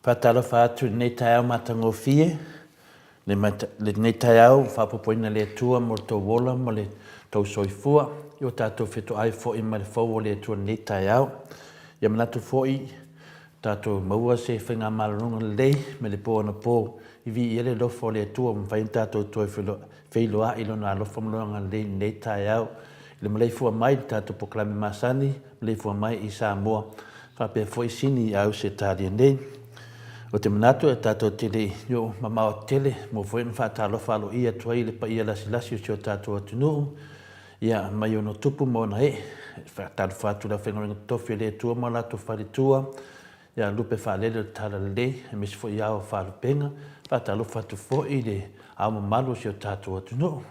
Faatalofa atu i lenei taeao matagofie, lenei taeao ua faaopoopoina e le Atua mo le tou ola ma le tou soifua, i o tatou fetoai foi ma le fou o le Atua i lenei taeao. Ia manatu foi tatou maua se faigamalologa lelei mai le po anapo i viia le alofa o le Atua ua mafai ona tatou toe feiloai i Lona alofa ma Lona agalelei i lenei taeao. I le maleifua mai i le tatou polokalame masani, maleifua mai i Samoa, faapea foi Sini i Ausetalia nei. Ou te manatu e tatou te le i oo mamao tele mo foi ona faatalofa aloaia atu ai i le paia lasilasi o si o tatou atunuu, ia mai ona tupu ma ona ee. E faatalofa atu i le aufaigaluega totofi a le Atua ma o latou faletua, ia lupe faalele o le Talalelei, aemaise foi ao o faalupega. Faatalofa atu foi i le ao mamalu o si o tatou atunuu.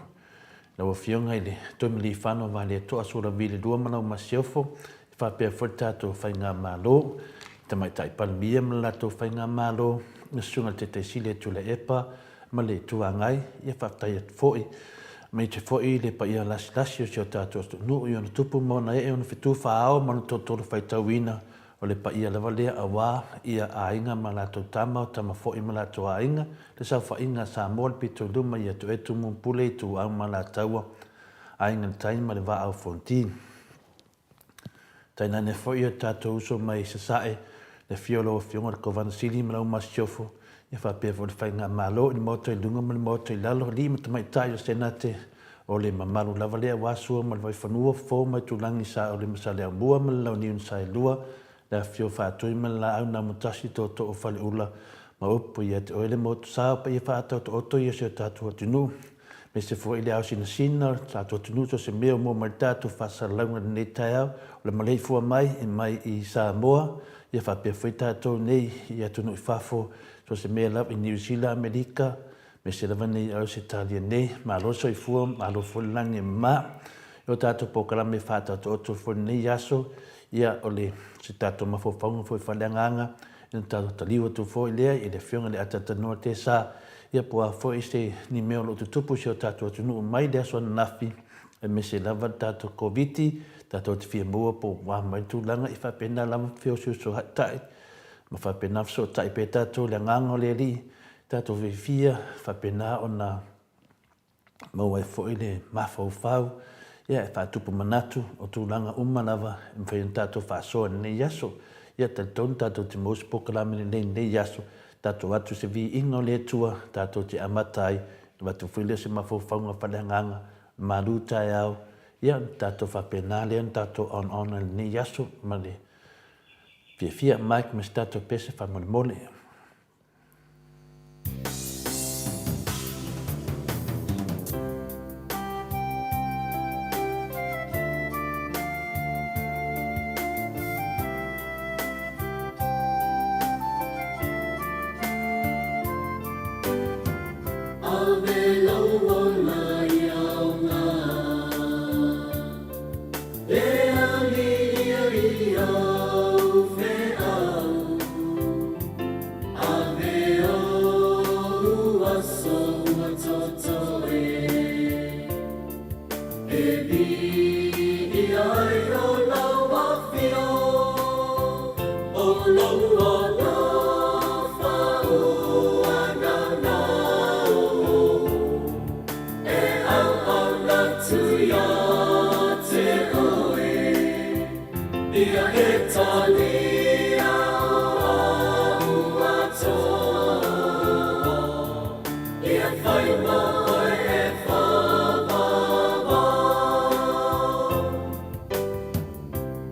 Lau Afioga i le Tuimalealiifano Vaaletoa Sualauvi II ma lau Masiofo, e faapea foi le tatou Faigamalo, le Tamaitai Palemia ma le latou Faigamalo, le Susuga i le Taitaisili a Tuilaepa ma le Itu Agai, ia faafetai atu foi. Aemaise foi le paia lasilasi o si o tatou atunuu i ona tupu ma ona ee, ona fetu faa-ao ma ona tolotolo faitauina, O le paia lava lea aua ia aiga ma latou tama, o tama foi ma latou aiga, le saofaiga a Samoa, le pito i luma ia Toetu Mumpule, Ituau ma Alataua, Aiga i le Tai ma le Vaa o Fonoti. Tainane foi o tatou uso mai Sasae, le afio o lau Afioga i le Kovana Sili ma lau Masiofo, ia faapea foi le Faigamalo i le Maota i luga ma le Maota i lalo, alii ma tamaitai o Senate, o le mamalu lava lea aua Sua ma le Vaifanua, Fofo ma Itulagi, Saole ma Saleaaumua ma le Launiu na Saelua, le afifio o Faatui ma le Laau na Amotasi, Tootoo o Faleula ma upu ia te oe le motu sa o paia faaataotooto ia o si o tatou atunuu, aemaise foi le ao sinasina o le tatou atunuu so o se mea o mua mai le tatou faasalalauga i lenei taeao, o le maleifua mai e mai i Samoa, ia faapea foi tatou nei i atunuu i fafo, so o se mea lava i Niu Sila, Amerika, aemaise lava nei i Ausetalia nei. Malo le soifua, malo foi le lagi e mama. I o tatou polokalame faataotooto foi i lenei aso, ia o le se tatou mafaufauga foi faaleagaga. Ia ona tatou taliu atu foi lea i le Afioga i le Atatanoa Tesa, ia po o a foi se ni mea o lo o tutupu i si o tatou atunuu mai le aso ananafi, aemaise lava le tatou Koviti, tatou te fia maua po o a mai le tulaga, e faapena lava feosoosootai ma faapena fesootai pea tatou i le Agaga o le Alii, tatou fiafia faapena ona maua ai foi le mafaufau ia e faatupu manatu o tulaga uma lava e mafai ona tatou faasoa i lenei aso. Ia talitonu tatou te maua se polokalame lelei i lenei aso, tatou atu se viiga o le Atua tatou te amata ai, avatu foi lea o se mafaufauga faaleagaga, malu taeao, ia ona tatou faapena lea ona tatou onaona i lenei aso ma le fiafia. Mike ma se tatou pese faamolemole. Ave lou ola i aoga E aliia i au feau Ave ou aso ua totoe E piʻi ai o lau afio O lou alofa ua naunau E auauna atu ia te oe Ia e talia o a'u atoa Ia whai mo oe e whāwāwā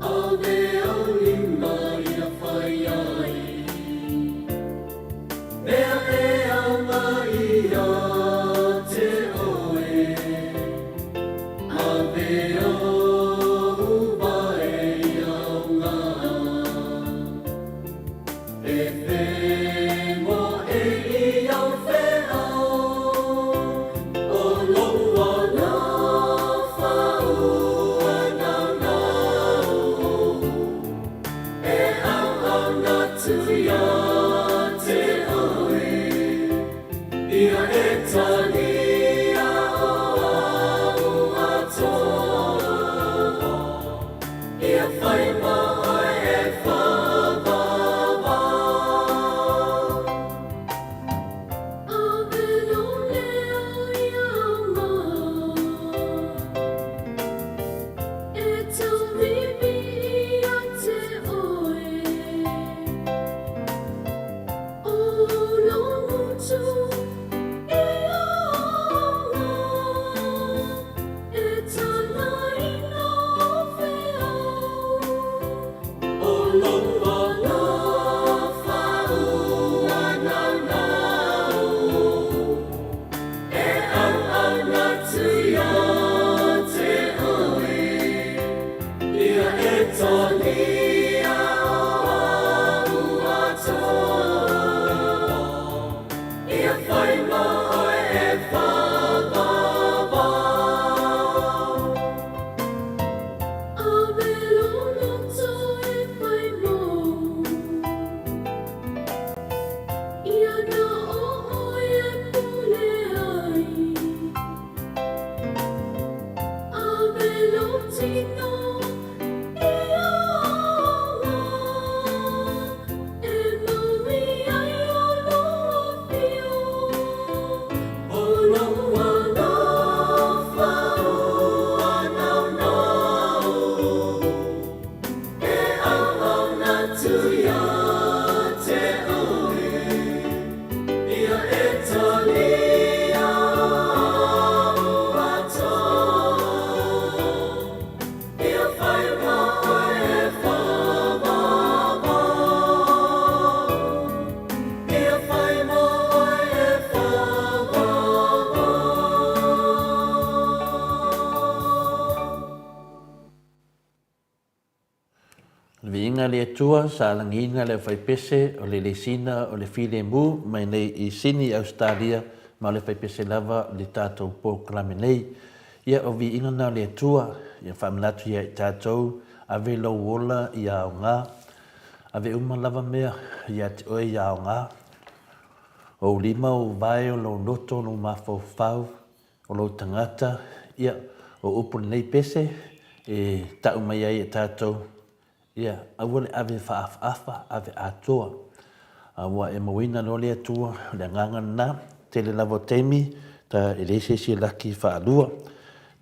Ave au lima ia whai ai Mea e aoga ia te oe Ave ou wae ia aoga E whengo e i au wheao O lou alofa ua naunau E auauna atu ia te oe Ia e talia o a'u atoa Ia whai mo oe e whāwāwā. Ave lou leo ia mau E tauiwi ia te oe O lou motu i aoga E tālaina o wheao O lou alofa ua naunau E auauna atu ia te oe Ia e talia o a'u atoa Ia whai mo oe e whāwāwā. Ave lou loto e whai mou Ia na o oe e pule ai Ave lou tino i aoga E maui ai o lou afio O lou alofa ua naunau E auauna atu ia te oe Ia e talia o a'u atoa Ia whai mo oe e whāwāwā Ia whai mo oe e whāwāwā. O le viiga le Atua sa lagiina le aufaipese o le lesina o le filemu mai nei i Sini, Ausetalia, ma o le faipese lava le tatou polokalame nei. Ia, o viiga na o le Atua, ia faamanatu ia i tatou, ave lou ola ia aoga. Ave uma lava mea ia te oe ia aoga. O ou lima, o ou vae, o lou loto, o lou mafaufau, o lou tagata, ia, o upu lenei pese e tau mai ai e tatou, ia, aua le ave faaafaafa, ave atoa. A ua e mauaina loa le Atua, o le agaga lena, tele lava o taimi, ta, e leai se isi e laki faalua.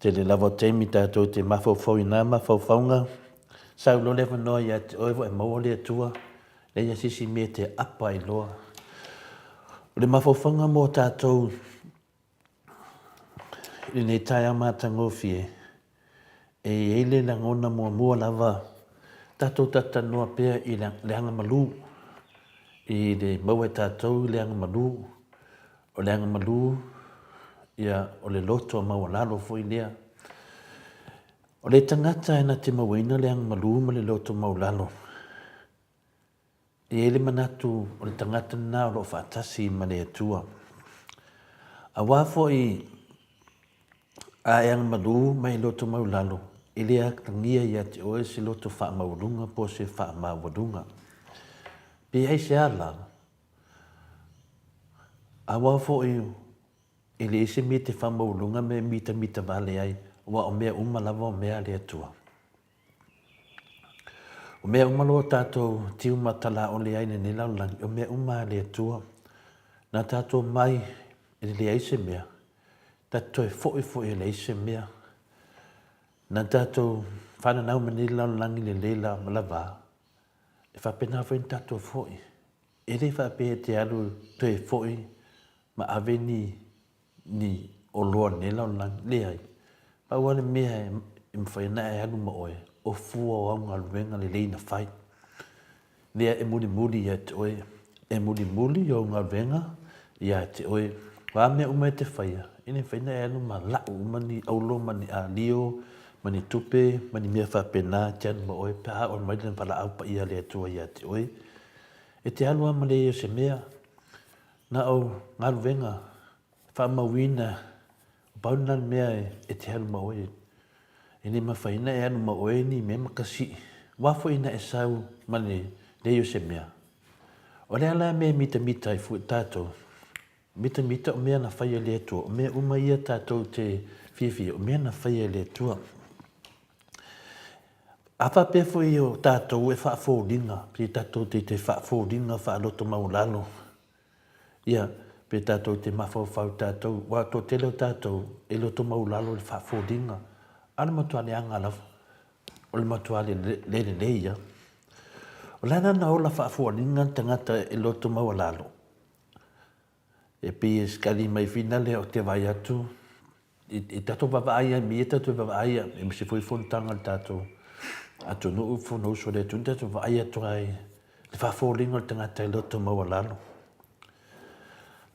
Tele lava o taimi tatou te mafaufau i na mafaufauga, sau loa le avanoa ia te oe ua e maua le Atua, leai se isi mea e te apa ai loa. O le mafaufauga mo tatou i lenei taeao matagofie, e i ai le lagona muamua lava, tatou talatalanoa pea i le agamalu, i le maua e tatou le agamalu, o le agamalu, ia, o le loto maualalo foi lea. O le tagata e na te mauaina le agamalu ma le loto maualalo, E i ai le manatu o le tagata lena o lo o faatasi ma le Atua. Aua foi a e agamalu ma e loto maulalo, e le atagia ia te oe se loto faamaualuga po o se faamaualuga. Pe aisea la? Aua foi e leai se mea e te faamaualuga ma e mitamita vale ai, aua o mea uma lava o mea a le Atua. O mea uma loa tatou tiu ma talaole ai i lenei lalolagi, o mea uma a le Atua. Na tatou mai e leai se mea, tatou toe foi foi e leai se mea. Na tatou fananau mai lenei lalolagi lelei ma lava, e faapena foi ona tatou foi. E le faapea e te alu toe foi ma ave ni ni oloa i lenei lalolagi, leai. Pau lava le mea e mafai ona e alu ma oe, o fua o au galuega lelei na fai. Lea e mulimuli ia te oe, e mulimuli ou galuega ia te oe. O a mea uma e te faia, e le mafai ona e alu ma lau uma ni auro ma ni ario ma ni tupe ma ni mea faapena e te alu ma oe pe a oo mai le valaau paia a le Atua ia te oe. E te alu lava ma leai o se mea. Na o galuega faamauina, pau lena o le mea e te alu ma oe. E le mafai ona e alu ma oe ni mea makasii, aua foi ina e sau ma le leai o se mea. O le a la mea e mitamita ai fua tatou? Mitamita o mea na fai e le Atua, o mea uma ia tatou te fiafia, o mea na fai e le Atua. A faapea foi o tatou e faafoliga, pe tatou te faafoliga faaloto maualalo, Ia, pe tatou te mafaufau tatou, aua o le toatele o tatou e loto maualalo i le faafoliga, a o le matua leaga lava, o le matua le lelei lava. O le a la na ola faafualiga le tagata e loto maualalo? E pei e sekali mai finale ou te vaai atu, i tatou vaavaai ai me ia tatou vaavaai aemaise foi fonotaga a le tatou atunuu, fonousu a le atunuu, tatou vaai atu ai le faafoliga o le tagata e loto maualalo.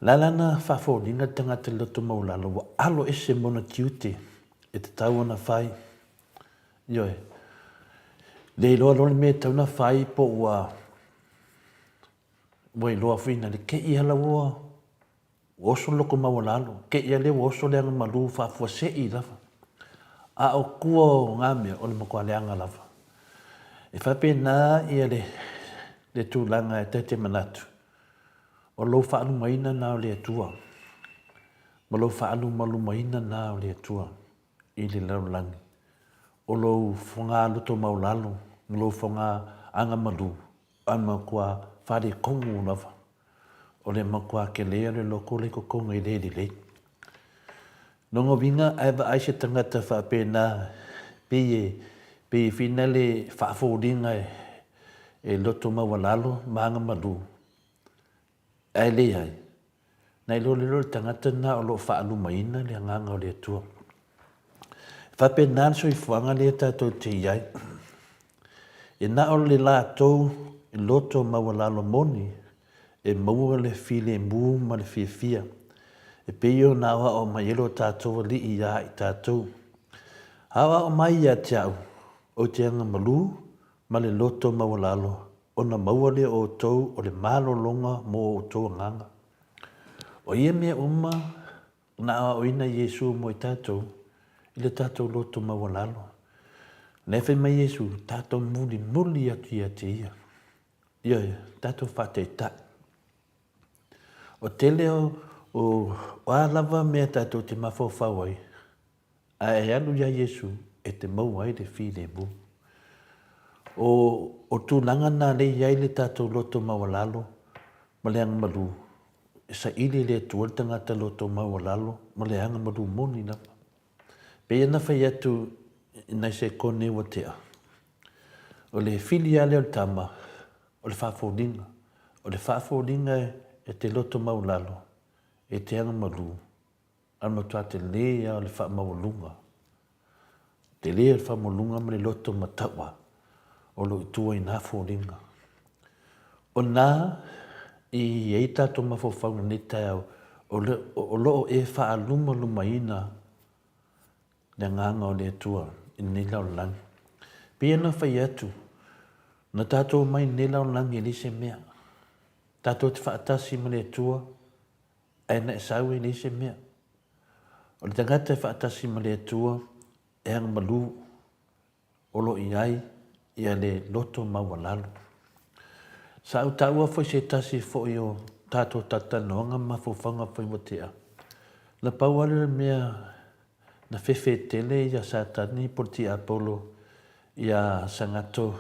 La lana faafoliga le tagata e loto maualalo ua alo ese ma ona tiute e tatau ona fai. Ioe. Le iloa loa le mea e tatau ona fai po ua ua iloa foi na le te i ala ua Ua oso le loko maualalo, te i a lea ua oso le agamalu faafuasei lava. A o tua o na mea, o le matua leaga lava. E faapena ia le, le tulaga e ta te manatu, o lou faalumaina na o le Atua, ma lou faalumalumaina na o le Atua i le lalolagi, o lou foga loto maualalo ma lou foga agamalu, a matua faaletonu lava. O le matua tele o le loto lea i totonu e le lelei. Lona uiga a e vaai se tagata faapena pei e pei e fina le faafoliga e loto maualalo ma agamalu ae leai, na iloa lea o le tagata lena o lo o faalumaina le agaga o le Atua. E faapena le soifuaga lea tatou te i ai. E na o le latou loto maualalo moni e maua le filemu ma le fiafia, e pei ona aoao mai ai lo tatou Alii iā i tatou. Aoao mai ia te au, ou te agamalu ma le loto maualalo, ona maua lea o outou o le malologa mo outou agaga. O ia mea uma Na aoaoina Iesu mo i tatou i le tatou loto maualalo. Lea fai mai Iesu, tatou mulimuli atu ia te ia. Ioe, tatou faataitai. O tele o, o a lava mea tatou te mafaufau ai, a e alu ia Iesu e te maua ai le filemu. O, o tulaga na lea e i ai le tatou loto maualalo ma le agamalu, e saili e le Atua le tagata loto maualalo ma le agamalu moni lava. Pei ona fai atu i nai sekone ua tea, o le fili lava lea o le tama, o le faafoliga. O le faafoliga e te loto maualalo, e te agamalu, a o le matua tele lava o le faamaualuga. Tele o le faamaualuga ma le loto mataua o lo o i tua i na foliga. O na i ai tatou mafaufauga i lenei taeao, o lo o e faalumalumaina le Agaga o le Atua i lenei lalolagi. E pei ona fai atu, na tatou omai i lenei lalolagi e leai se mea. Tatou te faatasi ma le Atua, ae na e sau e leai se mea. O le tagata e faatasi ma le Atua, e agamalu, o lo o i ai ia le loto maualalo. Sa ou taua foi se tasi foi o tatou talatalanoaga ma mafaufauga foi ua tea, na pau lava lea o le mea na fefe tele ia Satani po o le tiapolo ia Sagato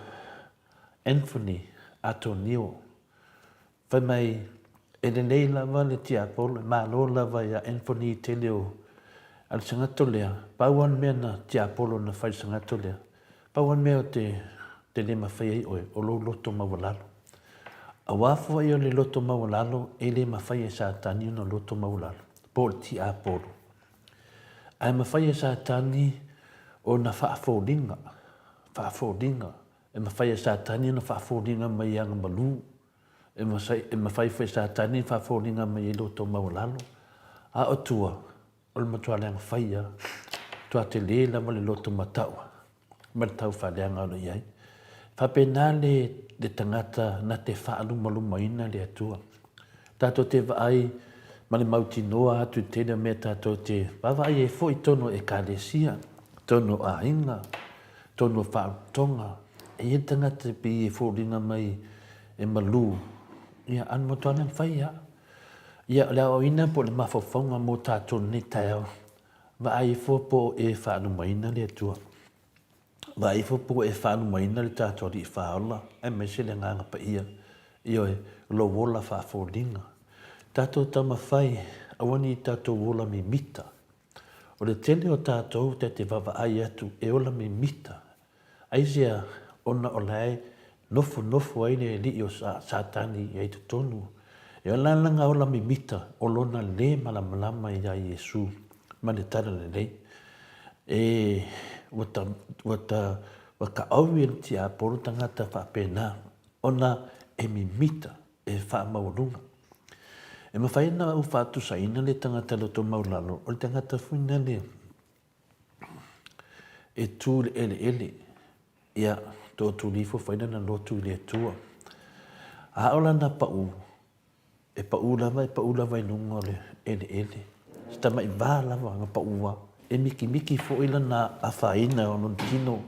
Anthony Atonio. Fai mai, e lelei lava le tiapolo, e malo lava ia Anthony i tele o a le sagato lea, pau lava le mea na tiapolo na fai i le sagato lea, pau lava le mea o te, te le mafai ai oe, o lou loto maualalo. Aua foi o le loto maualalo e le mafai e Satani ona loto maualalo, po o le tiapolo. Ae mafai e Satani ona faafoliga, faafoliga, e mafai e Satani ona faafoliga mai i agamalu, E mafai foi e Satani ona faafoliga mai ai lo outou maualalo, a o tua, o le matua leaga fai lava, matua tele lava le loto mataua ma le taufaaleaga o lo o i ai. E faapena le, le tagata na te faalumalumaina le Atua. Tatou te vaai ma le mautinoa atu i le tele o mea tatou te vaavaai ai foi i totonu o Ekalesia, totonu o aiga, totonu o faautoga. E i ai le tagata e pei e foliga mai e malu, ia, a na matua leaga fai lava. Ia, o le aoaoina po o le mafaufauga mo tatou i lenei taeao, vaai ifo po o e faalumaina le Atua. Vaai ifo po o e faalumaina le tatou Alii Faaola aemaise le Agaga Paia, ioe, lou ola faafoliga. Tatou taumafai, aua ne i tatou ola mimita. O le tele o tatou ta te vaavaai atu e ola mimita. Aisea? Ona o la e nofonofo ai le alii o Satani i ai totonu. E ola lana ola mimita o lona le malamalama iā Iesu ma le Talalelei. E, ua ta, ua ta, ua taovi e le tiapolo tagata faapena ona e mimita, e faamaualuga. E mafai ona ou faatusaina le tagata loto maualalo, o le tagata foi lea e tu i le eleele, ia, tootuli ifo fai lana lotu i le Atua. A o lana pau, e pau lava, e pau lava i luga o le eleele. Se tamai va lava na pau a, e mikimiki foi lana afaina o lona tino.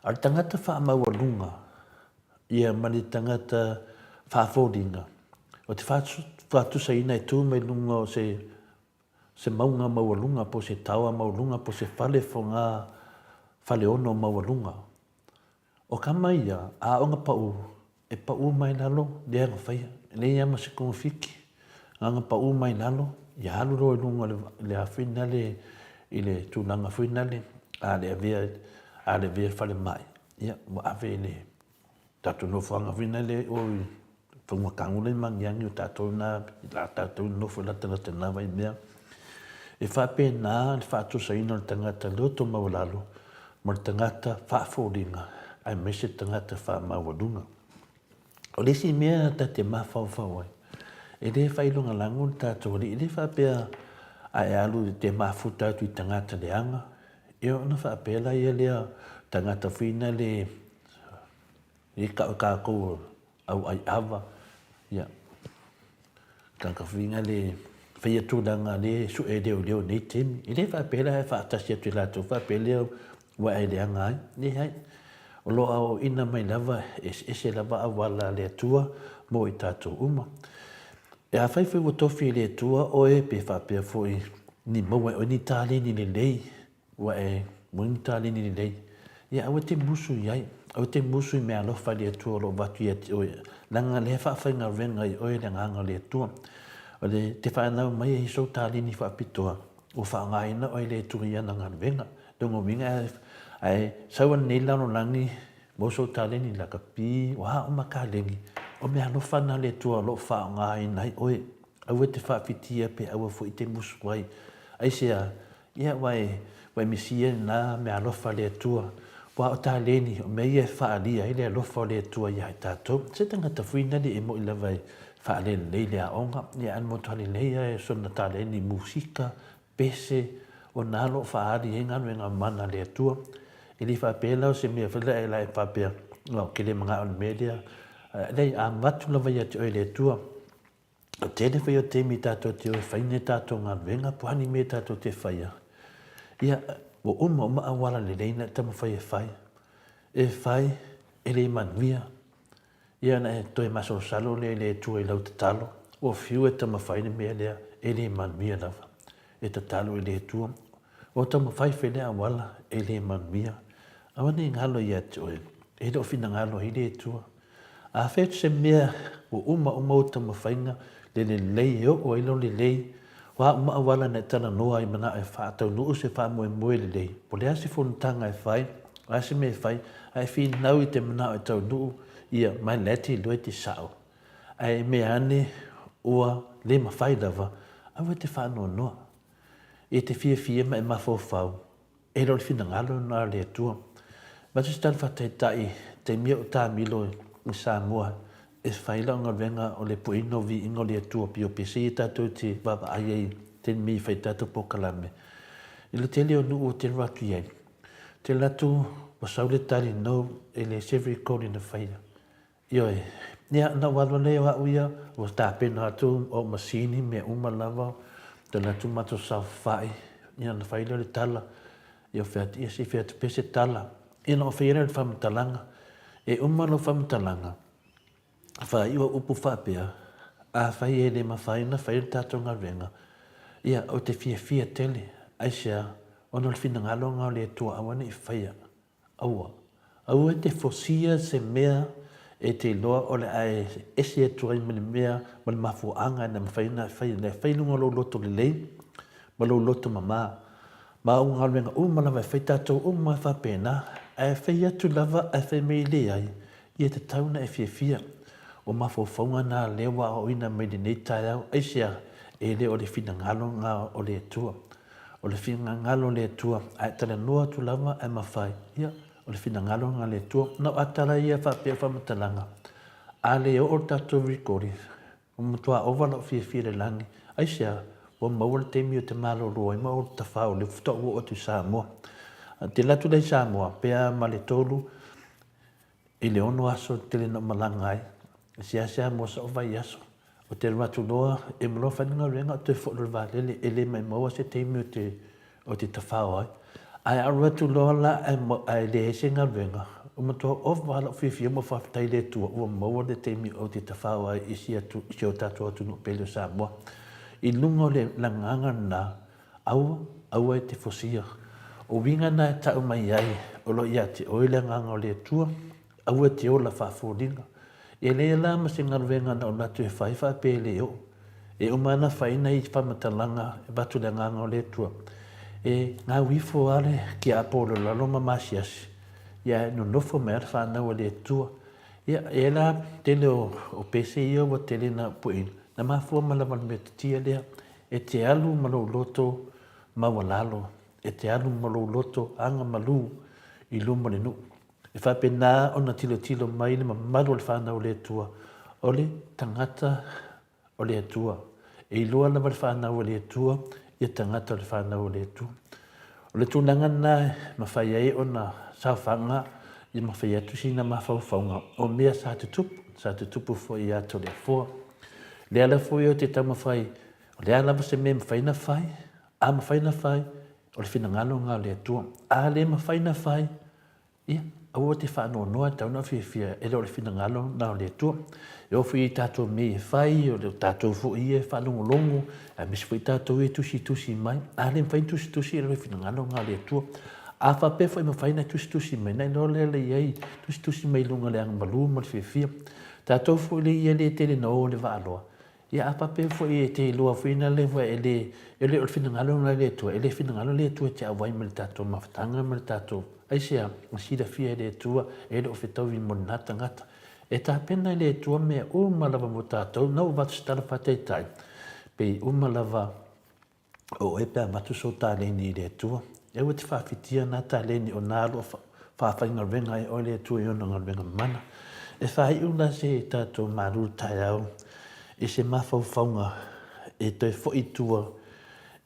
A o le tagata faamaualuga, ia ma le tagata faafoliga, o te faatusaina e tu mai luga o se se mauga maualuga po o se taoa maualuga po o se fale foga faleono maualuga. O kama ia, a ona pau, e pau mai lalo, lea na faia. E leai lava ma se togafiti. Na ona pau mai lalo, ia alu loa i luga o le a foi nale, i le tulaga foi nale, a le avea, a le avea i le falemai, ia ua ave i le tatou nofoaga foi lea o i Faugatago lea e magiagi o tatou na, la tatou nofo latalata i lena vaimea. E faapena le faatusaina o le tagata loto maualalo ma le tagata faafoliga aemaise le tagata faamaualuga. O le isi mea ta te mafaufau ai, e le failogalago le tatou alii, e le faapea a e alu e te mafuta atu i tagata leaga, ia ona faapea laia lea tagata foi na le E tau e tatou au ai ava, ia, tagata foi na le faia tulaga le sue e leoleo i nei taimi. E le faapea la e faatasi atu e latou faapea lea ua e leaga ai. Leai. O lo o aoaoina mai lava e eseese lava auala a le Atua mo i tatou uma. E afai foi ua tofi e le Atua oe pe faapea foi ni maua e oe ni taleni lelei, ua e maua ni taleni lelei, ia aua e te musu i ai, aua e te musu i meaalofa a le Atua o lo o avatu ia te oe, leaga lea e faafaigaluega i oe le Agaga o le Atua. O le te fanau mai ai sou taleni faapitoa, ua faaaogaina oe e le Atua i ana galuega. Lona uiga ae sau ananei le lalolagi mo sou taleni lakapi, o a uma taleni, o meaalofa na a le Atua o lo o faaaogaina ai oe. Aua e te faafitia pe aua foi e te musu ai. Aisea? Ia, ua e, ua e misia lena meaalofa a le Atua. Aua o taleni, o mea ia e faaalia ai le alofa o le Atua ia i tatou. Se tagata foi na le e moi lava e faalelelei le aoga, ia ae matua lelei lava e sona taleni musika, pese, o na o lo o faaali ai galuega mana a le Atua. E le faapea la o se mea foi lea e la e faapea, ou te le manao i le mea lea. Leai, a avatu lava ia te oe e le Atua, O tele foi o taimi tatou te o e fai ni a tatou galuega po o a ni mea tatou te faia, ia, ua uma uma auala lelei na e taumafai e fai. E fai, e le manuia. Ia ona e toe masalosalo lea i le Atua i lau tatalo, ua fiu e taumafai le mea lea, e le manuia lava. E tatalo i le Atua, ua taumafai foi lea auala, e le manuia. Aua ne i galo ia te oe, e le o finagalo ai le Atua. Afai atu se mea ua uma uma ou taumafaiga le lelei e oo ai lou lelei, o a uma auala na e talanoa ai manao e faataunuu se faamoemoe lelei, po o le a se fonotaga e fai, o le a se mea e fai, ae finau i te manao e taunuu, ia, ma la e te iloa e te sao. Ae mea ane ua le mafai lava, aua e te faanoanoa. E te fiafia ma e mafaufau, E le o le finagalo lena o le Atua. Avatu se tala faataitai i taimi o taamilo i Samoa e fai lau galuega o le pueina o viiga o le Atua pei o pese ia tatou te vaavaai ai i taimi e fai tatou polokalame. I le tele o nuu ou te alu atu i ai, ou te alu atu ua sau le tali, no, e leai se recording na faia. Ioe. Ia, na ou alu lea o au ia, ua tapena atu ou masini, mea uma lava, toe alu atu matou saofai, ia ona fai lea o le tala, ia fai atu, ia se i fai atu pea se tala. Ia ona ou faia lea o le faamatalaga. E uma lau faamatalaga, faaiu au upu faapea, afai e le mafai ona fai le tatou galuega, ia, ou te fiafia tele, aisea? Ona o le finagalo lena o le Atua aua ne i faia. Aua. Aua e te fosia se mea e te iloa o le a e ese atu ai ma le mea ma le mafuaaga e mafai ona e fai ai. Fai i luga o lou loto lelei ma lou loto mama. Ma o galuega uma lava e fai tatou uma e faapena, ae fai atu lava ae fai mai leai, ia tatau ona e fiafia. O mafaufauga na lea ua aoaoina mai lenei taeao, aisea? E le o le finagalo na o le Atua. O le finagalo o le Atua, a e talanoa atu lava ae mafai, ia, o le finagalo lena o le Atua. Na o atala ia faapea o faamatalaga, a le oo le tatou recording, ua matua ova lou fiafia i le lagi. Aisea? Ua maua le taimi ou te malolo ai ma ou tafao o lea faatoa ou oo atu i Samoa. Ou te alu atu la i Samoa, pe a ma le 3 i le 6 aso tele na ou malaga ai, e seasea mo sou vaiaso. Ou te alu atu loa, e uma loa fai le galuega ou toe foi loa i le vaalele, e le maumau lava se taimi ou te, ou te tafao ai. Ae a alu atu loa la ae leai se galuega, ua matua ova lava lou fiafia ma faafetai i le Atua ua maua le taimi ou te tafao ai i si atu, i si o tatou atunuu pele o Samoa. I luga o le agaga lena, aua, aua e te fosia. O uiga na e tau mai ai o lo o ia te oe le agaga o le Atua, Aua e te ola faafoliga. E leai la ma se galuega na ou atu e fai faapea e le oo. E uma ana fai nai faamatalaga e avatu le agaga o le Atua. E gau ifo lava le kiaapo o lalo ma maasiasi, ia ae nonofo mai lava le fanau a le Atua. Ia, e i ai la tele o pese ia ua tele ina pueina, na mafua mai lava i le metotia lea, e te alu ma lou loto maualalo, e te alu ma lou loto agamalu i luma o le nuu. E faapena ona tilotilo mai le mamalu o le fanau o le Atua, o le tagata o le Atua. E iloa lava le fanau a le Atua ia tagata o le fanau a le Atua. O le tulaga lena e mafai ai ona saofaga ia mafai atu sina mafaufauga o mea sa tutupu, sa tutupu foi ia Toleafoa. Le ala foi ou te taumafai, o le a lava se mea e mafai ona fai, a mafai ona fai, o le finagalo lena o le Atua. A le mafai ona fai, Ia, Aua te faanoanoa e tau na fiafia e le o le finagalo na o le Atua. E oo foi i tatou mea e fai, o le tatou foi ia e faalogologo, aemaise foi tatou ia e tusitusi mai. A le mafai ona tusitusi e le o le finagalo na o le Atua. A faapea foi e mafai ona tusitusi mai, ona iloa lea le i ai, tusitusi mai i luga o le agamalu ma le fiafia. Tatou foi le ia le tele na o i le vaaloa, Ia a faapea foi e te iloa foi na le e le e le o le finagalo na le Atua, e le finagalo le Atua e te auai ma le tatou mafutaga ma le tatou aisea na silafia e le Atua e le o fetaui mo lena tagata. E tapena e le Atua mea uma lava mo tatou, na ua avatu se tala faataitai, pei uma lava O oe pe avatu sou taleni i le Atua, e aua te faafitia na taleni o na alo faafaigaluega ai oe le Atua i ona galuega mana. E faaiu la se tatou malu taeao i se mafaufauga e toe foi i tua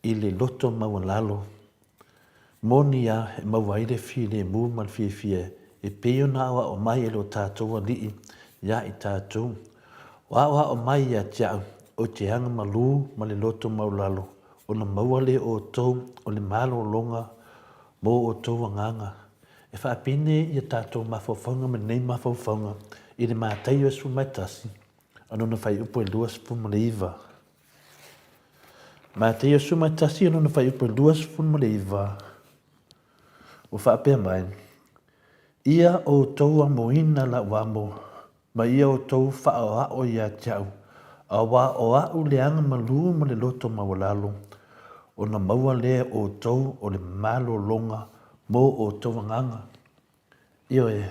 i le loto maualalo Moni a, e maua ai le filemu ma le fiafia e pei ona aoao mai e lo tatou Alii iā i tatou. Ua aoao mai ia te au, ou te aga malū ma le loto maulalo, ona maua lea o outou o le malologa mō outou agaga. E faapene ia tatou mafaufauga ma lenei mafaufauga i le Mataio 11, a lona fuaiupu e 29. Mataio 11 lona fuaiupu 29, ua faapea mai, Ia outou amoina lau amo, ma ia outou faaoao ia te au, auā o a'u le aga malū ma le loto maualalo, ona maua lea e outou o le malologa mō outou agaga. Ioe,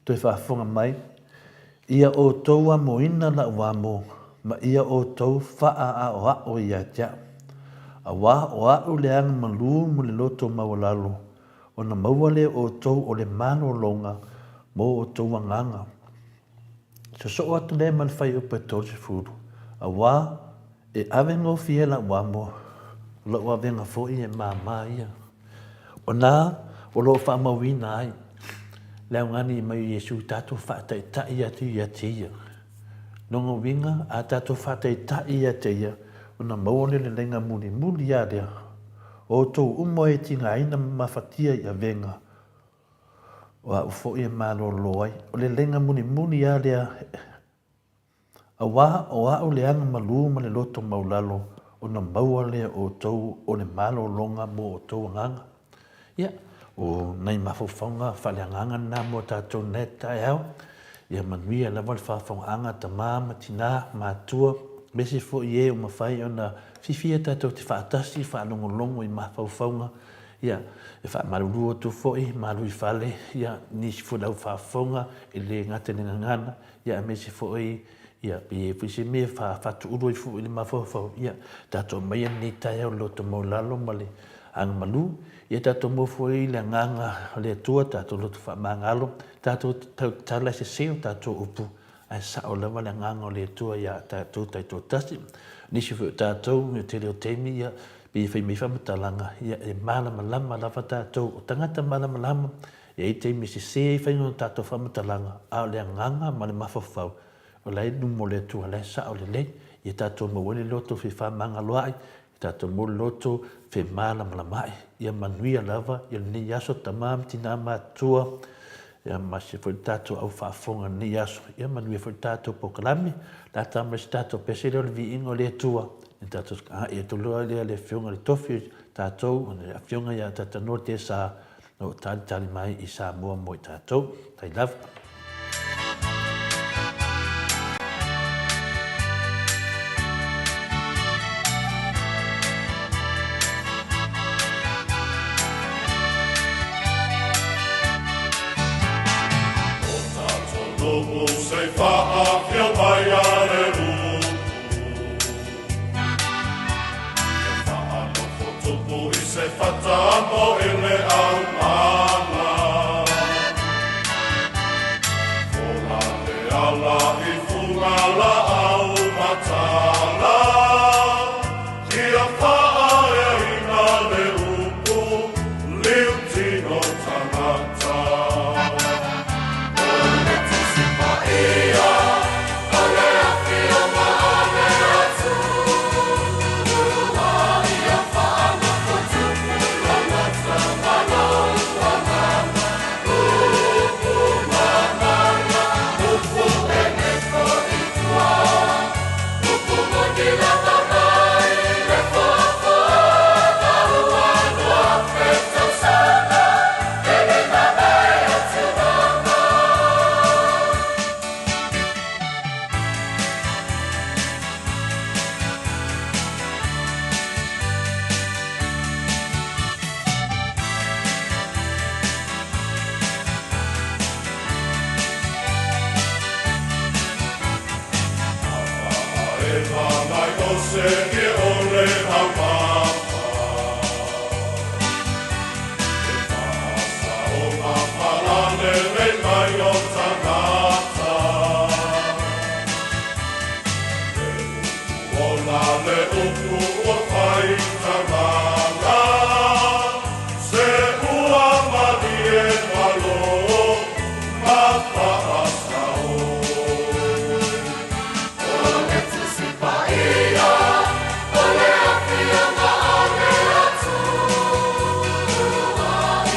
toe faafofoga mai, Ia outou amoina lau amo, ma ia outou faaaoao ia te au. Auā o a'u le aga malū ma le loto maualalo, ona maua lea o outou o le malologa mō outou agaga. Sosoo atu lea ma le fuaiupu e 30, auā E ave gofie lau amo, o lau avega foi e māmā ia. O nā o lo o faamauina ai le augani mai o Iesu tatou faataitai atu ia te ia. Lona uiga, a tatou faataitai ia te ia, ona maua lea o le laina mulimuli lava lea, o outou uma e tigaina ma mafatia i avega, o a'u foi e malolo ai. O le laina mulimuli lava lea Auā o a'u le aga malū ma le loto maulalo, ona maua lea o outou o le malologa mo outou agaga. Ia, o nai mafaufauga faaleagaga na mo tatou i lenei taeao. Ia manuia lava le faafofogaaga a tama ma tina, matua, aemaise foi e ua mafai ona fiafia tatou te faatasi, faalogologo i mafaufauga. Ia, e faamalulu atu foi, malu i fale, ia, nisi foi o le au faafofoga, e le gata i le gagana, ia aemaise foi ia pe i ai foi se mea e faatuulu ai foi i le mafaufau, ia tatou aumaia lenei taeao i le loto maualalo ma le agamalu, ia tatou maua foi le agaga o le Atua, tatou loto faamagalo, tatou tautala e sese o tatou upu, ae sao lava le agaga o le Atua ia tatou taitoatasi. Nisi foi o tatou, i le tele o taimi, ia, pei e fai mai faamatalaga, ia e malamalama lava tatou, o tagata malamalama, E i ai taimi e sese ai faiga o tatou faamatalaga, a o le agaga ma le mafaufau, o la e i luma o le Atua, o la e sao lelei. Ia tatou maua ai le loto fefaamagaloa'i, ia tatou maua le loto femalamalama'i. Ia manuia lava ia lenei aso, tama ma tina matutua, ia ma se foi le tatou au faafofoga i lenei aso. Ia manuia foi le tatou polokalame, lata mai se tatou pese lea o le viiga o le Atua, ia tatou agai atu loa lea i le Afioga i le Tofi o tatou, le Afioga ia Tatanoa Tesa, O lo o talitali mai i Samoa mo i tatou. Tai lava. Tupu i se whata mo i le au mana. Fola le ala i funga la au matala. Ia whaaeaina le upu liu tino tangata. O le Tusi Paia, o le Afioga a le Atua, ia whaanofo tupu lana tamalo. se o le aumama. E faasaoga malalelei mai o tagata. Le upu ola le upu ua fai tagaga. Se ua malie malo ma faasao. O le Tusi Paia, o le Afioga a le Atua,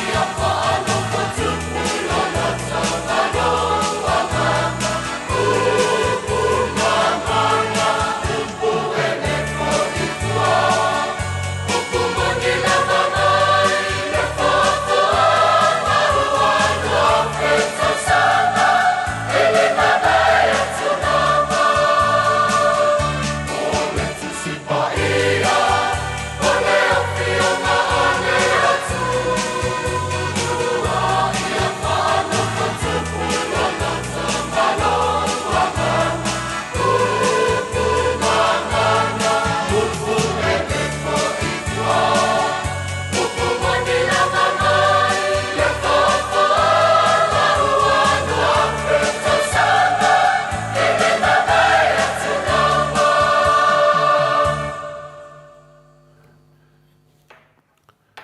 ia faanofo tupu loloto ma lou agaga, upu mamana, upu e nefo i tua, upu moni lava mai le foafoaga ua 2000 tausaga e le mavae atu lava. O le Tusi Paia, o le Afioga a le Atua, ia faanofo tupu loloto ma lou agaga, upu gagana, upu e nefo i tua, upu moni lava mai le foafoaga ua 2000 tausaga e le mavae atu lava.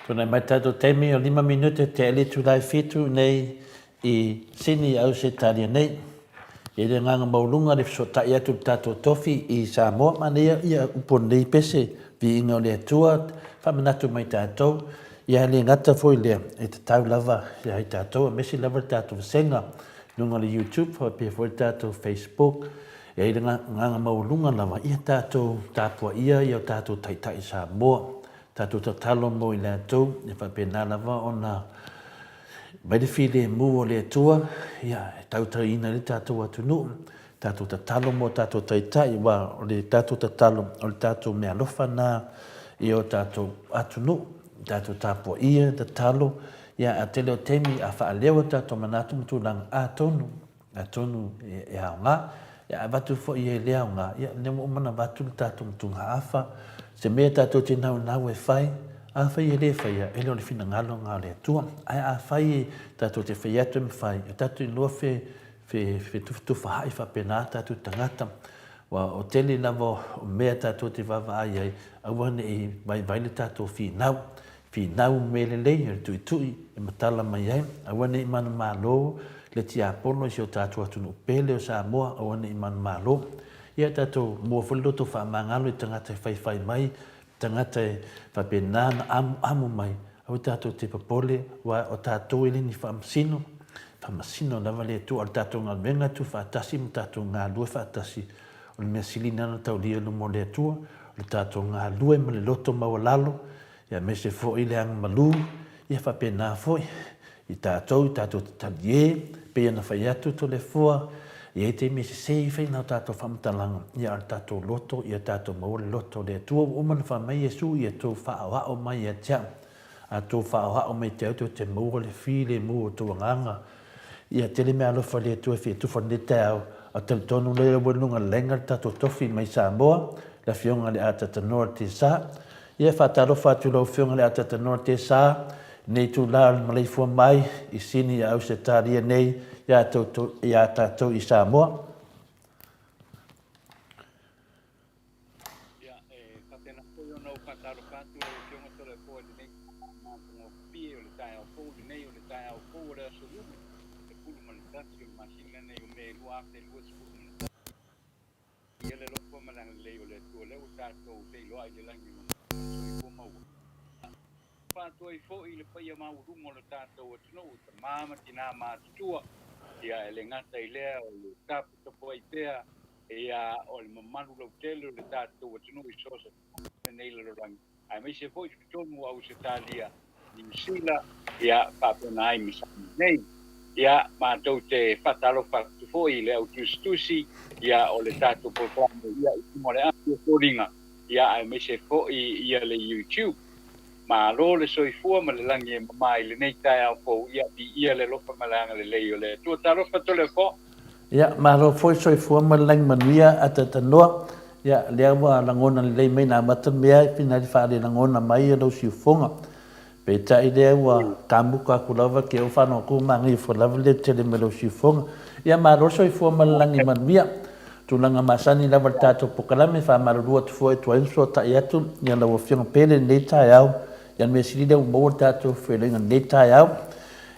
Tunai mai tatou taimi o lima minute te ali itula e fitu nei i Sini Ausetalia nei. E i le agaga maualuga le fesootai atu i le tatou tofi i Samoa manaia ia upu o lenei pese viiga o le Atua faamanatu mai tatou ia le gata foi lea e tatau lava ia i tatou aemaise lava le tatou vasega i luga o le YouTube faapea foi le tatou Facebook e i le agaga maualuga lava ia tatou tapuaia ia o tatou taitai Samoa tatou tatalo mo i latou e faapena lava ona mai le filemu o le Atua, ia, e tautaiina ai le tatou atunuu, tatou tatalo mo tatou taitai, aua o le tatou tatalo, o le tatou meaalofa na i o tatou atunuu, tatou tapuaia, tatalo, ia, a tele o taimi, a faaleo o tatou manatu ma tulaga, atonu Atonu e aoga, e avatu foi e le aoga, ia lea ua uma ona avatu le tatou matugaafa, se mea tatou te naunau e fai, afai e le faia, e le o le finagalo lena o le Atua. Ae afai tatou te fai atu e mafai, e tatou iloa fe, fe, fe tufatufaai faapena tatou tagata. Aua o tele lava o mea tatou te vaavaai ai, aua ne i vaivai le tatou finau. Finau mea lelei o le tuitui e matala mai ai, aua ne i manumalo le tiapolo i si o tatou atunuu pele o Samoa, aua ne i manumalo. Ia tatou mua foi le loto faamagalo i tagata e faifai mai, tagata e faapena ona amuamu mai, aua tatou te popole, aua o tatou e le ni faamasino, faamasino lava le Atua. O le tatou galuega e tuufaatasi ma tatou galue faatasi, o le mea sili lena ona taulia i luma o le Atua, o le tatou galue ma le loto maualalo, aemaise foi le agamalu, ia faapena foi i tatou, i tatou te talie, pei ona fai atu Toleafoa, e i ai taimi e sese ai fai na o tatou faamatalaga, ia a o le tatou loto, ia tatou maua le loto o le Atua. Ua uma ona fai mai Iesu, ia tou faaoao mai ia te au. A tou faaoao mai te au, tou te maua le filemu o tou agaga. Ia tele meaalofa a le Atua e fia tufa i lenei taeao, a talitonu lea ua i luga laina le tatou tofi mai Samoa, le Afioga i le Atatanoa Tesa. Ia, e faatalofa atu i lau Afioga i le Atatanoa Tesa, i lenei itula o le maleifua mai i Sini i Ausetalia nei ia tatou i Samoa. Ia, e faapena foi ona ou faatalofa atu lau Afioga Toleafoa i lenei matagofie o le taeao fou lenei, o le taeao fou o le aso Lua, 11 o le masina lenei o Me 2021. Ia le alofa ma le agalelei o le Atua lea ua tatou feiloai i le lagi ma le soifua maua. Faatu ai foi i le paia maualuga o le tatou atunuu i tama ma tina matutua, ia e le gata i lea o le taputapuai pea ia o le mamalu lautele o le tatou atunuu i so o se lenei lalolagi, aemaise foi totonu o Ausetalia, Niu Sila, ia faapena ai ma Samoa nei. Ia, matou te faatalofa atu foi i le au tusitusi, ia o le tatou polokalame ia i luga o le api o foliga, ia aemaise foi ia le YouTube. Malo le soifua ma le lagi e mama i lenei taeao fou, ia viia le alofa ma le agalelei o le Atua. Talofa Toleafoa. Ia, malo foi soifua ma le lagi manuia Atatanoa. Ia, lea ua lagona lelei mai na amata le mea e pina ai le faalelagona mai o lau siufofoga. Peitai lea ua kamuka atu lava ke o faalogo atu manaia foi lava le tele mai lau siufofoga. Ia malo le soifua ma le lagi manuia. Tulaga masani lava le tatou pokalame faamalulu atu foi tuai ma soatai atu ia lau afioga pele lenei taeao. Ia le mea sili lea ua maua le tatou feiloaiga lenei taeao.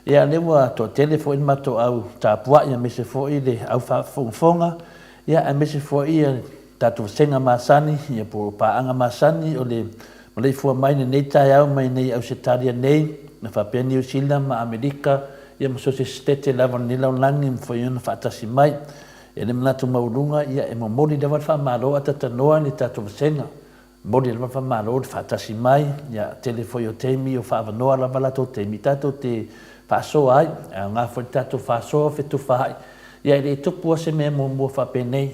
Ia lea ua toatele foi le matou au tapuai aemaise foi le au faafogafoga Ia, aemaise foi ia tatou vasega masani, ia po o paaga masani o le maleifua mai lenei taeao mai nei Ausetalia nei, na faapea Niu Sila ma Amerika, ia ma so o se setete lava o lenei lalolagi e mafai ona faatasi mai. E le manatu maualuga, ia e momoli lava le faamalo a tatanoa i le tatou vasega. Momoli lava le faamalo le faatasi mai, ia tele foi o taimi o faaavanoa lava latou taimi tatou te faasoa ai, e aoga foi le tatou faasoa fetufaai, ia e le i tupu lava se mea muamua faapenei,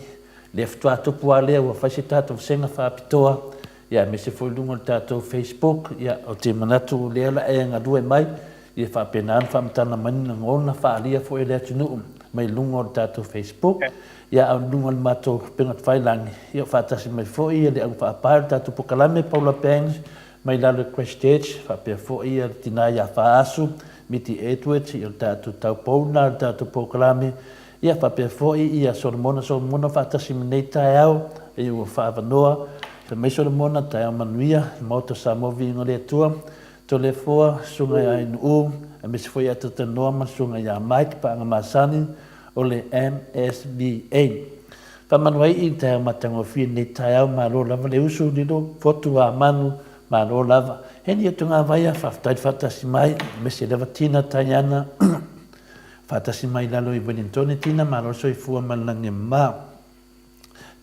lea faatoa tupu lava lea ua fai se tatou vasega faapitoa, ia aemaise foi i luga o le tatou Facebook, ia ou te manatu o lea la e galue mai, Ia faapena ona faamatala mai ni lagona faaalia foi a le atunuu mai luga o le tatou Facebook, ia a o luga o le matou upegatafailagi, ia o faatasi mai foi le augafaapae o le tatou pokalame Paula Bangs mai lalo i Christchurch, faapea foi le tina ia Faaasu Miti Edwards, ia o le tatou taupou lena o le tatou pokalame, ia faapea foi ia Solomona Solomona faatasi ma nei taeao, ia ua faaavanoa, fai mai Solomona, taeao manuia, le Maota o Samoa viiga o le Atua, Toleafoa, Susuga ia Ainuu, aemaise foi ia Tatanoa ma le Susuga ia Mike Paaga Masani o le MSVA. Faamanu ai i le taeao matagofie lenei taeao, malo lava le usu, lilo, fotu a manu, malo lava. He ni atugaavaia, faafetai le faatasi mai, aemaise lava Tina Taiana, faatasi mai i lalo i Wellingtone, Tina, malo le soifua ma le lagi e mama.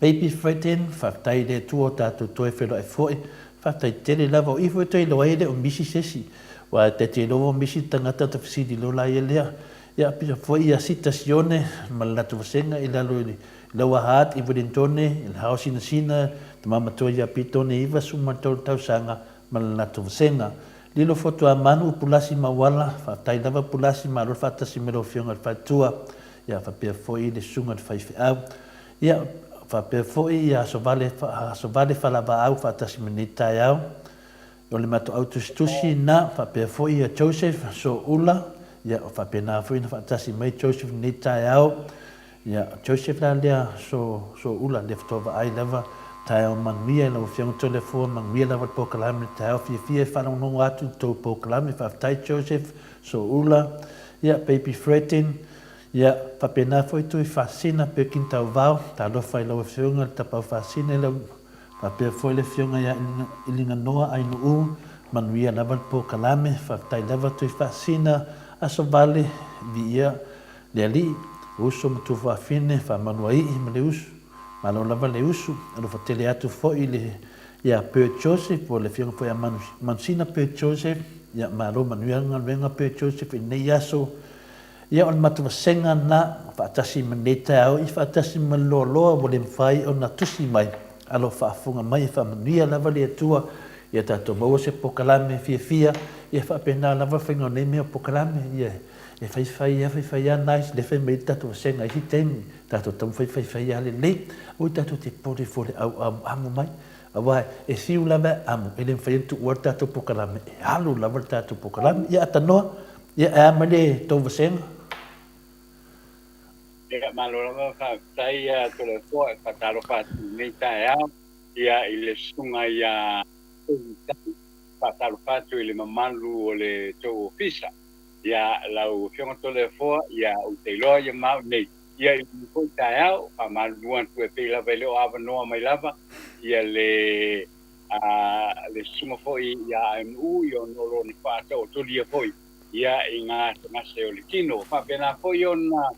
Baby Fredin, faafetai i le Atua o tatou toe feiloai foi. Faafetai tele lava. O i foi toe iloa ai e le o misi se isi. Aua e taite iloa ua misi le tagata ta fesili loa la ia lea. Ia pisa foi ia Sita Sione ma le latou vasega i lalo i Lower Hutt i Wellingtone, i le hao sinasina, tama matua ia Pitone 93 tausaga ma le latou vasega. Lilo Fotuamanu, Upulasi ma Uala, faafetai lava Pulasi, malo le faatasi mai lau Afioga i le Faletua. Ia faapea foi le susuga i le faifeau. Ia faapea foi ia Asovale, Asovale Falavaau faatasi ma lenei taeao. O le matou au tusitusi na, faapea foi ia Joseph Soula, ia faapena foi ona faatasi mai Joseph lenei taeao. Ia Joseph la lea So, Soula, lea faatoa vaai lava, taeao manuia i lau Afioga Toleafoa, manuia lava le polokalame, taeao fiafia e faalogologo atu i le tou polokalame. Faafetai Joseph Soula. Ia, Baby Fredin, ia, faapena foi Tui Faasina, Perkin Tauvao, talofa i lau Afioga le Tapaau Faasina i lau, faapea foi le Afioga ia Iliganoa Ainuu, manuia lava le polokalame, faafetai lava Tui Faasina, Aso Vale, viia le Alii, uso ma tuafafine, faamanuaii ma le usu, malo lava le usu, alofa tele atu foi le Ia Bert Joseph, po o le Afioga foi ia Manusina Bert Joseph, ia malo manuia le galuega Bert Joseph i lenei aso. Ia o le matou vasega lena, faatasi ma lenei taeao i faatasi ma le loaloa ua le mafai ona tusi mai, a lo faafofoga mai e faamanuia lava le Atua ia tatou maua se pokalame fiafia, ia faapena lava le faiga o nei mea o pokalame, ia e faifai lava faifai lava nice, lea fai mai ai le tatou vasega i isi taimi. Tatou taumafai faifai lava lelei, aua tatou te pole fua i le auamuamu mai, aua e fiu lava e amu, e le mafai ona tuua le tatou polokalame, e alu lava le tatou polokalame. Ia Atanoa, ia e a mai le tou vasega? Ia, malo lava, faafetai ia Toleafoa, e faatalofa atu i lenei taeao, ia i le susuga ia Tony Tau, faatalofa atu i le mamalu o le tou ofisa. Ia, lau Afioga Toleafoa, ia, ou te iloa ia ma au nei, ia, i lenei foi taeao, faamalulu atu e pei lava e le o avanoa mai lava ia le, a, le susuga foi ia AMU, ia ona o lona faataotolia foi, ia, i gasegase o le tino. Faapena foi ona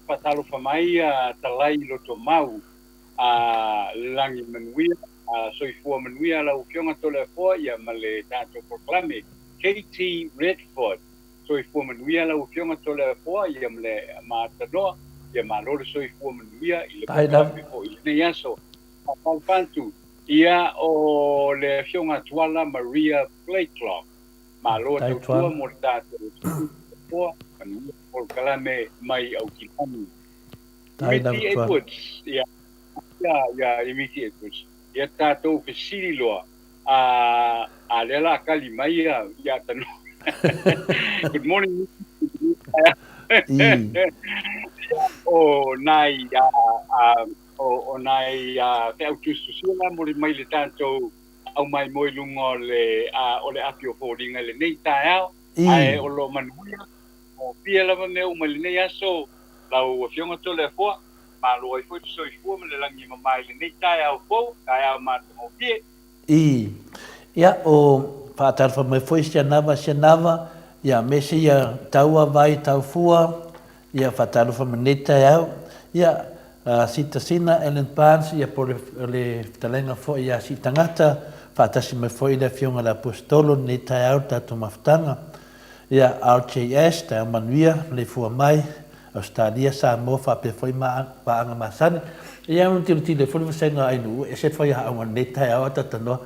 faatalofa mai ia Talai Lotomau, a, lagi manuia, a, soifua manuia lau Afioga Toleafoa, ia, ma le tatou polokalame. KT Redford, Soifua manuia lau Afioga Toleafoa ia ma le maatanoa, ia malo le soifua manuia i le polokalame foi i lenei aso. Faapalupaltu, ia o le Afioga Tuala Maria Blakelock, malo tautua mo le tatou Toleafoa, manuia polokalame mai Aukilani. Miti Edwards, ia. ia Miki Edwards, ia tatou fesili loa, a a lea la kali mai ia ia tano. Good morning. O nai a a o nai a feau tusitusia la mo mai le tatou au mai mo i luga o le a o le api o foliga i lenei taeao. Ae o lo o manuia o fia lava mea uma i lenei aso lau Afioga Toleafoa. Malo ai foi le soifua ma le lagi e mama i lenei taeao fou, taeao matagofie. Ii. Ia, o faatalofa mai foi Sianava Sianava, ia mese ia taua vai tau fua, ia faatalofa mai lenei taeao. Ia, Sita Sina, Ellen Barnes, ia po o le fetalaiga foi ia Siitagata, faatasi mai foi le Afioga i le Aposetolo i lenei taeao i le tatou mafutaga. Ia, RJS, taeao manuia, maleifua mai. Ausetalia, Samoa faapea foi ma paaga masani. Ia ona tilotilo ai foi le vasega a Ainuu, e ese le faiaoga i lenei taeao a talanoa.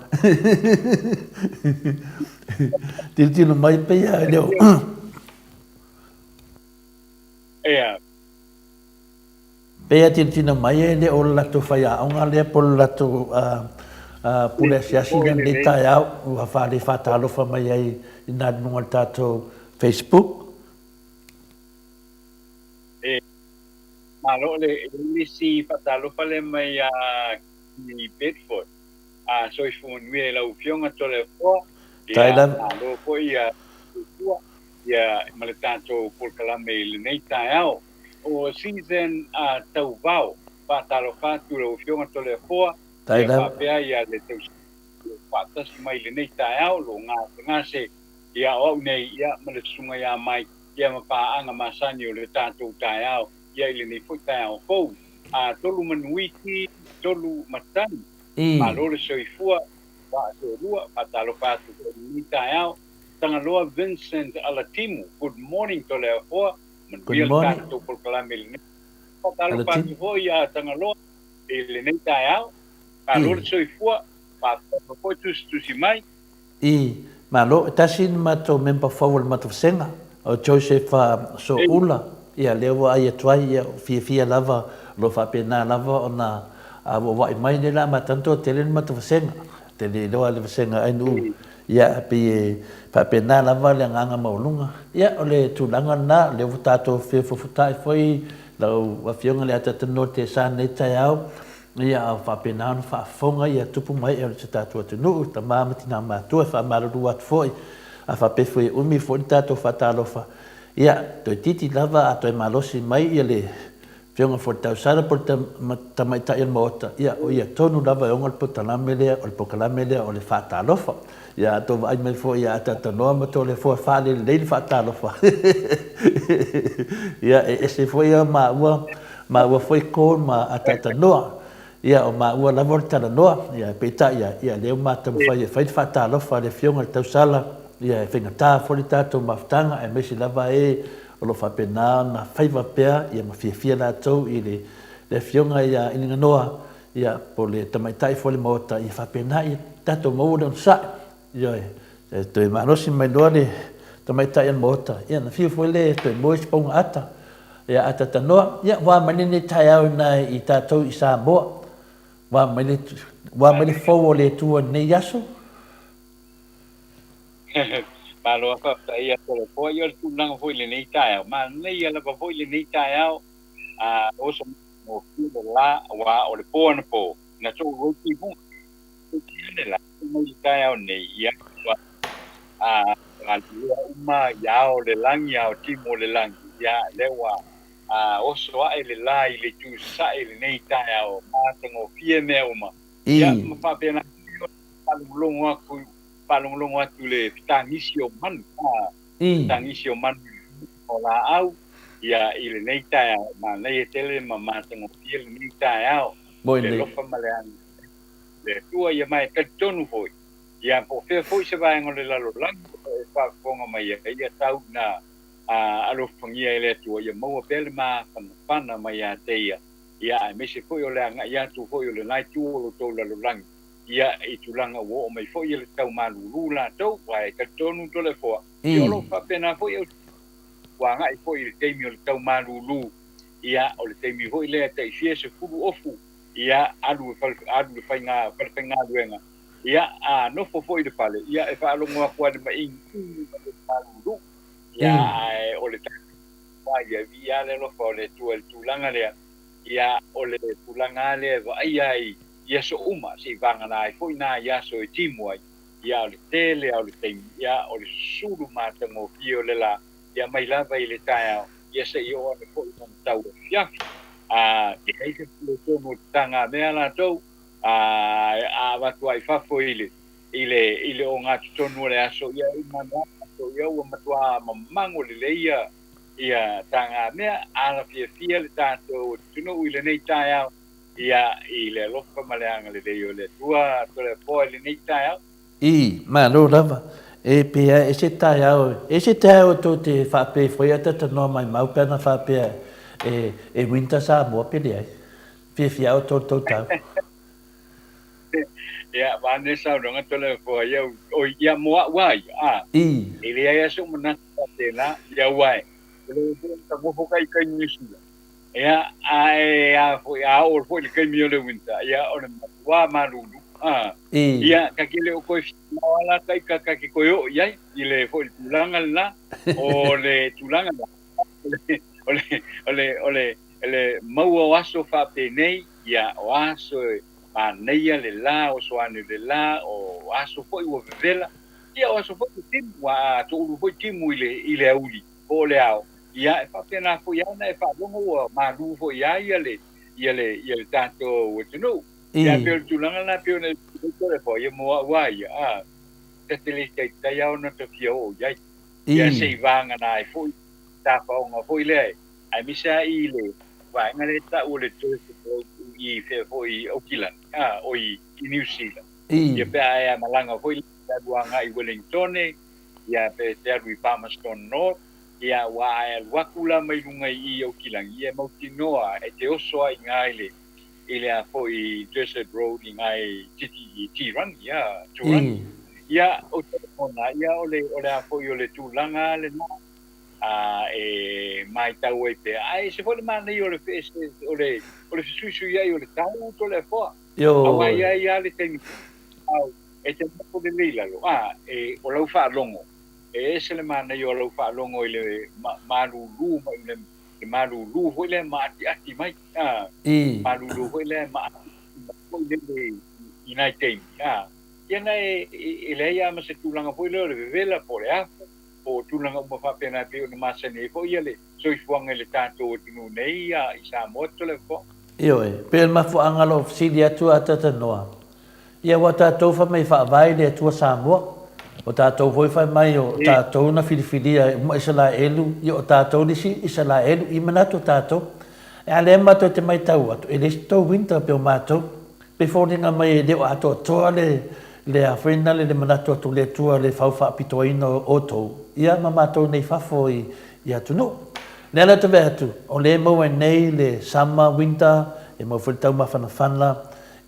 Tilotilo mai pei a le o. Ia. Pei a tilotilo mai e le o le latou faiaoga lea po o le latou pule asiasi lea i lenei taeao ua faale faatalofa mai ai i nā luga o le tatou Facebook. E malo le isi faatalofa lea mai ia i Bedford. A soifua manuia i lau Afioga Toleafoa. Ia malo foi ia soifua ia ma le tatou polokalame i lenei taeao. O season a tauvao. Faatalofa atu i lau Afioga Toleafoa. Ia faapea ia le tausaga faatasi mai i lenei taeao lo gasegase ia o au nei ia ma le susuga ia Mike ia ma paaga masani o le tatou taeao ia i lenei foi taeao fou. A tolu manuiti, tolu matani. Malo le soifua, vaa toalua, faatalofa atu foi i lenei taeao. Tagaloa Vincent Alatimu, good morning Toleafoa, manuia le tatou polokalame i lenei. Faatalofa atu foi ia Tagaloa i lenei taeao. Malo le soifua, faafetai foi tusitusi mai. I Malo, e tasi le matou member fou o le matou vasega, o Joseph Soula, ia lea ua ai atu ai, ia fiafia lava, o lo o faapena lava ona auauai mai lea la amata ona toatele le matou vasega, tele loa le vasega NU, ia pei e faapena lava le agaga maualuga. Ia o le tulaga lena, lea ua tatou fefofotai foi lau Afioga i le Atatanoa Tesa i lenei taeao, Ia, a faapena ona faafofoga ia tupu ma ee o si o tatou atunuu, tama ma tina matua, e faamalulu atu foi, a faapea foi e umi foi le tatou faatalofa, ia, toeitiiti lava a toe malosi mai ia le Afioga foi i le Tausala po o le Tamaitai o le Maota, ia, o ia tonu lava e ona le polokalame lea, o le polokalame lea o le faatalofa. Ia, a tou vaai mai foi ia Atatanoa ma Toleafoa e faalelelei le faatalofa. Ia, e ese foi ia maua Maua foi ko ma Atatanoa. Ia, o maua lava o le talanoa. Ia, peitai ia, ia, lea ua ma taumafai e fai le faatalofa a le Afioga i le Tausala. Ia, e faigata foi le tatou mafutaga, aemaise lava e o lo o faapena ona faiva pea, ia, ma fiafia latou i le, le Afioga ia Iliganoa, ia, po o le Tamaitai foi o le Maota, ia faapena, ia tatou maua le onosai. Ioe, e toe malosi mai loa le Tamaitai o le Maota, ia, ona fiu foi lea e toe moe si pauga ata. Ia Atatanoa, ia ua mai lenei taeao ina i tatou i Samoa. Ua mai le, ua mai le fou o le Atua i lenei aso. Malo a faafetai ia Toleafoa. Ia o le tulaga foi i lenei taeao, manaia lava foi lenei taeao, a oso gofie le la, aua o le po anapo, na tou roki i luga. Peitai ane la, mai le taeao nei, ia ua a galulua uma i ao o le lagi, ao timu o le lagi, ia lea ua a oso aʻe le la i le itu sasae i lenei taeao, matagofie mea uma. Ia ma faapena foi ona faalogologo atu, faalogologo atu i le fetagisi o manu, a fetagisi o manu o laau, ia i lenei taeao, manaia tele ma matagofie lenei taeao, le alofa ma le agalelei o le Atua, ia ma e talitonu foi, Ia, po o fea foi se vaega o le lalolagi o lo o e faafofoga mai ai, ia tau ina alofagia e le Atua ia maua pea le mafanafana mai ia te Ia, ia, aemaise foi o le agai atu foi o lena itu o lo outou lalolagi, ia, i tulaga ua oo mai foi le tau malulu latou, aua e talitonu Toleafoa, ia, o lo o faapena foi au, ua agai foi i le taimi o le tau malulu, ia, o le taimi foi lea e tai fia sefulu ofu. Ia, alu i fale, alu i le faiga, falefaigaluega, ia, a nofo foi i le fale, ia, e faalogo atu lava i le maʻigiʻigi ma le malulu. Ia, ae o le tatou lava ia, e viia lava le alofa o le Atua i le tulaga lea, ia, o le tulaga lava lea e vaaia ai i aso uma, seivagana ai foi nai aso e timu ai, ia, o le tele lava o le taimi, ia, o le susulu matagofie o le la, ia, mai lava i le taeao, ia seia oo ane foi i lona tau afiafi. A leai se faaletonu o le tagamea latou, a a avatu lava i fafo i le i le i le ogatotonu o le aso, ia e uma ane lava latou, ia ua matua mamago lelei ia ia tagamea. Ala fiafia le tatou atunuu i lenei taeao, ia i le alofa ma le agalelei o le Atua Toleafoa i lenei taeao. I, malo lava. E pea e se taeao, e se taeao tou te faapea ifo ai a talanoa mai mau pe ana faapea e, e winter Samoa pe leai. Fiafia outou le tou tau. Ia, vane saunoaga Toleafoa ia, oi, ia mo a'u a ia, a. I. E leai a so'u manatu faapena, ia aua e, o le ta nofo kai kai Niu Sila. Ia, ae a foi, a oo foi i le taimi o le winter, ia, o le matuā malulu, a. Ia, ta te le o toe fiamao lava la ta ita ta te toe oo i ai i le foi le tulaga lena, o le tulaga lena, o le, o le, o le, o le maua o aso faapenei, ia, o aso e manaia le la, oso ane i le la, o aso foi ua vevela, ia, o aso foi ua timu, ua toulu foi timu i le, i le aoauli. po o le ao, ia, e faapena foi lava ona e faalogo ua malu foi lava ia le, ia le, ia le tatou atunuu. Ia, pei o le tulaga lena pei ona e toe ia mo au lava ia, a, ta te le taitai lava ona ta fia oo i ai. Ia, se i vagana ai foi tafaoga foi lea, aemaise lava i le vaega lea e tau o le Desert Road i fea foi i Aukilani, a, oi, i Niu Sila. Ia, pe a e malaga foi lea e alu agai i Welengitone, ia pe te alu i Palmerston North, ia aua a e alu atu la mai luga i i Aukilani, ia e mautinoa e te oso ai i ina i le i le a foi Desert Road i ina i Titi i Tirangi, ia Turangi. Ia ou te lagona, ia o le o le a foi o le tulaga lena a e maitau ai pea, ae ese foi le manaia o le feese o le o le fesuisuiai o le tau Toleafoa. Aua e i ai lava le taimi e te nofo lelei i lalo, a, e, o lau faalogo, e ese le manaia o lau faalogo i le malulu mai, le, le malulu foi lea maatiati mai, a, malulu foi lea maatiati mai foi lele i nai taimi, a, ia na e, e, e leai lava ma se tulaga foi lea o le vevela po o le afu, po o tulaga uma faapena e pei ona masani ai foi ia le soifuaga i le tatou atunuu nei, a, i Samoa Toleafoa. Ioe, pei o le mafuaaga o lou fesili atu a Tatanoa, Ia ua tatou fai mai faavae i le Atua Samoa, o tatou foi fai mai o tatou na filifilia e uma Isalaelu, ia o tatou le isi Isalaelu, i manatu o tatou. E a lea matou te maitau atu, e leai se tou winter pe o matou, pe foliga mai e le o atoatoa le le a foi na le le manatu atu o le Atua le fau faapitoaina o outou, ia ma matou nei fafo i i atunuu. Lea la te vaai atu, o lea e maua ai nei le summer, winter, e maua foi le tau mafanafana,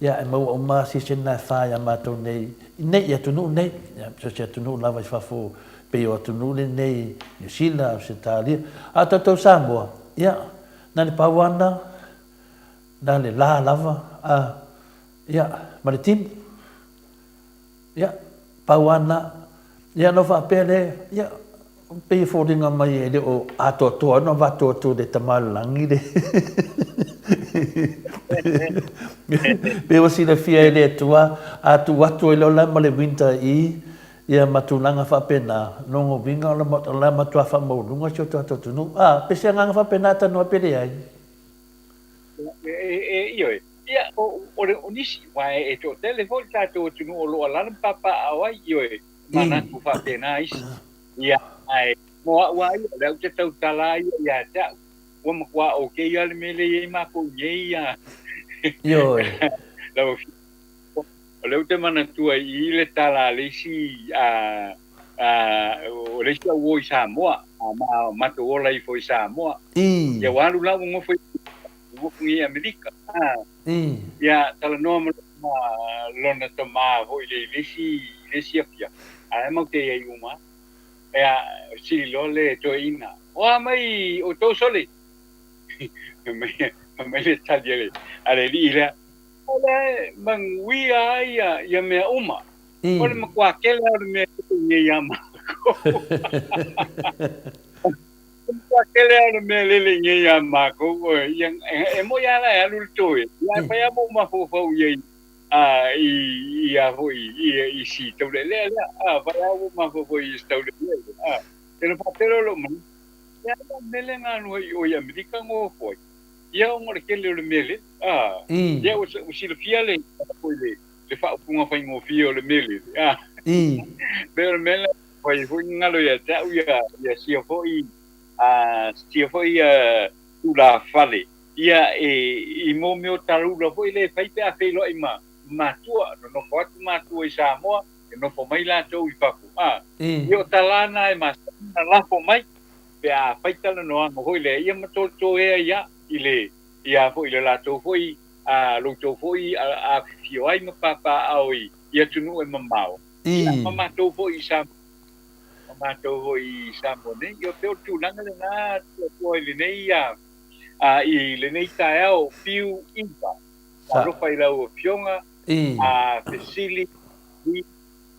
Ia, e maua uma season e fa iā matou nei, i nei, i atunuu nei, ia, so o se atunuu lava i fafo, pei o atunuu lenei, Niu Sila, Ausetalia, a o tatou Samoa, ia, na le pau ana, na le la lava, a, ia, ma le timu. Ia, pau lava lena. Ia ona faapea lea, ia, pei e foliga mai e le o atoatoa ona avatu atu e le Tama o le Lagi le Pei ua silafia e le Atua, a tuu atu ai loa la ma le winter i, ia ma tulaga faapena, lona uiga o le a matua faamaualuga si o tatou atunuu. A, pe se agaga faapena tanoa pe leai? Ioe. Ia, o, le, o nisi, aua e toatele foi le tatou atunuu o lo o alaala ma papaaao ai, ioe, manatu faapena isi. Ia, ae mo a'u lava ia, o lea ou te tautala lava ia ia te a'u, ua matua okay lava le mea lea e i ai matou i nei, ia. Ioe. Lau Afioga. O lea ou te manatua i i le tala a le isi, a, a, o le isi au uo i Samoa, a ma matou ola ifo i Samoa. Ia ua alu la ua nofo i nofo i Amerika. A, ia talanoa ma ma lona tama foi le i le isi i le isi afiafi, ae matou te i ai uma. Ia sili loa le toeaina, o a mai outou sole? Fai mai le tali a le alii lea. lea e manuia ai ia mea uma. O le matua tele lava o le mea e lele nei ia matou. O le matua tele lava o le mea e lele nei ia matou, ia, e moni lava la e alu le toe, ae fai lava ma ou mafaufau i ai i, i a foi, i, i si taulealea lea, a, fai lava ma ou mafaufau i si taulealea lea, a. Ona faapea lea o lou manatu, e a la le mea lea na alu ai i o i Amerika nofo ai? Ia ona o le tele o le mea lele, a, ia ua silafia le, foi le, le faaupuga faigofie o le mea lele, a. Pei o le mea lea fai foi galo ia te au ia, ia sia foi, a, sia foi ia tulafale, ia e, i mo mea o talula foi lea e fai pe a feiloai ma matua, nonofo atu matua i Samoa, e nofo mai latou i fafo, a. Ia o tala na e masani ona lafo mai, pe a fai talanoaga foi lea, ia ma toetoe ai a i le, ia foi le latou foi, a loutou foi afifio ai ma papaaao i, i atunuu e mamao, ia ma matou foi i Samoa, ma matou foi i Samoa nei. Ia pei o le tulaga lena Tuatoa i lenei, a, a, i lenei taeao fiu iva. Talofa i lau Afioga, a fesili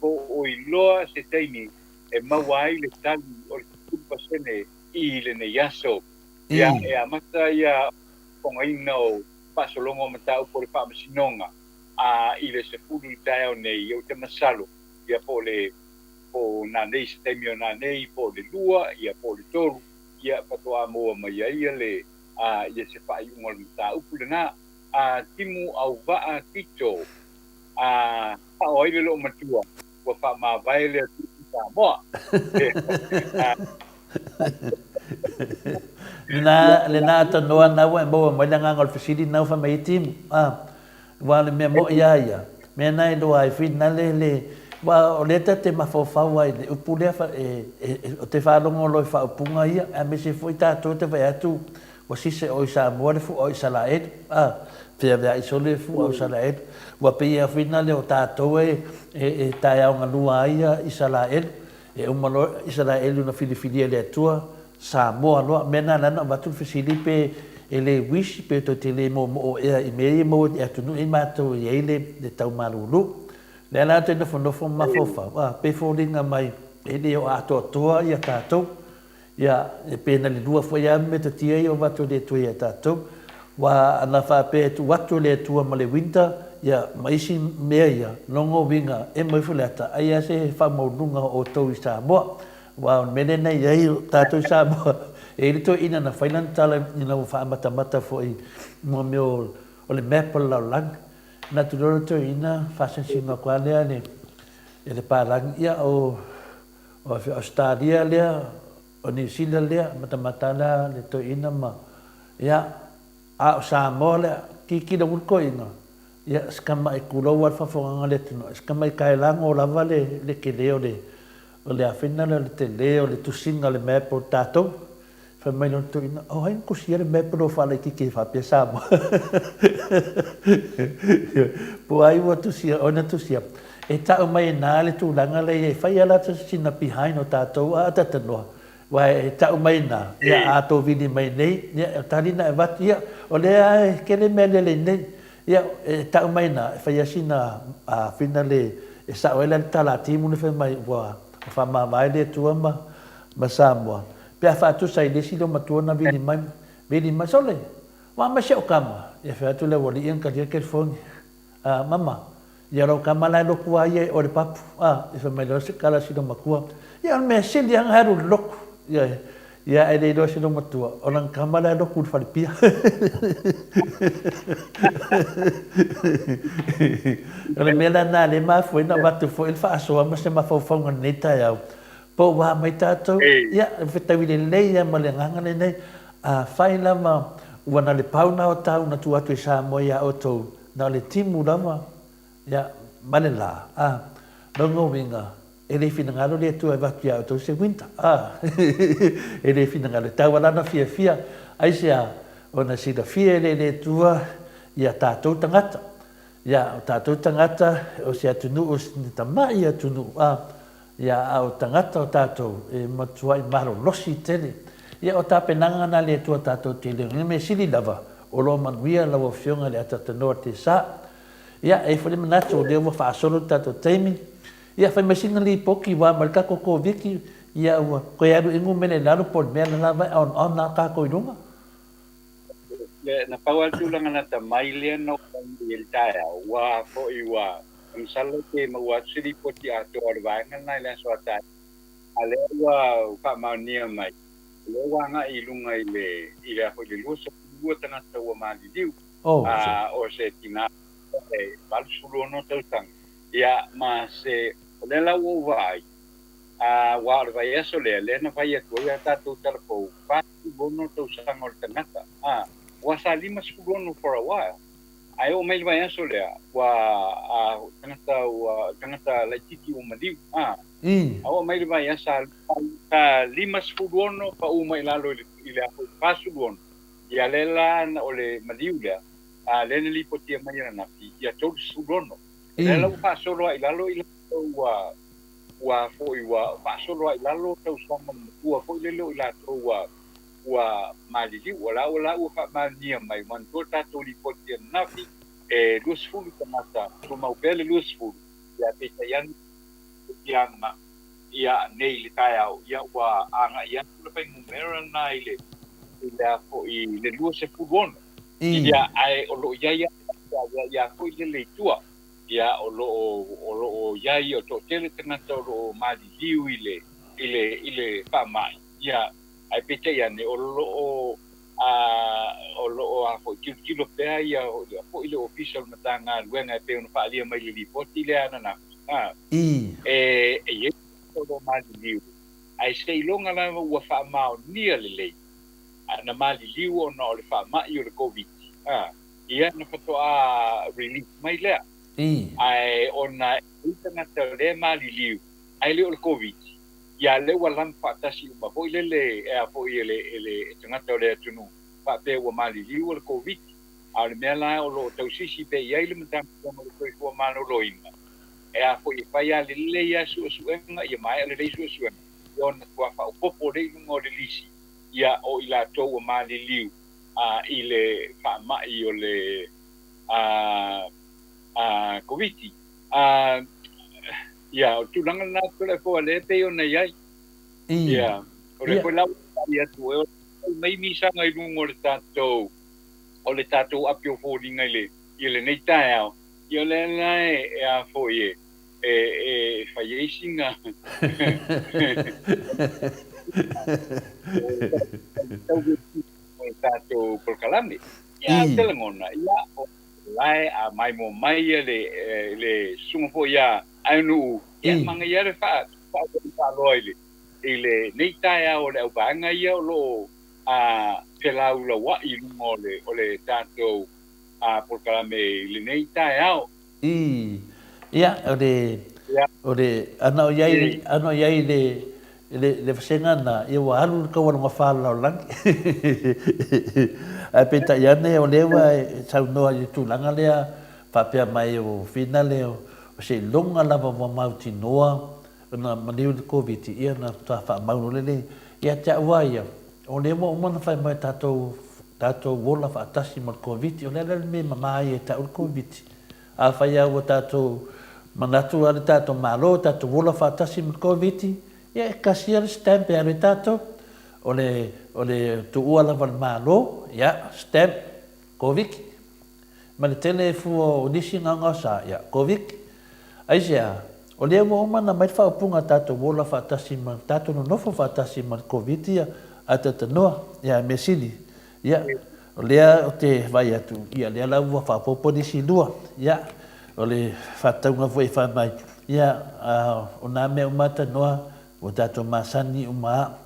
po o iloa se taimi e maua ai le tali o le 10% i lenei aso. Ia, e amata ia fofogaina o faasologa o mataupu o le Faamasinoga a i le 10 i le taeao nei, ou te masalo, ia po o le po o nanei se taimi o nanei, po o le 2, ia po o le 3, ia faatoa maua mai ai ia le a ia se faaiuga o le mataupu lena. A timu auvaa Tito, a sao ai le loomatua, ua faamavae le atunuu i Samoa. Lena, lena tanoa na ua e maua mai le agaga o le fesili na ua fai mai ai Timu. A, aua o le mea moi a ia, mea na e iloa ai foi na le, le, aua o lea ta te mafaufau ai i le upu lea e, e, o te faalogo loa i faaupuga ia, aemaise foi tatou te vaai atu Ua sise o i Samoa le fua o Isaraelu, a, feaveai solo le fua o Isaraelu. Ua pei a whina lea o tatou e, e, e taeaogalua ai ia Isaraelu. E uma loa Isaraelu na filifilia e le Atua, Samoa loa. Mea na ala ona avatu le fesili pe e le wish pe toe te le moomoo ea i mea ia e maua i atunuu i matou e i ai le, le tau malulu. Lea la toe nofonofo ma mafaufau, a, pe foliga mai e le o atoatoa ia tatou. Ia, e pei na le lua foi lava metotia ia o avatu e le Atua ia tatou. Aua ana faapea e tuu atu e le Atua ma le winter, ia, ma isi mea ia, logo uiga e mau ifo le ata, ai lava se faamaualuluga o outou i Samoa. Aua o le mea lea na i ai o tatou i Samoa, e i ai le toeaina na fai lana tala ina ua faamatamata foi mo mea o le map o le lalolagi. Manatu loa le toeaina, faasinosino atu lava lea e le palagi, ia o O Ausetalia lea, o Niu Sila lea, matamata lea le toeaina ma, ia, a o Samoa lea, kikilo ulu toeaina, ia, si tamai tulou lava le faafofogaga a le atunuu, si tamai taelago lava le, le tele o le, o le afena lea o le tele o le tusiga o le map o tatou. Fai mai lona toeaina, o ai na tusia le map o lo o faalaitiiti ai faapea Samoa? Po o ai ua tusia, o ai na tusia. E tau mai e nā le tulaga lea i ai, fai lava latou sina behind o tatou a talanoa, aua e tau mai e nā, ia a tou vili mai nei, ia o tali na e avatu, ia o lea lava e tele mea lele i nei. Ia e tau mai e nā, e fai lava sina whina le, e sao ai la le tala a Timu le fai mai ua faamavae le Atua ma Samoa. Pe a faatusa i le isi loomatua na vili mai, vili mai, Sole, ua aumai si au kama. Ia fai atu le aualii na talia le telefoni. A, mama, ia lou kama la e lotu a ia i o le papu. A, ia fai mai loa se tala si loomatua. Ia o le mea sili lava na alu i le lotu. Ia, ia ae le iloa si loomatua, o lana kama la e lotu i le falepia. O le mea la lena lea e mafua ai ona avatu foi le faasoa ma se mafaufauga i lenei taeao. Po ua mai tatou, ia, e fetaui lelei lava ma le agaga lenei, afai lava ua na le pau na o tau na tuu atu e Samoa ia outou, na o le timu lava, ia, ma le la, a, lona uiga, e le finagalo le Atua e avatu ia outou se winter, a, e le finagalo, e tau lava lana fiafia, aisea, ona silafia e le Atua ia tatou tagata, ia, o tatou tagata, o se atunuu, o se tamai atunuu, a, Ia, a o tagata o tatou e matuai malolosi tele. Ia, o tapenaga na le Atua tatou te leo. Ia, mea sili lava, o lo o manuia lau Afioga i le Atatanoa Tesa. Ia, e i ai foi le manatu o lea ua faasolo le tatou taimi. Ia, fai mai sina lipoti ua ma le tatou Koviti, ia ua toe alu i numera i lalo po o le mea la lava e on on lava tatou i luga. Na pau lava le tulaga lata mai lea na oo mai nei i le taeao, ua foi ua masalo pe maua atu se lipoti atoa o le vaega lena i le aso a taeao, a o lea ua faamaonia mai, o lea ua agai i luga i le i le a foi le 22 tagata ua maliliu, a o se tina e 86 tausaga, ia ma se o lea la ua ou vaai, aua o le vaiaso lea, lea na fai atu ai a tatou tala fou, 46 tausaga o le tagata, a, ua sa 56 for a while, ae oo mai le vaiaso lea, ua, a, tagata ua, tagata laitiiti ua maliu, a, a oo mai le vaiaso, sa 56 pau mai i lalo i le, i le 46, ia lea la o le maliu lea, a, lea na lipotia mai ananafi, ia 36. O lea la ua faasolo ai i lalo i latou ua, ua foi ua faasolo ai i lalo tausaga o le matua foi lele o i latou ua ua maliliu. O la ua la ua faamaonia mai, manatua le tatou lipoti ananafi, e 20 tagata, tumau pea le 20, ia peitai ane tiaga ia nei i le taeao, ia ua agai atu le fuainumera lena i le i le a foi i le 26. Ia ae o lo o i ai lava ia foi lele i tua. Ia, o lo o, o lo o i ai, o toatele tagata o lo o maliliu i le, i le, i le faamai, ia, ae peitai ane, o lo o, a, o lo o, a foi, tilotilo pea ia, ia foi le Ofisa o le Matagaluega e pei ona faaalia mai i le lipoti lea ananafi, a, e, e i ai tagata o lo o maliliu, ae seiloga lava ua faamaonia lelei, a, na maliliu ona o le faamai o le Koviti, a. Ia ona faatoa release mai lea. Ae ona e i ai tagata o lea e maliliu ae le o le Koviti, ia lea ua lump faatasi uma foi lele e a foi e le e le tagata o le atunuu faapea ua maliliu o le Koviti. A o le mea la o lo o tausisi pea i ai le Matagaluega o le Soifua Maloloina, e a foi e fai lava lelei lava suesuega ia maea lelei suesuega, ia ona matua faaopoopo lea i luga o le lisi ia o i latou ua maliliu a i le faamai o le a a Koviti. A ia, o le tulaga lena Toleafoa lea e pei ona i ai. Ia, o lea foi la ua fai atu e mai misaga i luga o le tatou o le tatou api o foliga i le i lenei taeao. Ia o lea la e a foi e e e fai ai sina o le tatou polokalame. Ia, ou te lagona, ia, o la e a maimoa mai ia le, le susuga foi ia Aenu'u, ia, manaia le faa, faaloa i le, i lenei taeao o le auvaega ia o lo o a felaulaua'i i luga o le, o le tatou a polokalame i lenei taeao. I, ia, o le, o le, ana o i ai, ana o i ai le, le, le vasega lena, ia ua alu le taua lona fa o le lalolagi. Ae peitai ane, o lea ua e saunoa i le tulaga lea, faapea mai o finale, o seiloga lava ua mautinoa ona maliu le Koviti, ia ona faatoa faamau loa lea. Ia te au lava ia, o lea ua uma ona fai mai tatou, tatou ola faatasi ma le Koviti, o le a la le mea e mama ai ia te au le Koviti? Afai lava ua tatou manatu lava le tatou Malo, tatou ola faatasi ma le Koviti, ia e tasi lava le stamp e alu ai tatou. O le, o le tuua lava o le Malo, ia, stamp, Koviti. Ma le tele fua o nisi gaogaosa, ia, Koviti. Aisea? O lea ua uma ona aumai le faaupuga a tatou ola faatasi ma, tatou nonofo faatasi ma le Koviti ia, ae talanoa, ia, mea sili, ia, o lea ou te vaai atu, ia, lea la ua faaopoopo nisi lua, ia, o le faatatauga foi e fai mai, ia, o nā mea uma lava tanoa, ua tatou masani uma lava,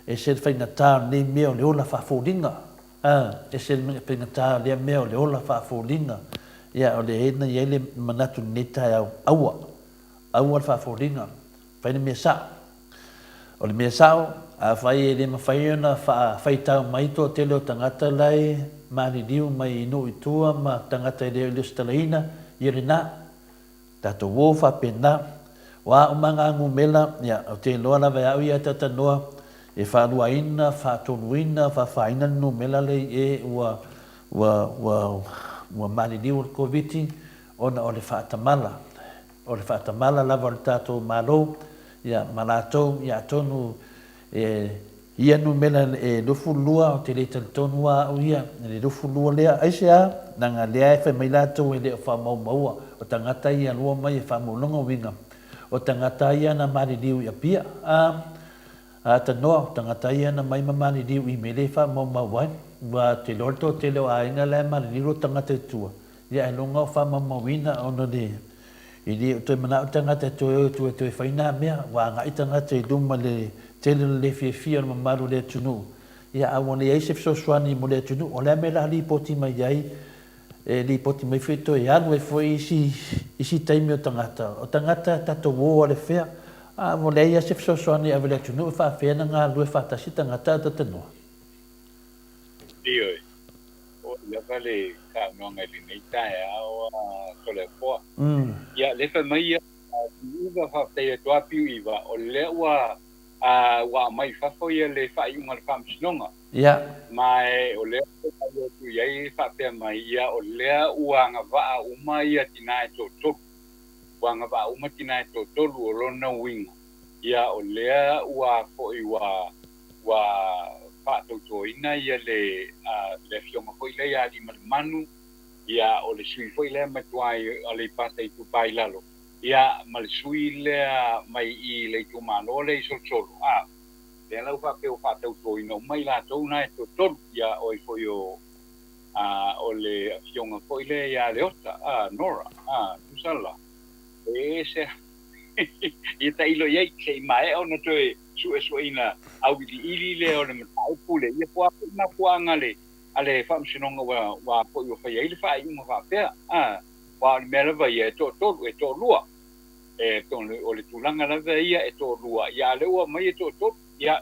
ese le faigata o lenei mea o le ola faafoliga, a, ese le faigata o lea mea o le ola faafoliga, ia, o lea na i ai le manatu i lenei taeao, aua, aua le faafoliga, fai le mea sao. O le mea sao, afai e le mafai ona faafaitau mai toatele o tagata la e maliliu mai i nuu i tua ma tagata e le o i lesitalaina, ia lena. Tatou o faapena. O a uma ngā numera, ia, ou te iloa lava e au ia talatalanoa, e faaluaina, faatoluina, faafāina le numera lea i e ua, ua, ua, ua maliliu o le Koviti. ona o le faatamala, o le faatamala lava o le tatou Malo, ia, ma latou, ia, atonu e ia numera e 22, ou te le talitonu lava au ia i le 22 lea. Aisea? Leaga lea e fai mai latou e le o faamaumaua, o tagata ia lua mai e faamauloga uiga, o tagata ia na maliliu i Apia, a, a tanoa, o tagata ia na mai ma maliliu i mea le faamaumau ai. Ua te iloa le toatele o aiga la e maliliu lo tagata i tua, Ia ailoga o faamaumauina ona le i le o toe manao tagata e toe o i tua e toe fai na mea, ua agai tagata i luma i le tele o le le fiafia o le mamalu o le atunuu, ia a ua leai se fesoasoani mo le atunuu. O le a mea la lipoti mai ai, e lipoti mai foi toe alu ai foi isi isi taimi o tagata, o tagata tatou o ale fea, a ua leai a se fesoasoani e ave i le atunuu e faafefea ona galulue faatasi tagata a tatanoa. Ioe. Oi lava le saunoaga i lenei taeao a Toleafoa. Ia, lea fai mai ia Piuiva, faafetai atu lava Piuiva, o lea ua ua aumai i fafo ia le faaiuga a le Faamasinoga. Ia. Ma o lea ua fai atu i ai faapea mai, ia o lea ua agavaa uma ia tinã e toatolu. Ua agavaa uma tinã e toatolu, o lona uiga, ia o lea ua foi ua ua faatautoina ia le le afioga foi lea ia Aliimalemanu, ia o le sui foi lea mai tua i Aleipata Itupa i Lalo, ia ma le sui lea mai i le itumalo lea i Solosolo, a, lea la ua faapea ua faatautoina uma i latou na e toatolu, ia o ai foi o a, o le afioga foi lea ia Leota, a, Nora, a, tusa la, e ese ia tailo i ai, se i maea ona toe suesueina auiliili lea o le mataupu lea, ia po o a foi mafuaaga a le, a le Faamasinoga ua, ua foi ua fai ai le faaiuga faapea. A, aua o le mea lava ia, e toatolu, e toalua. E, o le tulaga lava ia e toalua, ia a o lea ua aumai e toatolu. Ia,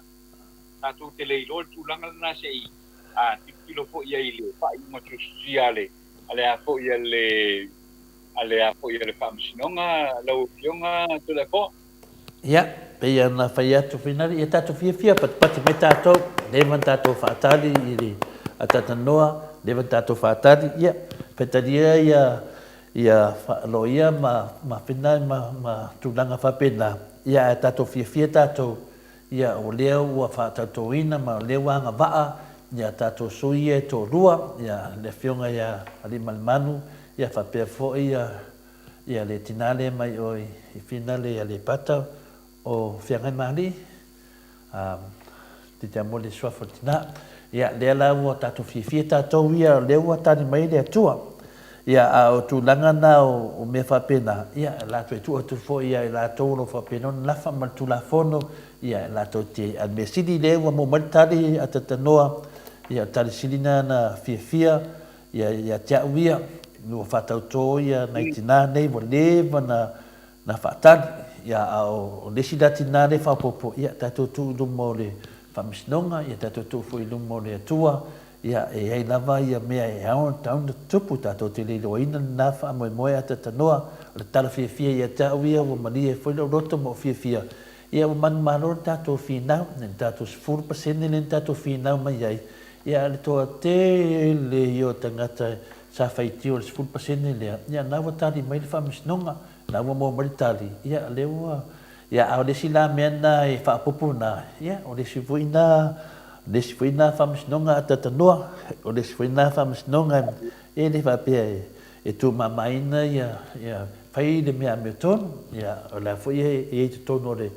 tatou te le iloa le tulaga lena se i a, tilotilo foi i ai i le faaiuga tusitusia a le, a le a foi a le, a le a foi a le Faamasinoga, lau Afioga Toleafoa. Ia, pei ona fai atu Finali, ia tatou fiafia, patipati mai tatou, leva ona tatou faatali i le atatanoa, leva ona tatou faatali, ia, faitalia ia, ia loia ma, ma Finali ma, ma tulaga faapena, ia ae tatou fiafia tatou, ia o lea ua faatautoina ma o lea ua agavaa ia tatou sui ia e toalua, ia le Afioga ia Aliimalemanu, ia faapea foi ia Ia le tina lea mai o i Finale i Aleipata o Feagaimaalii, a te mo le suafa o le tina. Ia lea la ua tatou fiafia tatou ia lea ua tali mai le Atua. Ia a o tulaga na o mea faapena, ia latou e tuu atu foi ia i latou o lo o faapena ona nafa ma le Tulafono, ia latou te, a le mea sili lea ua maua mai le tali a Tatanoa, ia o le tali sili na na fiafia Ia, ia te au ia, ua faatautō ia nai tinā nei ua leva na, na faatali. Ia, a o, o le isi la tinā lea e faaopoopo, ia, tatou tuu i luma o le Faamasinoga, ia tatou tuu foi i luma o le Atua, ia, e i ai lava ia mea e ao ona tatau ona tutupu, tatou te le iloaina lena faamoemoe a tatanoa, o le tala fiafia ia te au ia, ua malie ai foi lou loto ma ou fiafia, ia, ua manumalo le tatou finau, le tatou 10% lea na tatou finau mai ai, Ia, le toatele ia o tagata sa faitio i le 10% lea, ia, na ua tali mai le Faamasinoga, na ua maua mai le tali, ia, lea ua, ia, a o le isi la mea lena e faaopoopo na, ia, o le isi foi na, le isi foi na Faamasinoga a Tatanoa, o le isi foi na Faamasinoga e le faapea e, e tuumamaina ia, ia, fai le mea amiotonu, ia, o la foi e i ai i totonu o le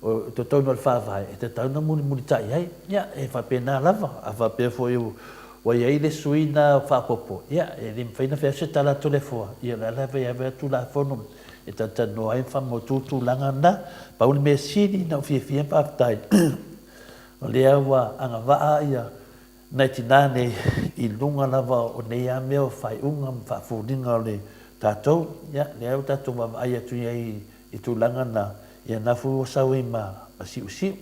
O totonu o le Faavae, e tatau ona mulimulitai ai. Ia, e faapena lava. A faapea foi ua i ai le sui na faaopoopo, ia, e le mafai ona fai atu se tala a Toleafoa, ia, o le a lava e ave atu Tulafono e talatalanoa ai ma faamautu tulaga na. Pau le mea sili na ou fiafia ma faafetai, o lea ua agavaa ia nai tinā nei i luga lava o nei lava mea o faaiuga ma faafuliga o le tatou, ia, lea ua tatou vaavaai atu i ai i tulaga na, ia na foi ua sau ai ma siusiu.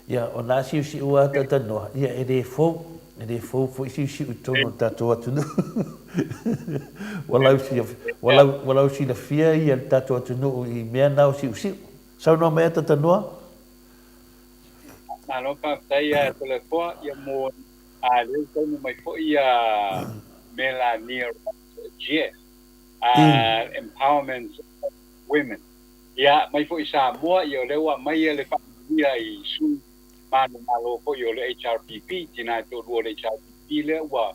Ia, o na siusiu lava talatalanoa, ia e le fou, e le fou foi siusiu i totonu o le tatou atunuu. Ua lau, ua lau, ua lau silafia ia le tatou atunuu i mea na o siusiu. Saunoa mai a talatalanoa. Malo faafetai ia Toleafoa, ia mo a lea ua taunuu mai foi ia Melania Jeff. Empowerment of Women. Ia, mai foi i Samoa, ia o lea ua aumaia le faamanuia i sui manumalo foi o le HRPP, tina e toalua o le HRPP lea ua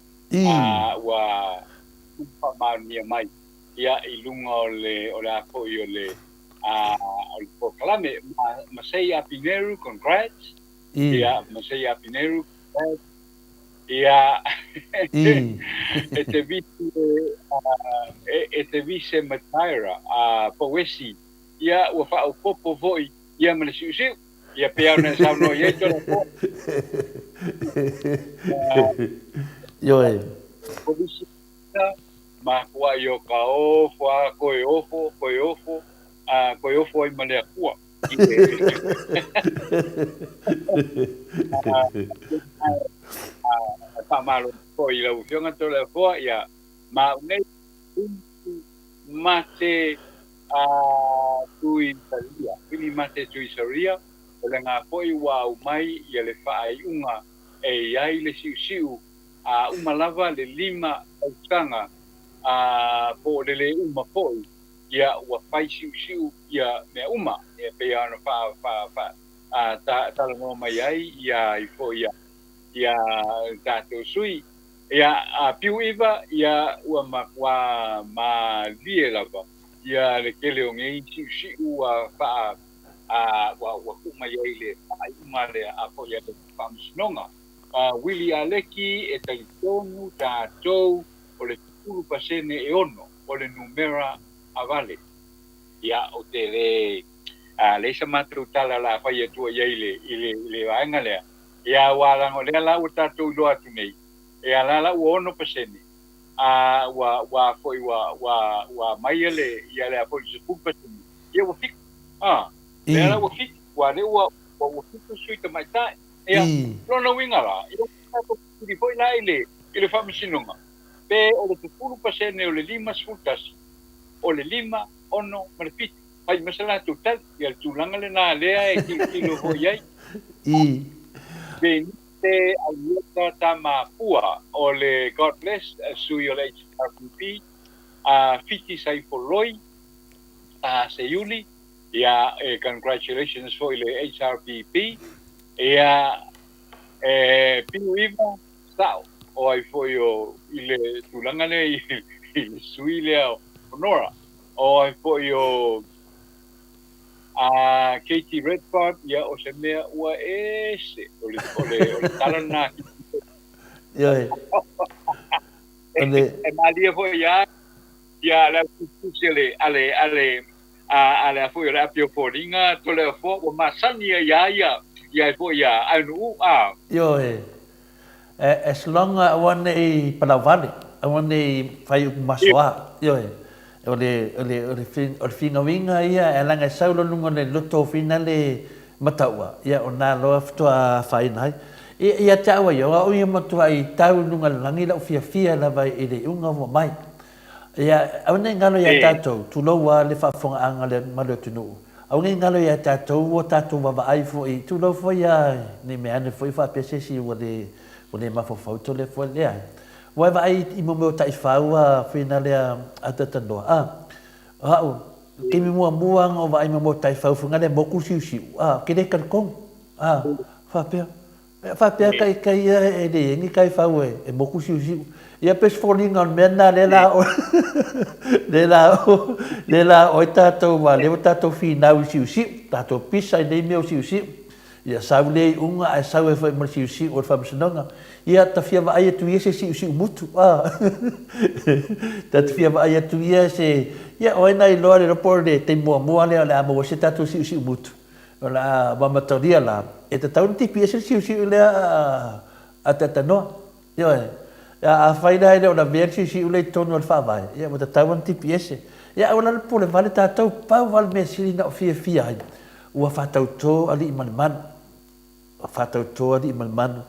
ua faamaonia mai ia i luga o le o le a foi o le o le polokalame. Masei Apineru, congrats. Ia, Masei Apineru, congrats. Ia, e te vise, e te vise Mataira, Pouesi, ia, ua faaopoopo foi, ia ma le siusiu, ia pei ona e saunoa i ai Toleafoa. Ioe. Polisi makuai o ka ofo a koe ofo, koe ofo, a koe ofo ai ma le Akua. Faamalo foi i lau Afioga Toleafoa, ia ma au nei mate Tuisaria, Fili mate Tuisaria, o le ga foi ua aumai ia le faaiuga e i ai le siusiu a uma lava le 5 tausaga po o le le uma foi. Ia ua fai siusiu ia mea uma e pei ona fa fa fa a ta talanoa mai ai ia ai foi ia ia tatou sui ia a piu iva ia ua matua malie lava ia le tele o nei siusiu ua fa a ua ua tuu mai ai le faaiuga lea a foi a le Faamasinoga. A Willie Aleki e talitonu tatou o le 10% e ono o le numera avale. Ia, ou te le, a, leai sa matou tala o le a fai atua i ai i le, i le, i le vaega lea. Ia, aua leaga o lea la ua tatou iloa atu nei, ia la la ua 6%, a, ua, ua foi ua, ua, ua aumaia le, ia le a foi le 10%, ia ua fitu, a, lea la ua fitu, ua lea ua, ua, ua fitu sui tamaitai. Ia, lona uiga la, ia ua tatou fesili foi la i le, i le Faamasinoga, Pe o le 10% o le 51, o le 5, 6 ma le 7. Fai mai se latou tali. Ia le tulaga lena lea e tilotilo foi i ai. Benite Alieta Tamapua o le God Bless, sui o le HRPP, a Fiti Saifoloi a Seiuli, ia e congratulations foi i le HRPP. Ia e piu iva Sao, o ai foi o i le tulaga lea i le sui lea o Nora, o ai foi o a Katie Redford, ia o se mea ua ese, o le, o le, o le tala lena a Katie. Ioe. O le... E malie foi ia ia le autusitusi a le, a le, a le, a, a le a foi o le api o foliga, Toleafoa, ua masani ai ia ia, ia ai foi ia Aunuu, a. Ioe. As long a aua ne i palauvale, aua ne i fai upu masoa, ioe, o le, o le, o le, o le finauiga ia e alaga e sau loa luga o le loto finale mataua, ia o na loa faatoa afaina ai. Ia, ia te au ia, o au ia matuai tau i luga o le lagi lau fiafia lava i le iuga ua mai. Ia, aua ne i galo ia tatou, tulou lava le faafofogaaga a le mamalu o le atunuu, aua ne i galo ia tatou ua tatou vaavaai foi, tulou foi a ne i mea ane foi faapea se isi ua le, ua le mafaufau tole foi, leai. Ua e vaai i mea o taifau a finale a Tatanoa, a, o au, i le taimi muamua lava na ou vaai i mea o taifau foi na le motu siusiu, a, ou te le talitonu, a, faapea, Faapea taitai ia e leai ai ni taifau e motu siusiu. Ia pei se foliga o le mea lena lea la lea la lea la oi tatou aua lea ua tatou finau i siusiu, tatou pisa i nei mea o siusiu. Ia sau lea iuga ae sau ai foi ma le siusiu o le faamasinoga. Ia ta fia vaai atu ia se siusiu mutu a. Ta te fia vaai atu ia se ia o ai na iloa le iloa po o le taimi muamua lea o le a maua ai se tatou siusiu mutu. O le a mamatalia la, e tatau ona tipi ese le siusiu lea a Tatanoa. Ioe. Ia, afai la e le o lavea le siusiu lea i totonu o le Faavae, ia ua tatau ona tipi ese. Ia aua la le pule vale tatou, pau lava le mea sili na ou fiafia ai, ua faatauto alii ma le manu. Ua faatauto alii ma le manu.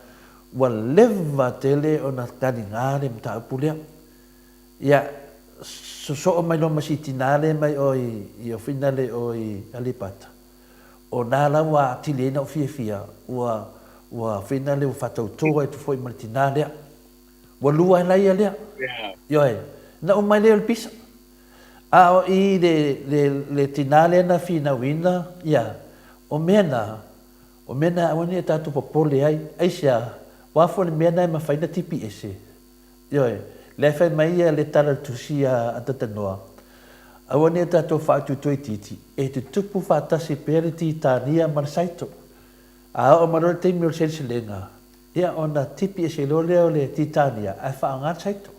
Ua leva tele ona taliga le mataupu lea. Ia, sosoo mai loa ma si tina lea mai o i Ofinale o i Aleipata. O na la ua atili ai na ou fiafia, ua, ua finale ua faatauto atu foi ma le tina lea. Ua lua ai la ia lea. Ioe. Na uma ai lea o le pisa. A o i le, le, le tinā lea na finauina, ia, o mea na, o mea na e aua ne i o tatou popole ai, aisea, o a foi le mea na e mafai ona tipi ese? Ioe, lea e fai mai ia le tala o le tusi a Tatanoa, Aua ne i o tatou faatutuaitiiti, e tutupu faatasi pea le titania ma le saito. A oo mai loa le taimi o le seleselega, ia ona tipi ese loa lea o le titania ae faaaoga le saito.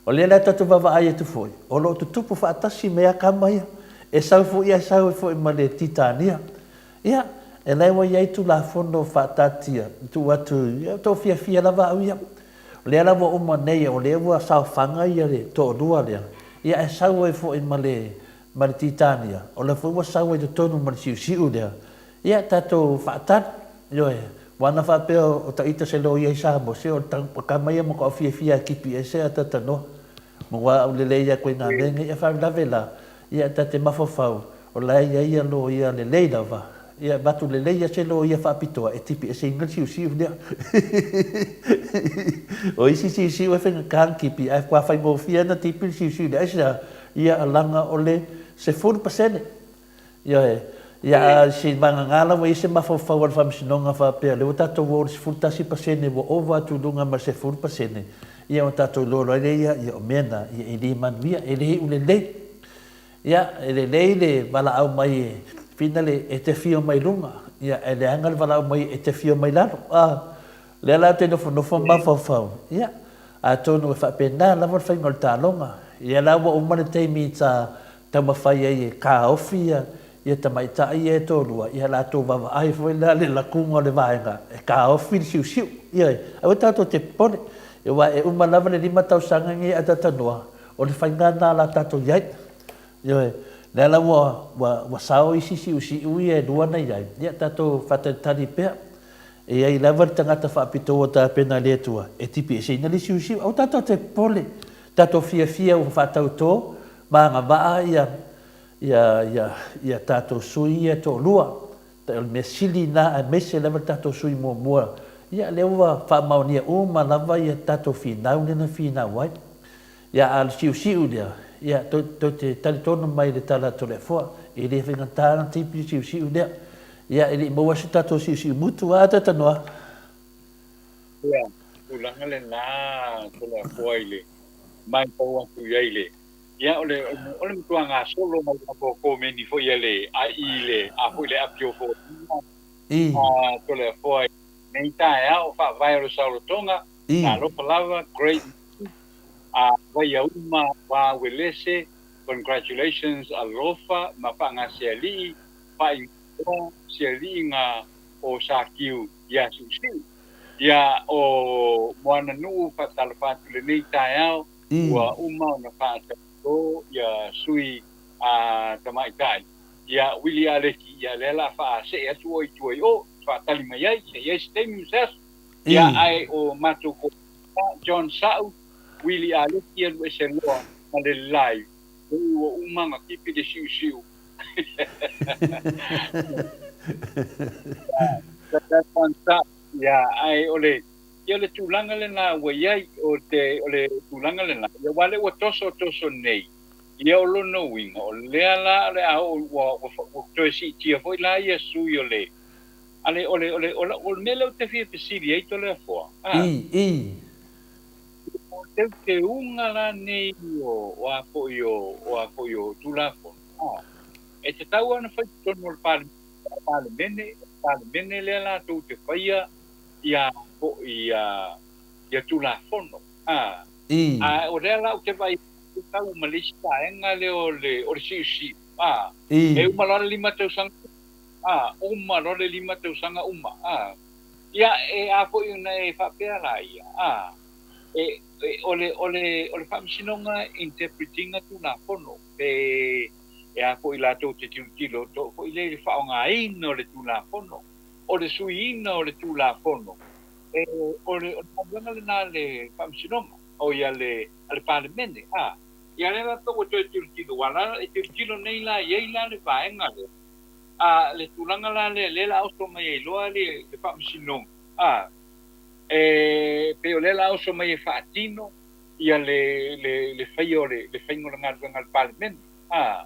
O lea la tatou vaavaai atu foi, o lo o tutupu faatasi mea kama ia, e sau foi ae sau ai foi ma le titania. Ia, e la e ua i ai Tulafono faataatia e tuu atu, ia ua tou fiafia lava au ia. O lea la ua uma nei, o lea ua saofaga ia le toalua lea, ia ae sau ai foi ma le, ma le titania, o lea foi ua sau ai totonu ma le siusiu lea, ia tatou faatali. Ioe, aua ana faapea o ta ita se loia i Samoa, se o le tama ia matuai fiafia e tipi ese a talanoa. Matua au lelei atu i nā mea nei, a faalavelave la, ia ta te mafaufau, o la e i ai ia loia lelei lava, ia avatu lelei ia se loia faapitoa e tipi eseina le siusiu lea. O isi siusiu e faigata ona tipi, ae faatoa faigofie ona tipi le siusiu lea. Aisea? Ia alaga o le 10%. Ioe. Ia, a se i vagana lava i ai se mafaufau a le Faamasinoga faapea, o lea ua tatou o i le 11% ua ova atu i luga ma le 10%, ia ona tatou iloa loa lea, ia, ia o mea na, ia e le manuia, e le iu lelei. Ia, e lelei le valaau mai e Fina le e te afio mai luga, ia, ae leaga le valaau mai e te afio mai lalo. A, lea la ou te nofonofo ma mafaufau, ia, atonu e faapena lava le faiga o le taaloga. Ia la ua uma le taimi sa taumafai ai e taofi ia ia tamaitai ia e toalua, ia latou vaavaai foi la le lakuga o le vaega e taofi le siusiu. Ioe, aua tatou te popole, aua e uma lava le lima tausaga lenei a talanoa, o le faiga lena la tatou i ai. Ioe, lea la ua, ua, ua sao isi siusiu ia e lua na i ai, ia tatou faatalitali pea. E i ai lava le tagata faapitoa ua tapena e le Atua e tipieseina le siusiu. Aua tatou te popole, tatou fiafia ua faatautō ma agavaa ia, ia, ia, ia tatou sui ia e toalua. O le mea sili lena aemaise lava le tatou sui muamua, ia lea ua faamaonia uma lava ia tatou finau lea na finau ai. Ia, a o le siusiu lea, ia, tou, tou te talitonu mai i le tala a Toleafoa, e le faigata ona tipi le siusiu lea. Ia, e le i maua se tatou siusiu mutu, a Tatanoa? Ia, tulaga lena Toleafoa i le matau atu i ai le, ia, o le, o le matua gasolo mai lava o komeni foi a le ai i le, a foi le api o foliga, a Toleafoa i lenei taeao, faavae o le saolotoga, talofa lava, great a Vaiauma va Uelese, congratulations alofa ma faagasealii, faaigoa sealiiga o Sakiu ia Siusiu. Ia o Moananuu faatalofa atu lenei taeao ua uma ona faatautō ia sui a tamaitai ia Wili Aleki ia lea la faasee atu oe i tua i o faatali mai ai se i ai se taimi ma se aso. Ia ae o matou ko John Sa'u, Wili Aleki alu ese loa ma le live lei ua uma ona tipi le siusiu. John Sa'u, ia ae o le ia o le tulaga lena ua i ai o te o le tulaga lena ia aua lea ua toso toso nei ia o lona uiga o lea la o le a oo ua ua toe siitia foi la ia sui o le A le, o le, o le, o le, o le mea lea ou te fia fesili ai Toleafoa, a. I, i. O teuteuga la nei o, o a foi o, o a foi o Tulafono, a, e tatau lava ona fai i totonu o le Palemene, Palemene, Palemene lea latou te faia ia foi ia, ia Tulafono, a. I. A o lea la ou te vaai atu, tau ma le isi vaega lea o le, o le siusiu, a. I. E uma loa le lima tausaga A, uma loa le lima tausaga uma, a. Ia, e a foi ona e faapea la ia, a, e, e, o le, o le, o le Faamasinoga interpret ina Tulafono, pe, e a foi latou te tilotilo to foi lea i le faaaogaina o le Tulafono, o le suiina o le Tulafono, e, o le, o le galuega lena a le Faamasinoga, oi a le, a le Palemene, a. Ia, lea la tou ua toe tilotilo, aua la e tilotilo nei la i ai la le vaega lea, a, le tulaga la lea, lea la oso mai ai loa le, le faamasinoga, a, e pei o lea la oso mai e faatino ia le, le, le faia o le, le faiga o le galuega a le Palemene. A,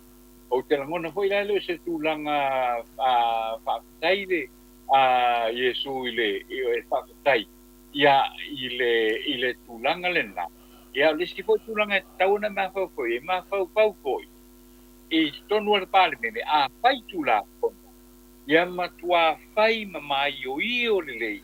ou te lagona foi la e le o se tulaga a faafetai le a Iesu i le e faafetai ia i le i le tulaga lena. Ia o le isi foi tulaga e tatau ona mafaufau i ai, mafaufau foi i totonu o le Palemene, afai Tulafono, ia matuā fai ma maioio lelei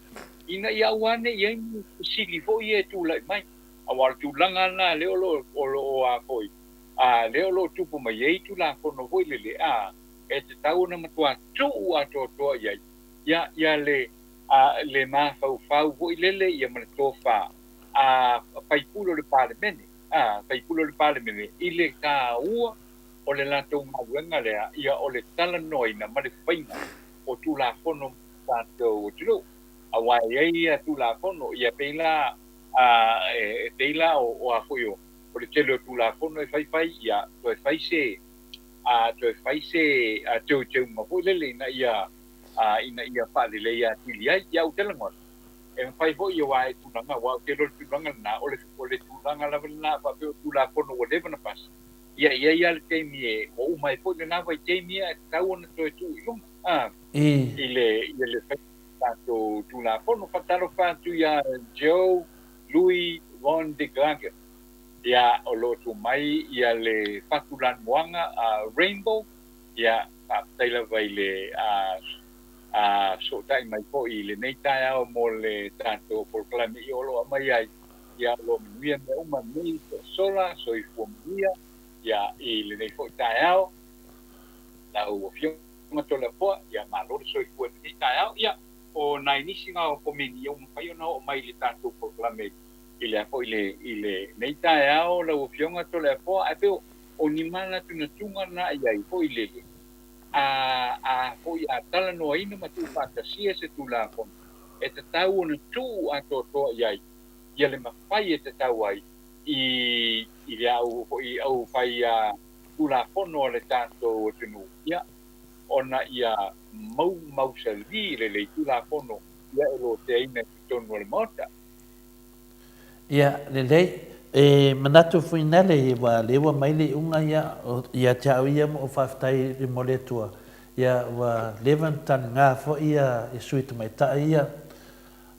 ina ia aua ne i i ai ni fesili foi ia e tulai mai. Aua o le tulaga lena lea o lo o lo o a foi, a lea o lo o tupu mai ai Tulafono foi lele, a e tatau ona matuā tuu atoatoa i ai ia ia le a le mafaufau foi lele ia ma le tofa a faipule o le Palemene, a faipule o le Palemene i le taua o le latou galuega lea, ia o le talanoaina ma le faiga o Tulafono mo tatou atunuu. Aua e i ai ia Tulafono, ia pei la a e pei la o o a foi o o le tele o Tulafono e faifai, ia toe fai se a toe fai se teuteuga foi lele ina ia a ina ia faaleleia atili ai. Ia ou te lagona, e mafai foi aua e tulaga, aua ou te iloa le tulaga lena, o le o le tulaga lava lena faapea o Tulafono ua leva ona pasi, ia e i ai lava le taimi e ua uma ai foi lena vaitaimi ae tatau ona toe tuu i luma a i le i le faiga o tatou Tulafono. Faatalofa atu ia Joe Louis Von de Glagen, ia o lo o tu mai ia le fatu lanumoana a Rainbow, ia faafetai lava i le a a sootai mai foi i lenei taeao mo le tatou polokalame i o lo o aumai ai, ia o lo o manuia mea uma nei sola soifua manuia ia i lenei foi taeao lau Afioga Toleafoa, ia malo le soifua i lenei taeao. Ia o nai nisi na o komeni ia ua mafai ona oo mai i le tatou polokalame i le a foi le i lenei taeao lau Afioga Toleafoa, ae pei o ni manatunatuga na i ai foi lele a a foi a talanoaina ma tuufaatasia se Tulafono e tatau ona tuu atoatoa i ai ia le mafai e tatau ai i i le au foi au fai a Tulafono a le tatou atunuu ia ona ia mau mausali lelei Tulafono ia e loteaina i totonu o le Maota. Ia, lelei. E manatu foi nale ua lea ua mai le iuga ia, ia te au ia ma ou faafetai i luma o le Atua, ia ua leva ona taliga foi ia sui tamaitai ia,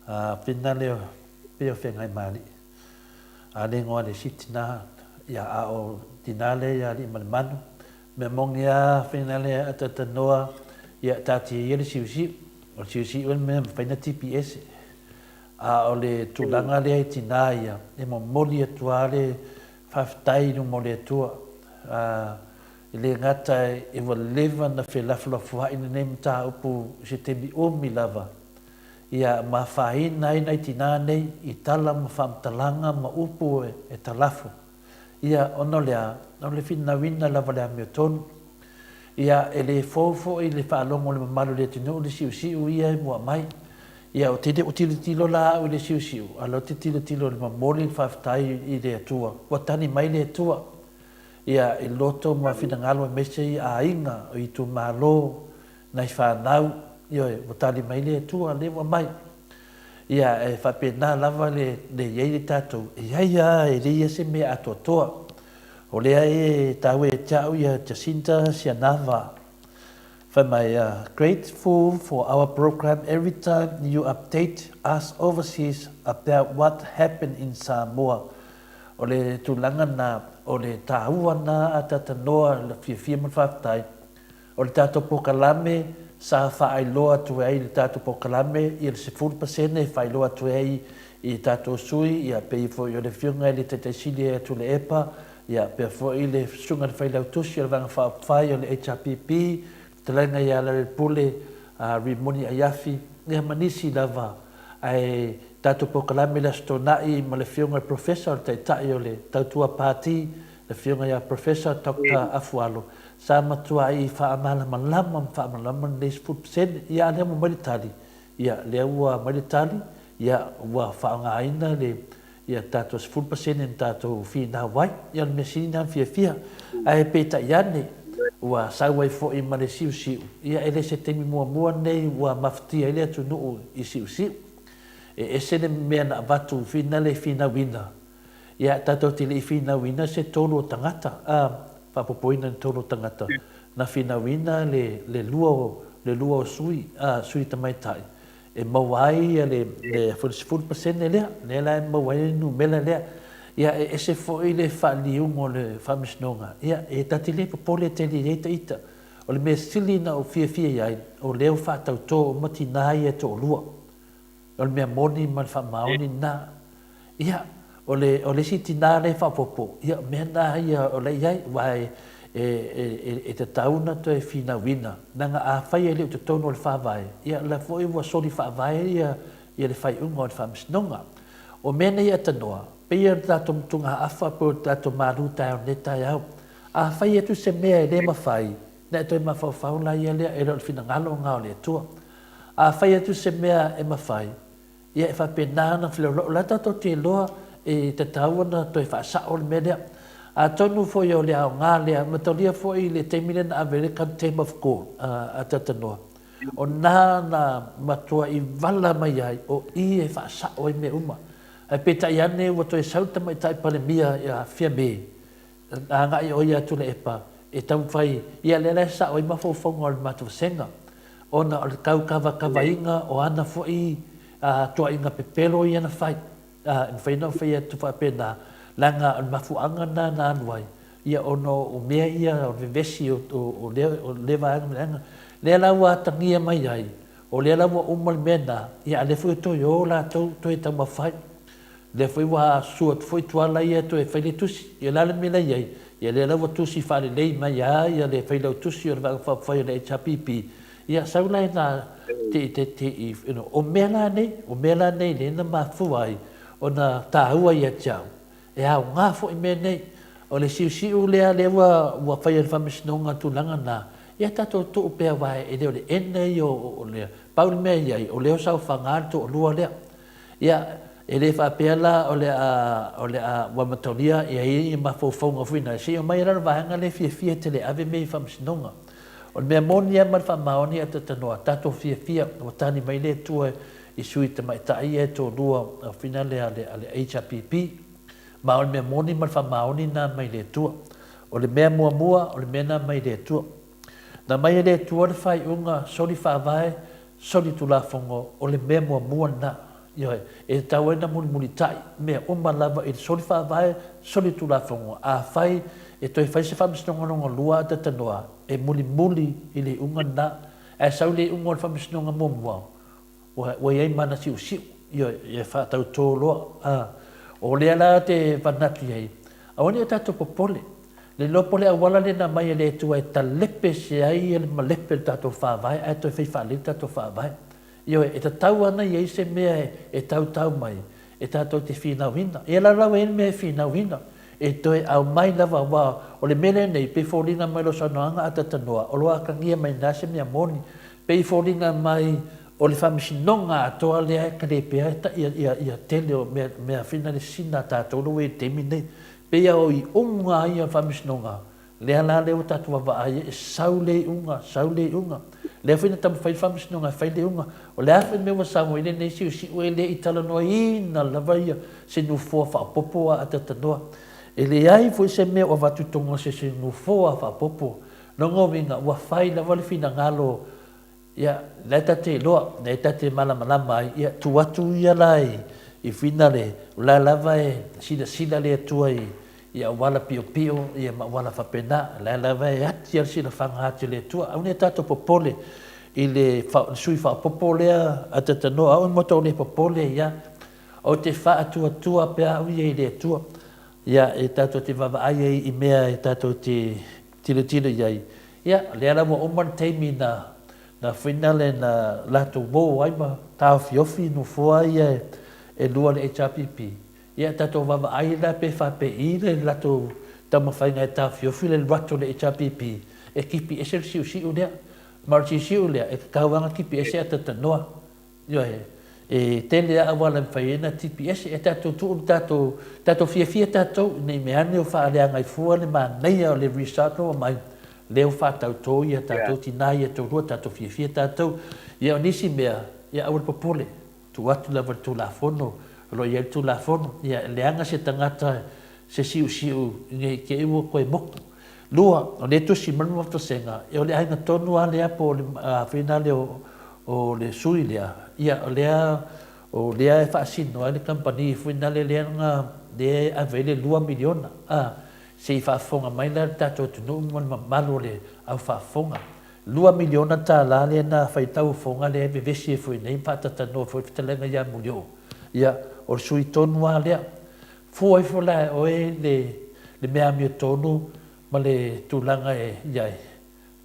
a finale pei o Feagaimalii. A le igoa le isi tina, ia a o tina lea ia Aliimalemanu, mea moni a finale a talatalanoa, ia taatia ia le siusiu. O le siusiu le mea e mafai ona tipi ese. A o le tulaga lea i tinā ia, e momoli atu lava le faafetai i luma o le Atua. E le gata e ua leva ona felafolafoai lenei mataupu i se taimi umi lava, ia ma afaina ai nai tinā nei i tala ma faamatalaga ma upu e talafo. Ia, ona o le a? O le finauina lava o le amiotonu. Ia, e le fou foi le faalogo i le mamalu o le atunuu le siusiu ia e mua mai. Ia, ou te le o tilotilo la au i le siusiu, a o lea ou te tilotilo i le momoli le faafetai i le Atua. Ua tali mai le Atua, ia, i loto ma finagalo aemaise i aiga, o itumalo, nai fanau, ioe, ua tali mai le Atua, lea ua aumai. Ia, e faapena lava le, le i ai le tatou, e i ai lava, e leai lava se mea atoatoa. O lea e taua ia te au ia Jacinta Sianava, fai mai, Grateful for our program every time you update us overseas about what happen in Samoa. O le tulaga na, o le taua na a Tatanoa, le fiafia ma le faafetai, O le tatou polokalame sa faailoa atu ai i le tatou polokalame ia le 10% e faailoa atu ai i tatou sui ia pei foi o le afioga i le Taitai Sili ia Tuilaepa ia pea foi le Susuga i le Failautusi o le Vaega Faaupufai o le HRPP fetalaiga ia Lealailepule Rimoni Aiafi ia ma nisi lava ae tatou polokalame i le Aso Toonai ma le afioga i le Professor o le Taitai o le Tautua Pati le afioga ia Professor Doctor Afualo Sa matuai faamalamalama ma faamalamalama lenei 10%, ia a lea ua mai le tali, ia lea ua mai le tali, ia ua faaaogaina le ia tatou 10% na tatou finau ai. Ia o le mea sili lena ona fiafia. Ae peitai ane, ua sau ai foi ma le siusiu, ia e le se taimi muamua lenei ua mafatia ai le atunuu i siusiu. E ese le mea na avatu finale finauina, ia tatou te le i finauina se tolu o tagata. A. faapopoina i totonu o tagata, na finauina le, le lua o, le lua o sui, a, sui tamaitai, e maua ai ia le, le 10% lea, lea la e maua ai le numera lea. Ia, e ese foi le faaliuga o le Faamasinoga, ia, e ta te le popole tele i ai ta ita. O le mea sili na ou fiafia i ai, o lea ua faatautō uma tinā ia e toalua. O le mea moni ma le faamaoni lena. Ia, o le, o le isi tinā lea e faaopoopo, ia, o mea na ia o la e i ai, aua e, e, e, e tatau ona toe finauina, leaga afai e le o i totonu o le Faavae, ia, o la foi ua soli faavae ia, ia le faaiuga o le Faamasinoga. O mea nei e atanoa, pei o le tatou motugaafa po o le tatou malu taeao i lenei taeao. Afai atu se mea e le mafai, na e toe mafaufau la ia lea, e le o le finagalo lena o le Atua. Afai atu se mea e mafai, ia e faapena ona feleoloa. O la tatou te iloa e tatau ona toe faasao le mea lea. Atonu foi o le aoga lea, mataulia foi le taimi lea na ave ai le contempt of court a Tatanoa, o na na matuai vala mai ai o i e faasao ai mea uma. Ae peitai ane ua toe sau le Tamaitai Palemia ia Fiame, Na agai ʻo ia a Tuilaepa e taumafai, ia lea la e sao ai mafaufauga o le matou vasega, ona o le taukavakavaina o ana foi tuuaiga pepelo ia na fai. E mafai ona ou fai atu faapena, leaga o le mafuaaga lena na alu ai, ia ona o mea ia o le vevesi o lea vaega ma lea vaega. Lea la ua atagia mai ai, o lea la ua uma le mea lena, ia a o lea foi ua toe o latou toe taumafai. Lea foi ua susu atu foi Tuala ia toe fai le tusi. Ia o le a le mea la i ai? Ia lea la ua tusi faalelei mai a ia le failautusi o le Vaega Faaupufai o le HRPP, ia sau la ina te te te i, you know, o mea la nei, o mea la nei lea na mafua ai ona taua ia te au, e aoga foi mea nei. O le siusiu lea lea ua ua fai e le Faamasinoga tulaga na, ia tatou tuu pea aua e le o le ene ia o lea. Pau le mea e i ai, o lea ua saofaga le toalua lea. Ia, e le faapea la o le a, o le a, ua mataulia e i ai mafaufauga foi na, se i omai la le vaega lea e fiafia tele e ave mea i faamasinoga. O le mea moni lava ma le faamaoni a Tatanoa, tatou fiafia ua tali mai le Atua i sui tamaitai ia e toalua o finale a le, a le HRPP. Ma o le mea moni ma le faamaoni na mai le Atua. O le mea muamua, o le mea na mai le Atua. Na mai e le Atua le faaiuga soli faavae, soli tulafono, o le mea muamua lena. Ioe, e tatau ai ona mulimulitai mea uma lava i le soli faavae, soli tulafono. Afai e toe fai se faamasinoga lona lua a Tatanoa, e mulimuli i le iuga lena. Ae sau le iuga o le faamasinoga muamua, Ua, ua i ai ma ana siusiu, ioe, e faatautō loa. A, o lea la te manatu i ai, aua ne i o tatou popole. Le iloa po o le auala lea na aumai e le Atua e talepe ese ai le malepe o le tatou Faavae ae toe fai faalelei le tatou Faavae. Ioe, e tatau lava ona i ai se mea e tautau mai e tatou te finauina. Ia la ua i ai le mea e finauina, e toe aumai lava, aua o le mea lenei, pei foliga mai lou saunoaga a Tatanoa, o lo o atagia mai i ina se mea moni. Pei foliga mai o le faamasinoga atoa lea e kalepea ia tele o mea finalesina a tatou lea ua i ai i le taimi lenei. Pei lava o iuga ia o le faamasinoga, lea la lea ua tatou vaavaai ai, e sau le iuga, sau le iuga. Lea foi na taumafai le faamasinoga e fai le iuga. O le a foi le mea ua sau ai lenei siusiu e le i talanoaina lava ia se nofoa faaopoopo a Atatanoa. E leai foi se mea ua avatu i totonu o se se nofoa faaopoopo. Lona uiga, ua fai lava le finagalo, ia, la e ta te iloa, lea ta te malamalama ai, ia, tuu atu ia la i finale, o la lava e silasila le Atua i auala piopio, ia, ma auala faapena, o la lava e ati lava le silafaga atu e le Atua. Aua ne i tatou popole i le sui faaopoopo lea a Tatanoa, aua mo tou le popole, ia, ou te faatuatua pea au ia i le Atua. Ia, e tatou te vaavaai ai i mea e tatou te tilotilo i ai. Ia, o lea la ua uma le taimi na, na finale na latou o ai ma taofiofi nofoa ia e lua o le HRPP. Ia, tatou vaavaai la pe faapei le latou taumafaiga e taofiofi le alu atu o le HRPP e tipi ese le siusiu lea. Ma o le siusiu lea, e tatau lava ona tipi ese a Tatanoa. Ioe, e tele lava auala e mafai ai ona tipi ese. E tatou tuu le tatou, tatou fiafia tatou ne i mea ane ua faaleaga ai fua le manaia o le result ua aumai, lea ua faatautō ia tatou tina ia toalua, tatou fiafia tatou. Ia o nisi mea, ia aua le popole, tuu atu lava i le Tulafono, o lo o i ai le Tulafono. Ia e leaga se tagata se siusiu ne i te i ua toe motu. Lua, o lea e tusi mai le Mafasega, ia o le aiga tonu lava lea po o le afina lea o le sui lea, ia o lea o lea e faasino ai le kamupani foi nale lea na lea e ave ai le $2 miliona, a, se i faafofoga mai la le tatou atunuu ma le mamalu o le au faafofoga. $2 miliona lea na faitauofoga lea e vevesi ai foi nei ma faatatatanoa foi le fetalaiga ia Mulioo. Ia, o le sui tonu lava lea. Fua ifo la e oe le le mea amiotonu ma le tulaga e i ai.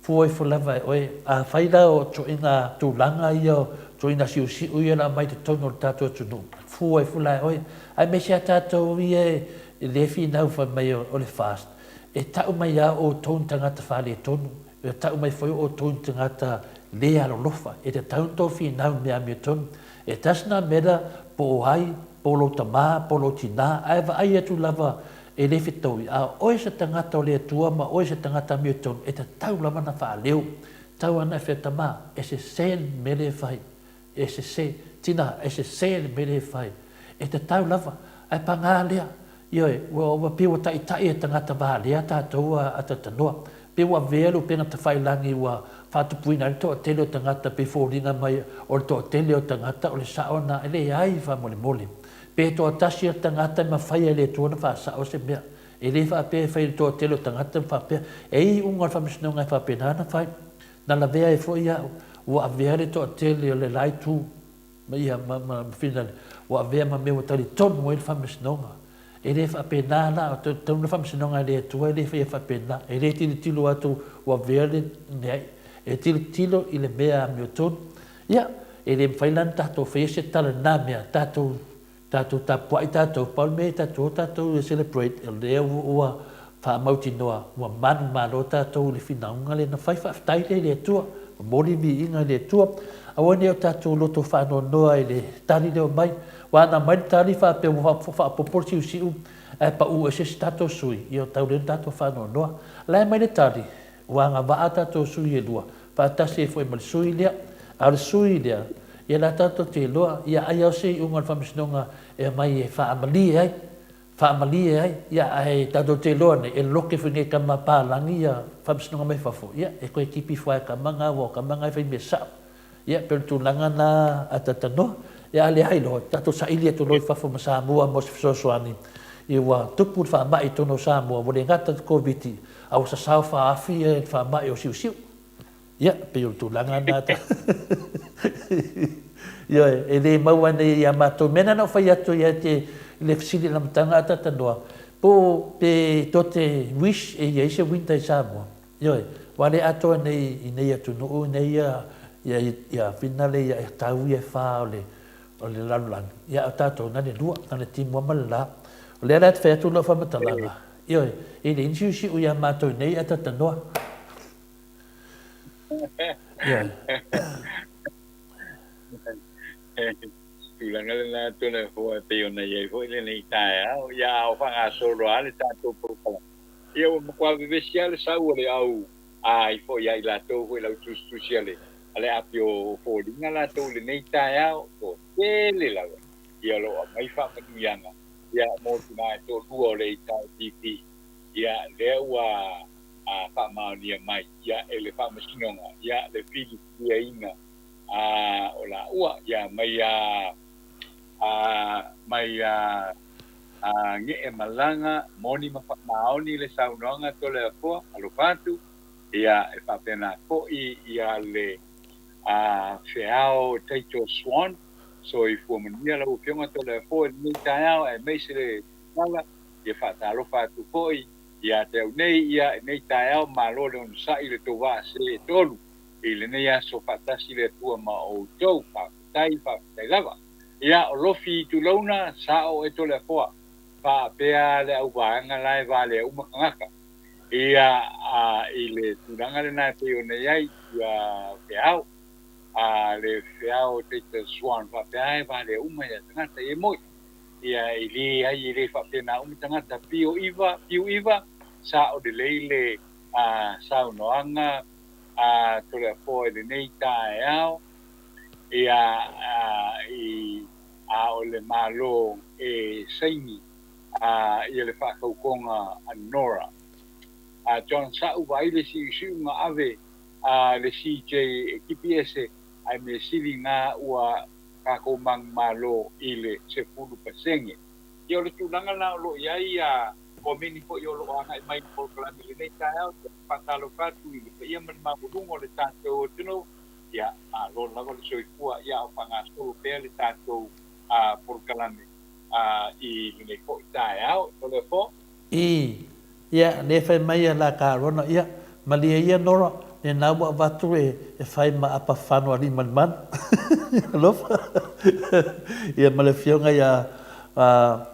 Fua ifo lava e oe. Afai la o ituaiga tulaga ia, o ituaiga siusiu ia o le a aumai i totonu o le tatou atunuu, fua ifo la e oe. Aemaise lava tatou ia e le finau fai mai o le FAST, e tau mai lava o outou ni tagata faaletonu, e tau mai foi o outou ni tagata le alolofa. E tatau ona outou finau i mea amiotonu. It does not matter po o ai, po o lou tama, po o lou tina, ae vaai atu lava e le fetaui, a o oe se tagata o le Atua ma oe se tagata amiotonu, e tatau lava ona faaleo. Tau ana e fea tama, e sese le mea lea e fai, e sese, tina, e sese le mea lea e fai. E tatau lava, ae paga lea, Ioe, ua pei ua taitai e tagata valea tatou a talatalanoa. Pei ua avea le upega tafailagi ua faatupuina ai le toatele o tagata pei foliga mai o le toatele o tagata o le sao na e leai faamolemole. Pe toatasi le tagata e mafai e le Atua ona faasao se mea. E le faapea e fai e le toatele o tagata ma faapea e i iuga o le faamasinoga e faapena ona fai. Na lavea ai foi au, ua avea le toatele o le la itu. ma ia ma ma finale ua avea ma mea ua talitonu ai le faamasinoga. E le faapena la, o talitonu le faamasinoga e le Atua e le faia faapena. E le tilotilo atu ua avea le leai, e tilotilo i le mea amiotonu. Ia, e le mafai la ona tatou faia se tala i lena mea, tatou Tatou tapuai tatou, pau le mea tatou o tatou e celebrate o lea ua faamautinoa ua manumalo tatou i le finauga lea na fai, faafetai lea i le Atua, momoli viiga i le Atua. Aua ne i o tatou loto faanoanoa i le tali lea omai, aua ana aumai le tali faapea ua faaopoopo le siusiu ae pau ese se tatou sui, ia tau lea ona tatou faanoanoa. O la e aumai le tali, Ua agavaa tatou sui e lua, faatasi ai foi ma le sui lea. A o le sui lea, ia la tatou te iloa, ia ai lava o se iuga o le Faamasinoga e aumai e faamalie ai, faamalie ai, ia ae tatou te iloa nei, e loke foi nei tama palagi ia Faamasinoga mai fafo, ia e toe tipi ifo lava e tama na, aua o tama na e fai mea sao. Ia, pei o le tulaga lena a talatalanoa. Ia, a leai loa, tatou saili atu loa i fafo ma Samoa mo se fesoasoani, ia ua tupu le faamai i totonu o Samoa, ua le gata i le Koviti, a ua sasao faaafi le faamai o siusiu. Ia, pei o le tulaga lena. Ioe, e le maua nei ia matou. Mea lena na ou fai atu ia te i le fesili i le amataga a talatalanoa, po o pe tou te wish e i ai se winter i Samoa. Ioe, ua le atoa nei i nei atunuu nei ia ia ia finale ia tau ia e fa o le o le lalolagi, ia a o tatou na le lua, na le timu lava ma le la. O lea la e te fai atu lau faamatalaga, ioe, e leai ni siusiu ia matou i nei ae talatalanoa. Ioe. Tulaga lena Toleafoa e pei ona i ai foi lenei taeao, ia a o faagasolo lava le tatou polokalame. Ia ua matua vevesi lava le sau o le au ai foi ia i latou foi lau tusitusi a le a le api o foliga latou i lenei taeao, toatele lava ia o lo o aumai faamanuiaga ia mo tina e toalua o le HRPP ia lea ua a faamaonia mai ia e le Faamasinoga ia le filifiliaina a o laua ia mai a a mai a A Gee Malaga, moni ma faamaoni le saunoaga Toleafoa, alofa atu, ia e faapena foi ia le a Feao Taito Swan, soifua manuia lau Afioga Toleafoa i lenei taeao aemaise le tala, ia faatalofa atu foi ia te au nei ia i lenei taeao, malo le onosai i le tou vaa seetolu i lenei aso faatasi le Atua ma outou, faafetai faafetai lava. Ia, o Lofi tulouna, sao e Toleafoa, faapea le auvaega la e valea uma tagata. Ia, a, i le tulaga lena e pei ona i ai, ia Feao, a, le Feao Titus Swan, faapea e valea uma ia tagata. Ia e moi, ia e leai, e le faapena uma tagata. Pio iva, piu iva, sao lelei le, a, saunoaga a Toleafoa i lenei taeao. Ia, i, a o le Malo e saini, a, ia le faakaukoga a Nora. John Sa'u vaai le siusiuga ave a le CJ e tipi ese ae mea sili na ua tatou manumalo i le 10%. Ia o le tulaga la o lo o i ai ia Komeni foi o lo o agai mai i le polokalame i lenei taeao, ia faatalofa atu i le paia ma le maualuga o le tatou atunuu, ia malo lava le soifua, ia a o faagasolo pea le tatou polokalame i lenei foi taeao. Toleafoa. I, ia, lea fai mai a la Karona, ia, malie ia Nora, lena ua avatu e, e fai ma apa fano alii ma le manu. Alofa. Ia ma le afioga ia a,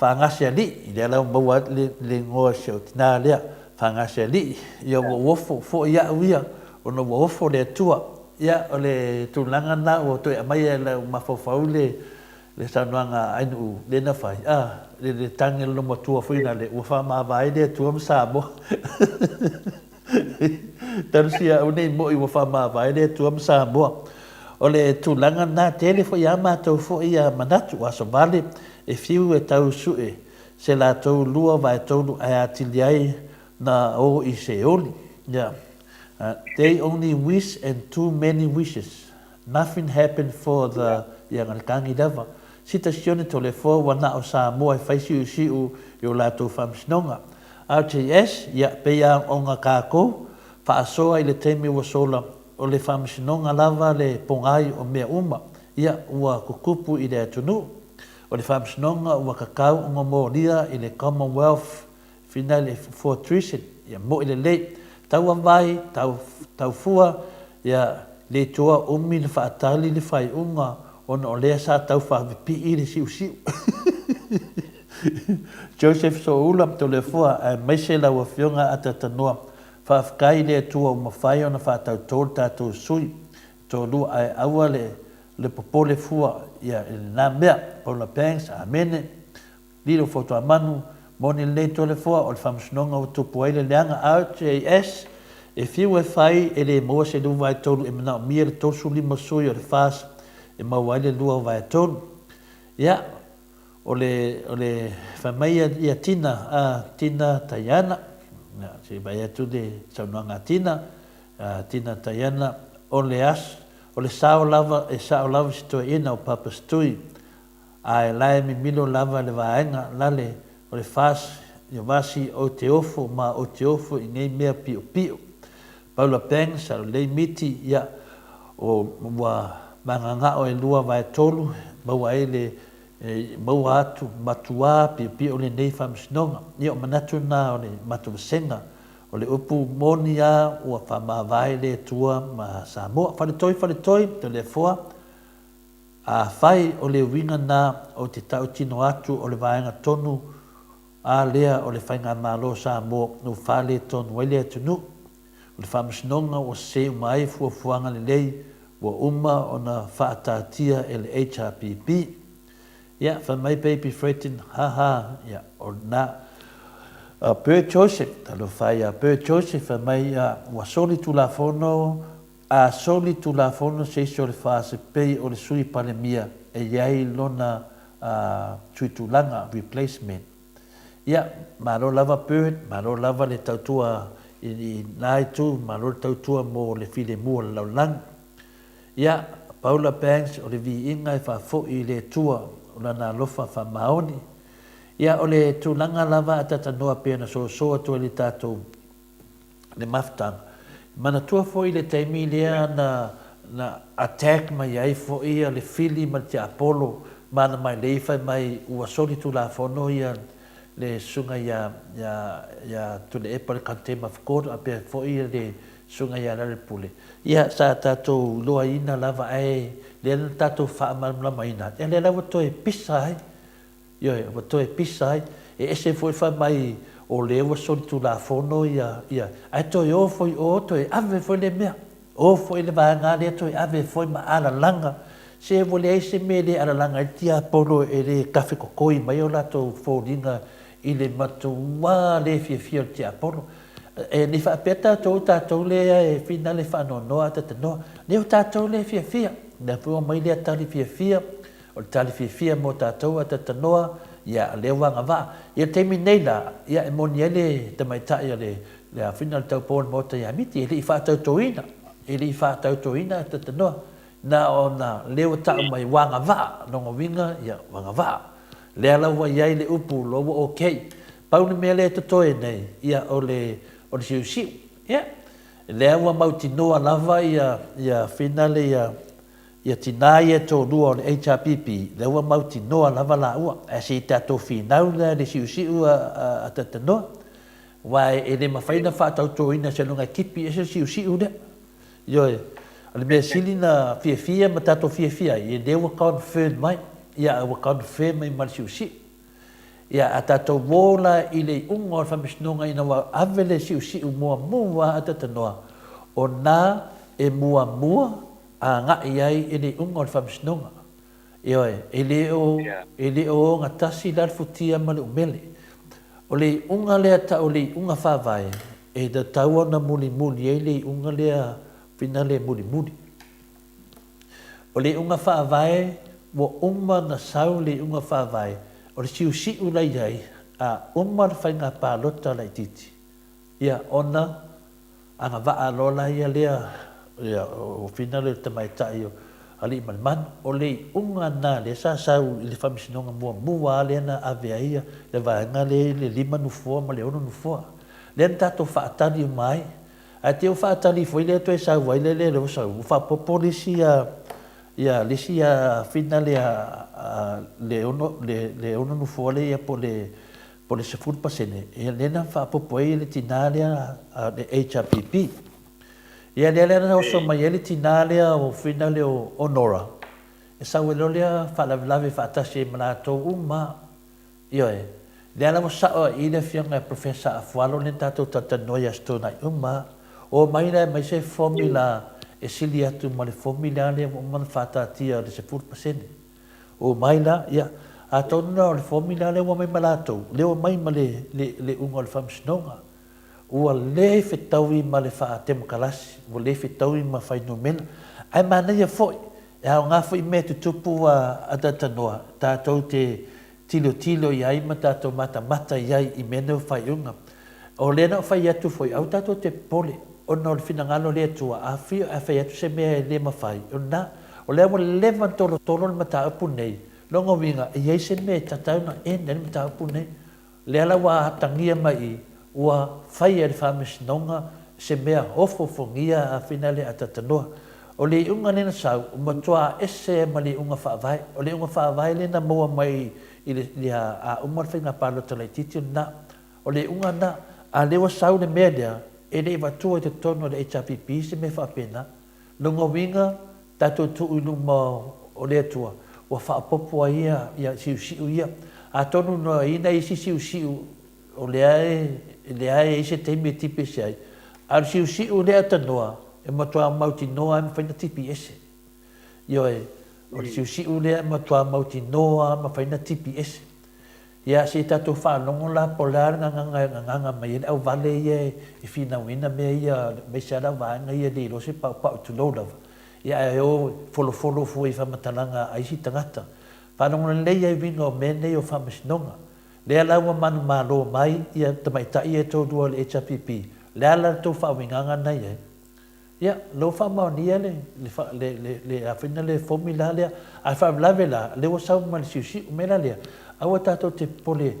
Fagase Alii, lea la ua maua atu le, le igoa o si au tinā lea, Fagase Alii, ia ua ou ofo foi au ia, ona ua ofo le Atua. Ia, o le tulaga lena ua toe aumai e lau mafaufau le, le saunoaga a Ainuu lea na fai, a, le, le tagi a le lomatua foi lale, ua faamavae le Atua ma Samoa. Talu sia au nei moʻi ua faamavae le Atua ma Samoa. O le tulaga lena, tele foi a matou foi ia manatu, aso vale e fiu e tau sue se latou lua vae tolu ae atili ai na o i Seoli. Yeah. They only wish and too many wishes. Nothing happen for the ia nga tagi lava. Sita sione Toleafoa ua na o Samoa e fai siusiu i o latou faamasinoga. RTS, ia, pei a ona kakou, faasoa i le taimi ua sola, o le faamasinoga lava le pogai o mea uma, ia, ua tutupu i le atunuu. O le faamasinoga ua tatau ona molia i le Commonwealth Finale for treason, ia moʻi lelei. Tau avai, tau, tau fua, ia le toa umi le faatali le faaiuga ona o lea sa tau faapipii le siusiu. Joseph Soula, Toleafoa, aemaise lau Afioga Atatanoa, faafetai i le Atua ua mafai ona faatautō le tatou sui toalua ae aua le le popole fua ia i lena mea. Paula Banks, Amene. Lilo Fautuamanu, Moni lenei Toleafoa o le faamasinoga ua tupu ai le leaga RJS, e fiu e fai e le maua se 2/3 e manaomia le 35 sui o le FAS e maua ai le 2/3. Ia, o le, o le, fai mai ia, ia Tina, a Tina Taiana, ia, se i vaai atu le saunoaga a Tina, a Tina Taiana, o le aso, o le sao lava, e sao lava si toeaina o Papa Stui, Ae lae mimilo lava le vaega lale o le fas ia vasi o te ofo ma o te ofo i nei mea piopio. Paula Banks a lei miti ia o ua magagao e 2/3 maua ai le maua atu matuā piopio lenei faamasinoga. Ia o manatu na o le matou vasega o le upu moni a ua faamavae le Atua ma Samoa. Faletoi faletoi Toleafoa. Afai o le uiga na o te tautino atu o le vaega tonu a lea o le Faigamalo Samoa ua faaletonu ai le atunuu, o le faamasinoga ua sese uma ai fuafuaga lelei ua uma ona faataatia e le HRPP. Ia, fai mai Baby Fredin, ha ha, ia, o lena. A Bert Joseph, talofa ia Bert Joseph, fai mai, ia, ua soli Tulafono A soli Tulafono se isi o le FAS e pei o le Sui Palemia e i ai lona suitulaga, replacement. Ia, malo lava Bird, malo lava le tautua i na itu, malo le tautua mo le filemu o le lalolagi. Ia, Paula Banks o le viiga e faafoi i le Atua o Lana alofa faamaoni. Ia, o le tulaga lava a tatanoa pei ona soso atu ai le tatou le mafutaga. Manatua foi le taimi lea na na attack mai ai foi le Fili ma le Tiapolo ma ana mailei fai mai ua soli tulafono ia le susuga ia ia ia Tuilaepa le Contempt of Court faapea foi le susuga ia Lealailepule. Ia sa tatou iloaina lava ae lea na tatou faamalamalamaina ia lea la ua toe pisa ai. Ioe, ua toe pisa ai. E ese foi fai mai o lea ua solitulafono ia, ia, ae toe o foi i o toe ave foi le mea. O foi le vaega lea toe ave foi ma alalaga. Se ua leai se mea e le alalaga ai le tiapolo e le tafetotoi mai o latou foliga i le matuā le fiafia o le tiapolo. E le faapea tatou o tatou lea e finale faanoanoa a tatanoa. Lea o tatou lea e fiafia. O lea foi ua aumai lea tali fiafia. O le tali fiafia mo tatou a tatanoa, Ia, lea ua agavaa. Ia, le taimi nei la, ia, e moni ai le tamaitai a le, le afina o le taupou o le Maota ia Miti, e le i faatautoina, e le i faatautoina a Tatanoa. Na ona lea ua tau mai ua agavaa, lona uiga, ia, ua agavaa. Lea la ua i ai le upu loa ua okay. Pau le mea lea e totoe nei, ia, o le, o le siusiu. Ia, lea ua mautinoa lava ia, ia finale ia, Ia tinā ia e toalua o le HRPP, lea ua mautinoa lava laua, ae se i tatou finau la i le siusiu a Tatanoa, aua e le mafai ona faatautoina seiloga e tipi ese le siusiu lea. Ioe, o le mea sili na fiafia ma tatou fiafia ai, ia lea ua confirm mai, ia a ua confirm mai ma le siusiu. Ia, a tatou uō la i le iuga o le faamasinoga ina ua ave le siusiu muamua a Tatanoa, o na e muamua agai ai i le iuga o le faamasinoga. Ioe, e le o, e le o ogatasi la le futia ma le umele. O le iuga lea tau o le iuga faavae, e tatau ona mulimuli ai le iuga lea finale mulimuli. O le iuga faavae, ua uma ona sau le iuga faavae, o le siusiu la i ai, a uma le faiga palota laitiiti, ia ona agavaa loa la ia lea, ia o fina lea o le tamaitai o Alii ma le Manu. O le iuga lena lea sa sau i le faamasinoga muamua lava lea na ave ai le vaega lea i le 5 nofoa ma le 6 nofoa. Lea na tatou faatali uma ai. Ae te i ua faatali foi lea toe sau ai lea lea ua sau, ua faaopoopo le isi ia le isi fina lea le ono le le ono nofoa lea ia po le po le 10% ia lea na faaopoopo ai le tinā lea le HRPP. Ia lea lea na oso mai ai le tinā lea o fina lea o Nora e sau ai loa lea faalavelave faatasi ai ma latou uma. Ioe. Lea la ua sao ai i le afioga ia Professor Afualo lea na tatou talatalanoa i Aso Toonai uma. O mai la e aumai se formula e sili atu ma le formula lea ua uma ona faataatia o le 10%. O mai la, ia, atonu la o le formula lea ua aumai ma latou, lea ua aumai ma le, le, le iuga o le faamasinoga. Ua le fetaui ma le faatemokarasi, ua le fetaui ma fuainumera. Ae manaia foi, e aoga foi mea tutupu a talatalanoa, tatou te tilotilo i ai ma tatou matamata i ai i mea nei o faaiuga. O lea na ou fai atu foi, aua tatou te popole, ona o le finagalo o le Atua, a afio ae fai atu se mea e le mafai, o lena. O lea ua leva ona tolotolo le mataupu lenei, lona uiga, e i ai se mea e tatau ona end ai le mataupu lenei. Lea la ua atagia mai i, ua faia e le Faamasinoga se mea ofoofogia a finale a Tatanoa. O le iuga lea na sau, ua matua ese ai ma le iuga faavae. O le iuga faavae lea na maua mai i le a uma le faiga palota laitiiti lena. O le iuga lena, a lea ua sau le mea lea, e le i avatua i totonu o le HRPP se mea faapena. Lona uiga, tatou tuu i luma o le Atua, ua faaopoopo ai ia, ia siusiu ia. Atonu na i ai nai isi siusiu o lea e, lea e i ai se taimi e tipi ese ai, a o le siusiu lea tanoa, e matua mautinoa lava e mafai ona tipi ese. Ioe, o le siusiu lea e matua mautinoa lava e mafai ona tipi ese. Ia, se i tatou faalogo la po o le a le gagaga e gagaga mai ai le auvale ia e finauina mea ia, aemaise lava le auvaega ia e le iloa se paupau, tulou lava, ia ae o e folofolo fua i faamatalaga a isi tagata. Faalogo lelei ai uiga o mea nei o faamasinoga. Lea la ua manumalo mai ia tamaitai ia e toalua o le HRPP, o le a la le tou faauigaga na i ai? Ia, lea ua faamaonia le, le, le, le, a fai na le formula lea, a faalavelave la, lea ua sau ma le siusiu. O le mea la lea, aua tatou te popole,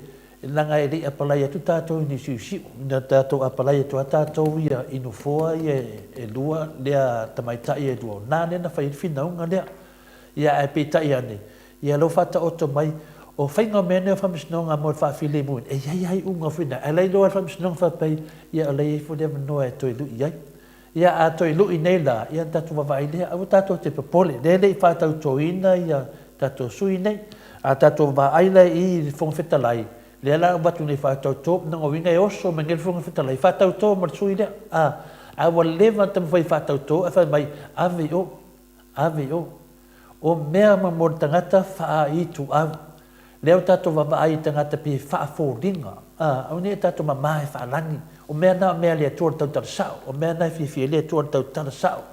leaga e le i apalai atu tatou i ni siusiu. Ina tatou apalai atu lava tatou ia i nofoa ia e lua, lea tamaitai e lua, o na lea na fai ai le finauga lea. Ia, ae peitai ane, ia lea ua faataoto mai, o faiga o mea nei o faamasinoga mo le faafilemuina, e i ai lava iuga foi na, ae la e iloa e le faamasinoga faapea, ia o la e i ai foi le avanoa e toe lui ai. Ia, a toe lui nei la, ia ona tatou vaavaai lea. Aua tatou te popole, lea e le i faatautoina ia tatou sui nei. A tatou vaai la i i le Fofoga Fetalai, lea la ua avatu nei faatauto, lona uiga e oso mai nei le Fofoga Fetalai, faatauto ma le sui lea. A, a ua leva ona taumafai e faatauto, ae fai mai, ave i o, ave i o. O mea ma mo le tagata faaituau. Lea ua tatou vaavaai i tagata pei e faafoliga, a, aua ne i tatou mama e faalagi. O mea na o mea a le Atua o le tautala sao. O mea na e fiafia ai le Atua o le tautala sao.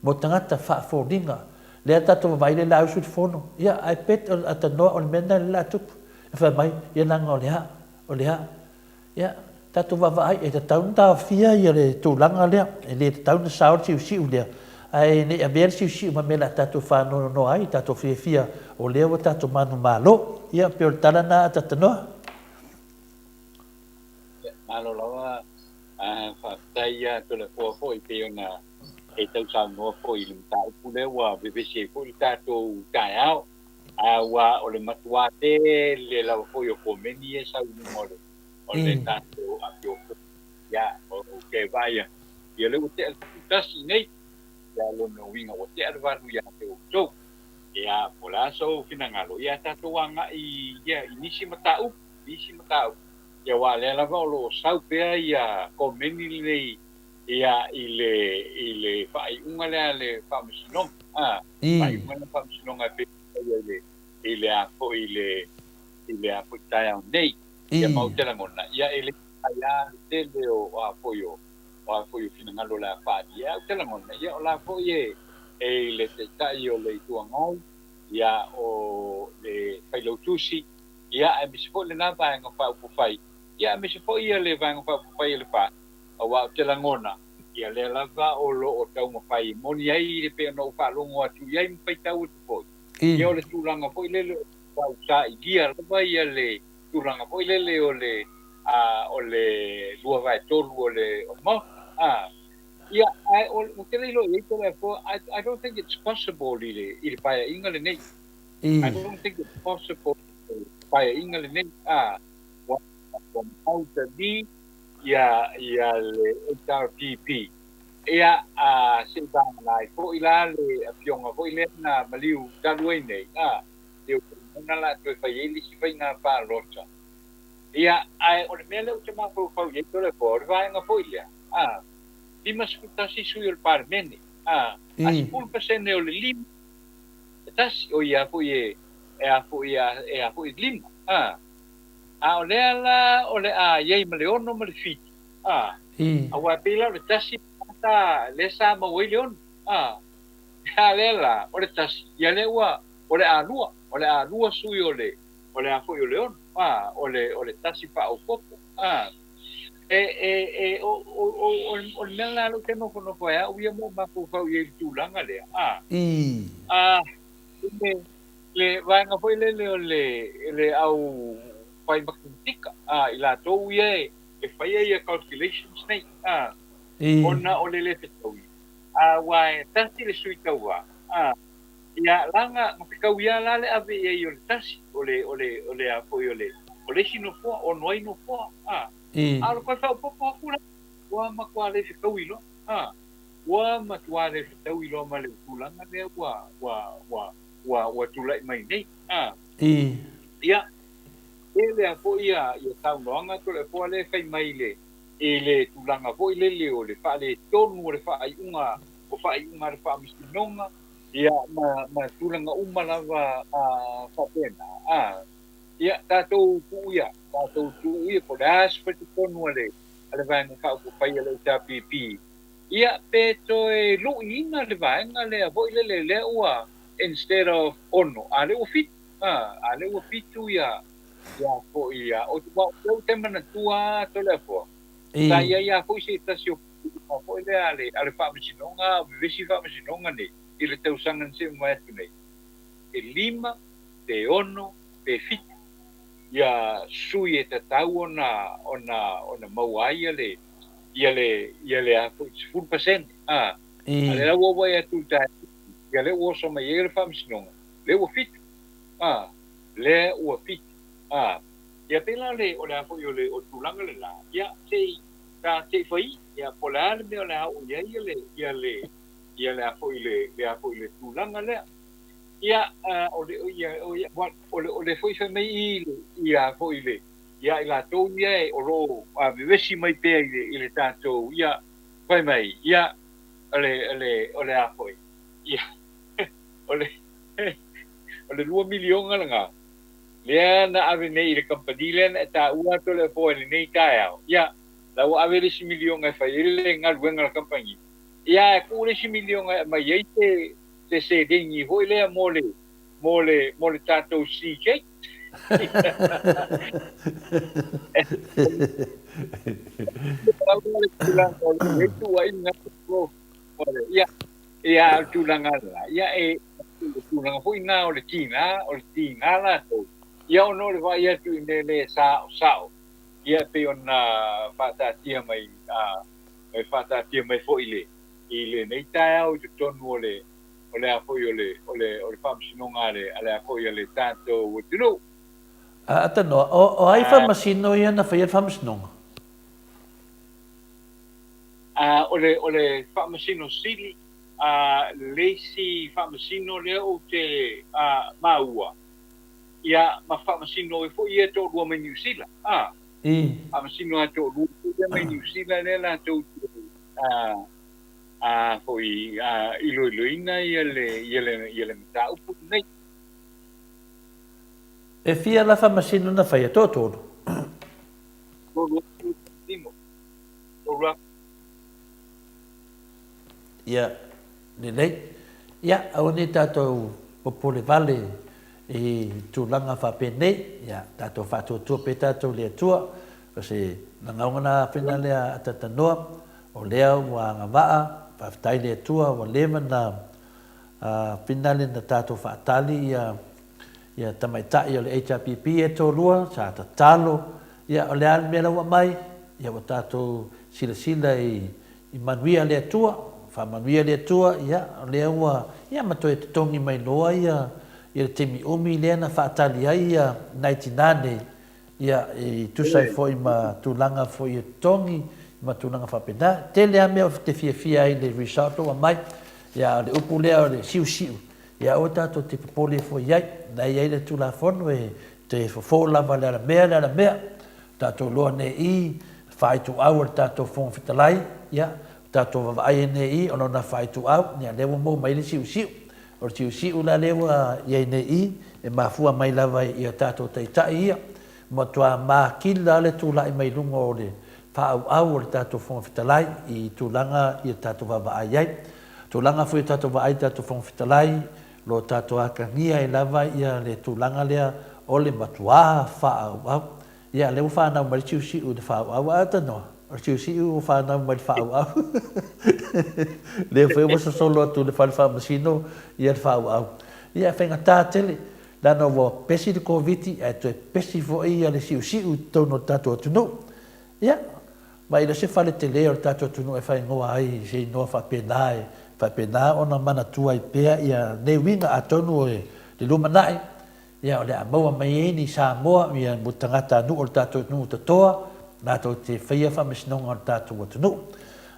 Mo tagata faafoliga. Lea tatou vaavaai i le lausu i le fono. Ia, ae bet o le atanoa o le mea lena lea o le a tupu. E fai mai, ia leaga o le a, o le a. Ia, tatou vaavaai, e tatau ona taofia ia le tulaga lea, e le tatau ona sao le siusiu lea, ae ne i avea le siusiu ma mea o le a tatou faanoanoa ai, tatou fiafia o lea ua tatou manumalo. Ia, pei o le tala lena a Tatanoa. Ia, malo lava. Faafetai ia Toleafoa foi pei ona e tausaunoa foi i le mataupu lea ua vevesi ai foi le tatou taeao. Aua o le matuā tele lava foi o komeni ia e sau i luma o le o le tatou amio foi. Ia, ou te vaai atu, ia lea ua tea le 11 i inei, ia o lona uiga ua tea le 8 ia te outou. Ia, po o le a sou finagalo, ia tatou agai ia i nisi mataupu, nisi mataupu. Ia aua o lea lava o lo o sau pea ia komeni lenei ia i le i le faaiuga lea a le Faamasinoga, a, faaiuga lea a le Faamasinoga e pei ona faia i le i le a foi i le i le a foi taeao nei. Ia ma ou te lagona, ia e le mafai lava le tele o a foi o o a foi o finagalo o le a faaalia, ae ou te lagona, ia o la foi e e i le Taitai o le Itu Agai, ia o le Failautusi, ia aemaise foi lena Vaega Faaupufai, ia aemaise foi ia le Vaega Faaupufai a le FAST, aua ou te lagona, ia lea lava o lo o taumafai e moni ai e pei ona ou faalogo atu i ai ma faitau atu foi, ia o le tulaga foi lele o le tau sailia lava ia le tulaga foi lele o le a o le 2/3 o le o le Maota. A ia ae o ou te le iloa i ai Toleafoa, I don't think it's possible i le i le Paeaiga lenei. I don't think it's possible i le Paeaiga lenei. A ua ua mausali ia ia le HRPP. Ia a se i vagana ai foi la le afioga foi lea na maliu talu ai nei, a ia ua lagona la toe fai ai le isi faiga palota. Ia ae o le mea lea ou te mafaufau i ai Toleafoa, o le vaega foi lea, a 51 sui o le Palemene, a a 10% o le lima, e tasi, oi a foi e e a foi a e a foi lima, a A o lea la o le a i ai ma le ono ma le fitu, a, aua e pei la o le tasi sa, lea sa maua ai le ono, a, a lea la o le tasi, ia lea ua, o le a lua, o le a lua sui o le, o le a foi o le ono, a, o le, o le tasi faaopoopo, a. E, e, e, o, o, o, o le mea lena lea ou te nofonofo ai au ia ma ou mafaufau i ai i le tulaga lea, a. A, le, le vaega foi lele o le, le au fai matematika, a, i latou ia e, e faia ia calculations nei, a, ona o le le fetaui, a, aua e tasi le sui tauva, a, ia, laga, na fetaui lava la le ave i ai o le tasi, o le, o le, o le a foi o le, o le isi nofoa, ono ai nofoa, a, a o le toe faaopoopo atu la, ua matua le fetaui loa, a, ua matua le fetaui loa ma le tulaga lea ua, ua, ua, ua, ua tulai mai nei. A. Ia, tele lava foi ia, ia saunoaga Toleafoa lea e fai mai i le, i le tulaga foi lele o le faaletonu o le faaiuga, o faaiuga a le Faamasinoga, ia, ma, ma tulaga uma lava a, faapena. A. Ia, tatou tuu ia, tatou tuu ia, po o le a se faitotonu a le, a le Vaega Faaupufai a le HRPP, Ia, pe toe luiina le vaega lea foi lele lea ua instead of ono, a lea ua fitu, a, a lea ua fitu ia, ia foi ia, o, aua o lea ou te manatua Toleafoa, sa i ai lava foi se tasi o puipuiga foi lea a le, a le Faamasinoga, a o vevesi Faamasinoga nei i le tausaga na se'i mai atu nei, e lima, pe ono, pe fitu ia sui e tatau ona, ona, ona maua ai ia le, ia le, ia le a foi, 10%, a. A lea la ua ou vaai atu i le taeao, ia lea ua oso mai ai le Faamasinoga, lea ua fitu, a, lea ua fitu, a. Ia pei la o le, o le a foi, o le, o le tulaga lena, ia, se i, ta te i fai, ia, po o le a le mea o le a oo i ai ia le, ia le, ia le a foi le, le a foi le tulaga lea. Ia, o le, ia, o, o le, o le foi fai mai i le, ia foi le, ia i latou ia o lo o vevesi mai pea i le, i le tatou, ia, fai mai, ia, o le, o le, o le a foi, ia, o le, o le lua miliona lena, lea na ave nei i le kamupani lea na e taua atu le afoa i lenei taeao, ia, la ua ave le isi miliona e fai ai le galuega a le kamupani, ia, ae tuu le isi miliona e aumai ai se, se seleni foi lea mo le, mo le, mo le tatou CJ. Ia, ia, o le tulaga lena, ia e, o le tulaga foi lena o le tiga, o le tiga latou, ia ona o le vaai atu i mea le saosao, ia e pei ona faataatia mai, a, faataatia mai foi i le, i lenei taeao i totonu o le, o le a foi o le, o le, o le faamasinoga a le, a le a foi a le tatou atunuu. A Tanoa, o, o ai faamasino ia na faia le faamasinoga? A, o le, o le Faamasino Sili, a, le isi Faamasino lea ou te, a, maua, ia, ma Faamasino ai foi ia e toalua mai Niu Sila, a. I. Faamasino lava e toalua foi ia mai Niu Sila lea latou te, a, a, foi, a, iloiloina ia le, ia le, ia le mataupu lenei. E fia la Faamasino na faia? Toatolu. Tolu atu Faamasino. Tolu atu. Ia, lelei. Ia, aua ne i tatou popole vale i tulaga faapenei. Ia, tatou faatuatua pea tatou i le Atua. O se lagaoga na afena lea a Tatanoa, o lea ua agavaa, faafetai i le Atua ua leva na finale na tatou faatali ia ia tamaitai o le HRPP e toalua sa tatalo, ia o le a le mea la ua aumai, ia ua tatou silasila i i manuia le Atua, faamanuia le Atua, ia o lea ua, ia ma toe totogi mai loa ia ia le taimi umi lea na faatali ai ia nai tinā nei, ia i tusa ai foi ma tulaga foi e totogi ma tulaga faapena. Tele lava mea ou te fiafia ai i le result ua aumai, ia a o le upu lea o le siusiu, Ia aua tatou te popole foi i ai, na i ai le Tulafono e te fofo lava le alamea le alamea, tatou iloa nei i faaituau a le tatou Fofoga Fetalai, ia, tatou vaavaai ai nei i o lona faaituau, ia lea ua maua mai ai le siusiu. O le siusiu la lea ua i ai nei i, e mafua mai lava i a tatou Taitai ia, matua makila le tulai mai luga o le faaauau o le tatou Fofoga Fetalai i tulaga ia tatou vaavaai ai. Tulaga foi o tatou vaai i le tatou Fofoga Fetalai, o lo o tatou atagia ai lava ia le tulaga lea o le matuā faaauau. Ia, lea ua fanau mai le siusiu i le faaauau, a tanoa, o le siusiu ua fanau mai i le faaauau. Lea foi ua sosolo atu i le fale faamasino ia le faaauau. Ia, e faigata tele, leaga ua pesi le Koviti ae toe pesi foi ia le siusiu i totonu o le tatou atunuu. Ia, ma e le o se fale tele o le tatou atunuu e faaigoa ai i se inoa faapena e faapena ona manatua ai pea ia nei uiga atonu o le lumanai, ia o le a maua mai ai ni Samoa ia mo tagatanuu o le tatou atunuu tatoa latou te faia faamasinoga o le tatou atunuu.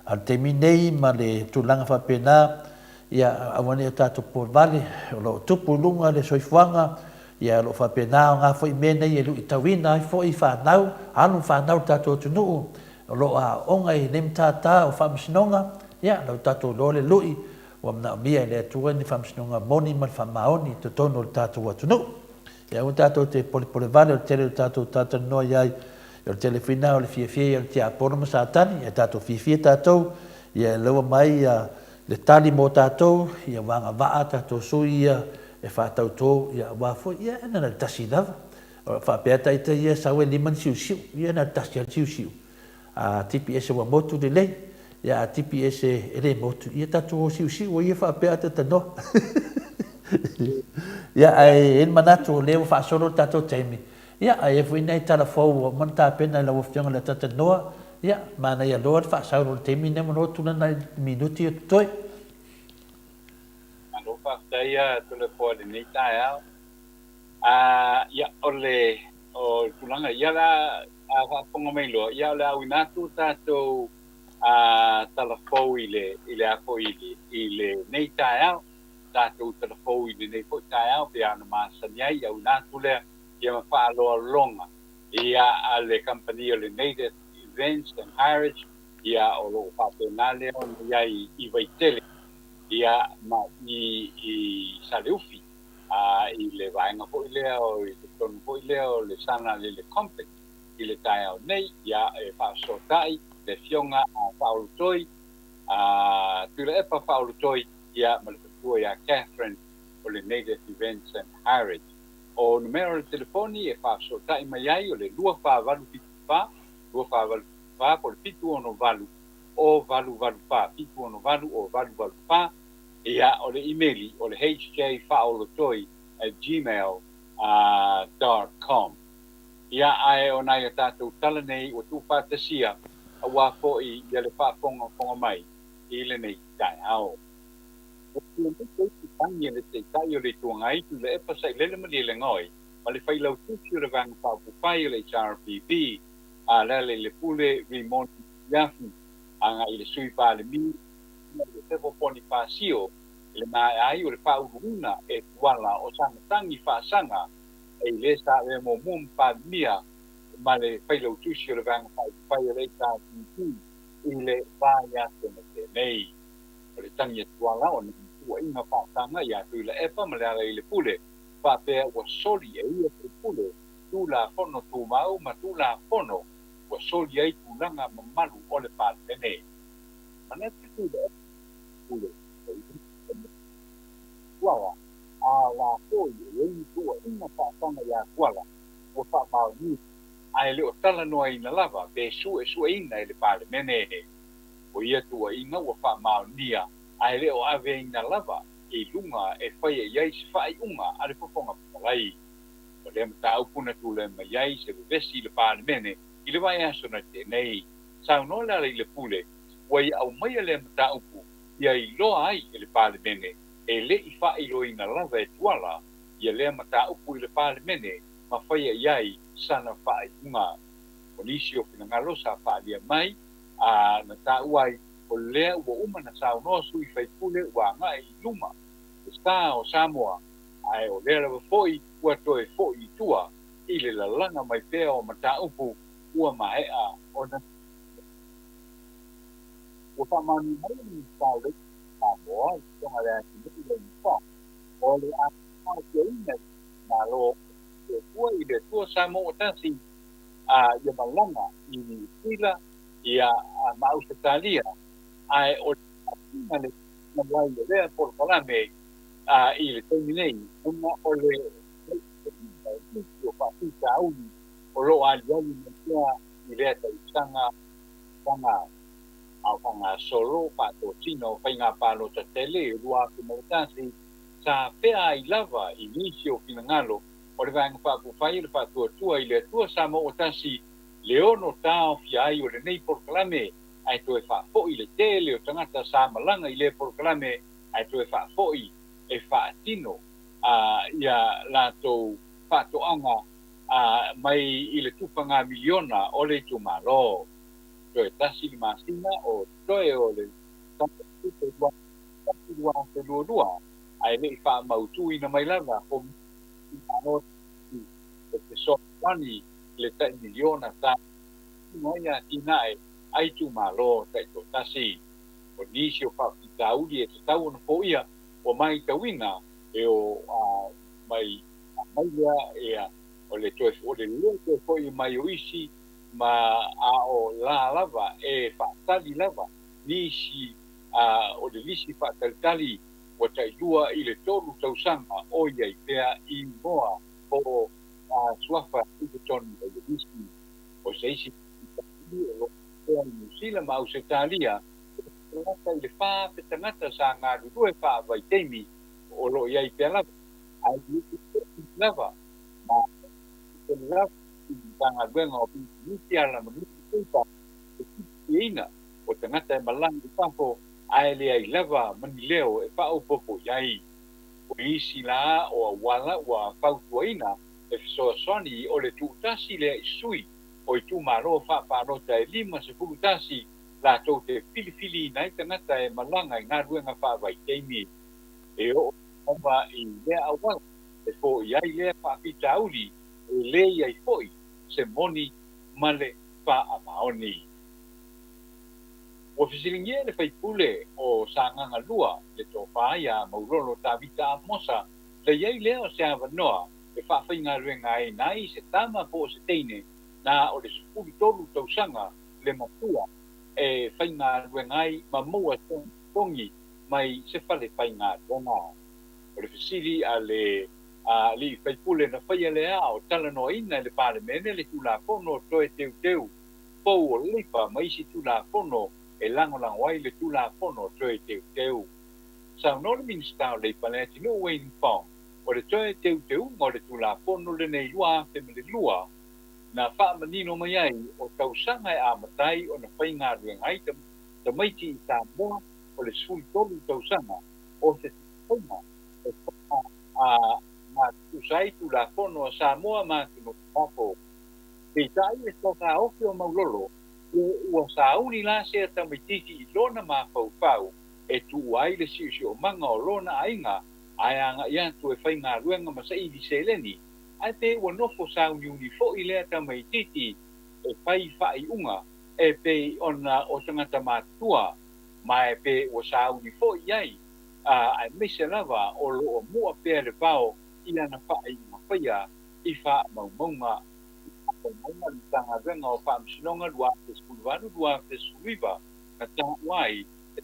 A o le taimi nei ma le tulaga faapena, ia aua ne i o tatou popole vale, o lo o tupu i luga le soifuaga, Ia, o lo o faapena aoga foi mea nei e luitauina ai foi fanau, alo ma fanau o le tatou atunuu o lo o aooga i nei matata o faamasinoga. Ia, la ua tatou iloa le lui ua manaomia e le Atua ni faamasinoga moni ma le faamaoni i totonu o le tatou atunuu. Ia, aua tatou te polepole vale o le tele o tatou talatalanoa i ai, o le tele foi lena o le fiafia ia o le tiapolo ma Satani, ia tatou fiafia tatou, ia e laua mai ia le tali mo tatou, ia ua agavaa tatou sui ia e faatauto, ia aua foi, ia e na o le tasi lava. Faapea ita ia sau e lima ni siusiu, ia na o le tasi lava le siusiu. A tipi ese ua motu lelei, ia a tipi ese e le motu, ia tatou o siusiu o ia faapea a tanoa. Ia ae i ai le manatu o lea ua faasolo le tatou taimi, ia ae i ai foi nai tala fou ua uma ona tapena e lau Afioga i le Atatanoa, ia manaia loa le faasau o le taimi lenei ma loa tula nai minute ia totoe. Malo faafetai a Toleafoa i lenei taeao. A, ia, o le, o le tulaga, ia la, a faafofoga mai loa, ia o le a auina atu tatou a, tala fou i le, i le a foi i le, i lenei taeao, tatou tala fou i lenei foi taeao pei ona masani ai, auina atu lea, ia ma faaaloaloga, ia, a le kamupani o le Native Events and Hirage, ia, o lo o faapena lea ona i ai i Vaitele, ia, ma i, i Saleufi, a i le vaega foi lea o i totonu foi lea o le Sagalele Complex i le taeao nei, ia, e faafesootai le Afioga a Faaulutoi, a Tuilaepa Faaulutoi, ia, ma le faletua ia Catherine o le Native Events and Hirage. O numera o le telefoni e faafesootai mai ai o le 2474 2474 po o le 768 o 884 768 o 884. Ia, o le imeli o le hjfaaolotoi at gmail dot com. Ia, ae o nai a tatou tala nei ua tuufaatasia aua foi ia le faafogafoga mai i lenei taeao. Ua tua mai se isi tagi a le Taitai o le Itu Agai Tuilaepa Sailele Malielegaoi ma le Failautusi o le Vaega Faaupufai o le HRPP a Lealailepule Rimoni Sufiafi agai i le Sui Palemia Iosefo Ponifasio i le maea ai o le faauluina e Tuala o sana tagi faasaga e i le sa avea muamua ma Palemia ma le Failautusi o le Vaega Faaupufai o le HRPP i le vaiaso na tea nei. O le tagi a Tuala o nai tuuaiga faasaga iā Tuilaepa ma Lealailepule faapea ua soli e ia faipule Tulafono Tumau ma Tulafono ua soli ai tulaga mamalu o le Palemene. Manatu Tuilaepa Pule e i ai ma Tuala, a la foi e i ai ni tuuaiga faasaga iā Tuala ua faamaonia ae le o talanoaina lava pe suesueina e le Palemene. O ia tuuaiga ua faamaonia ae le o aveina lava i luga e faia i ai se faaiuga a le Fofoga Fetalai. O lea mataupu na tulai mai ai se vevesi i le Palemene i le vaiaso na tea nei. Saunoa Lealailepule, ua ia aumaia lea mataupu ia iloa ai e le Palemene e le i faailoaina lava e Tuala ia lea mataupu i le Palemene ma faia i ai sana faaiuga. O nisi o finagalo sa faaalia mai a na taua ai o lea ua uma na saunoa sui faipule ua agai i luma le sa o Samoa ae o lea lava foi ua toe foi i tua i le lalaga mai pea o mataupu ua maea ona Ua faamaonia mai e le Minisita o Leitio Samoa i totonu o le atunuu Leinifa o le a taofiaina i le Malo o Tua i le Atua Samoa ua tasi a ia malaga i Niu Sila ia ma Ausetalia ae o le faatinoga le mai ai o lea polokalame i le taimi nei ona o le nisi o faafitauli o lo o aliali mai pea i lea tausaga tausaga a o faagasolo faatosina o faiga palota tele i 2001 sa afea ai lava i nisi o finagalo o le Vaega Faaupufai o le Faatuatua i le Atua Samoa ua tasi le ono taofia ai o lenei polokalame ae toe faafoi le tele o tagata sa malaga i lea polokalame ae toe faafoi e faatino ia latou faatoaga mai i le tufaga miliona o le itumalo. Toe tasi le masina o totoe o le Tala Tupe 2021/2022 ae le i faamautuina mai lava Komiti Itumalo e fesoasoani i le tai miliona tala e faatino ai atinae a itumalo taitoatasi. O nisi o faafitauli e tatau ona foia ua maitauina e o mai mai lea ea o le toe o le lē toe fo'i mai o isi ma a o la lava e faatali lava nisi a o le lisi faatalitali ua tailua i le tolu tausaga o i ai pea igoa po o suafa i totonu o le lisi. O se isi faafitauli o lo o pea i Niu Sila ma Ausetalia, e lata i le 4,000 tagata sa galulue faavaitaimi o lo o i ai pea lava, ae le i lava ma tele lava i Matagaluega o Pisinisi, Alamanuia ma le Filifiaina o tagata e malaga i fafo ae leai lava ma ni leo e faaopoopo i ai. O isi la o auala ua fautuaina e fesoasoani o le tuutasi lea i sui o itumalo faapalota e 51 latou te filifiliina ai tagata e malaga i galuega faavaitaimi. E oo lava i lea auala e foia ai lea faafitauli e leai ai foi se moni ma le faamaoni. Ua fesiligia e le faipule o Sagaga 2 le tofa iā Maulolo Tavita Amosa le i ai lea o se avanoa e faafaigaluega ai nai se tama po o se teine na o le 13 tausaga le matua e faigaluega ai ma maua se totogi mai se fale faigaluega. O le fesili a le Alii Faipule na faia le ao talanoaina e le Palemene le Tulafono Toe Teuteu Fou o Leipa ma isi Tulafono e lagolago ai le Tulafono Toe Teuteu. Saunoa le Minisita o Leipa Leatinuu Wayne Fong, o le toe teuteuga o le Tulafono lenei 2002 na faamanino mai ai o tausaga e amata ai ona faigaluega ai tamaiti i Samoa o le 13 tausaga o se faiga e faagatutusa ai Tulafono a Samoa ma atunuu i fafo. Peitai e taofi o Maulolo pe ua sauni la sea tamaitiiti i lona mafaufau e tuua ai le siosiomaga o lona aiga ae agai atu e faigaluega ma saili seleni, ae pe ua nofo sauniuni foi lea tamaitiiti e fai faaiuga e pei ona o tagata matutua, ma e pe ua sauni foi i ai, aemaise lava o lo o mua pea le vao i ana faaiuga faia i faamaumauga a le Matagaluega o Faamasinoga 2018-2019 na taua ai e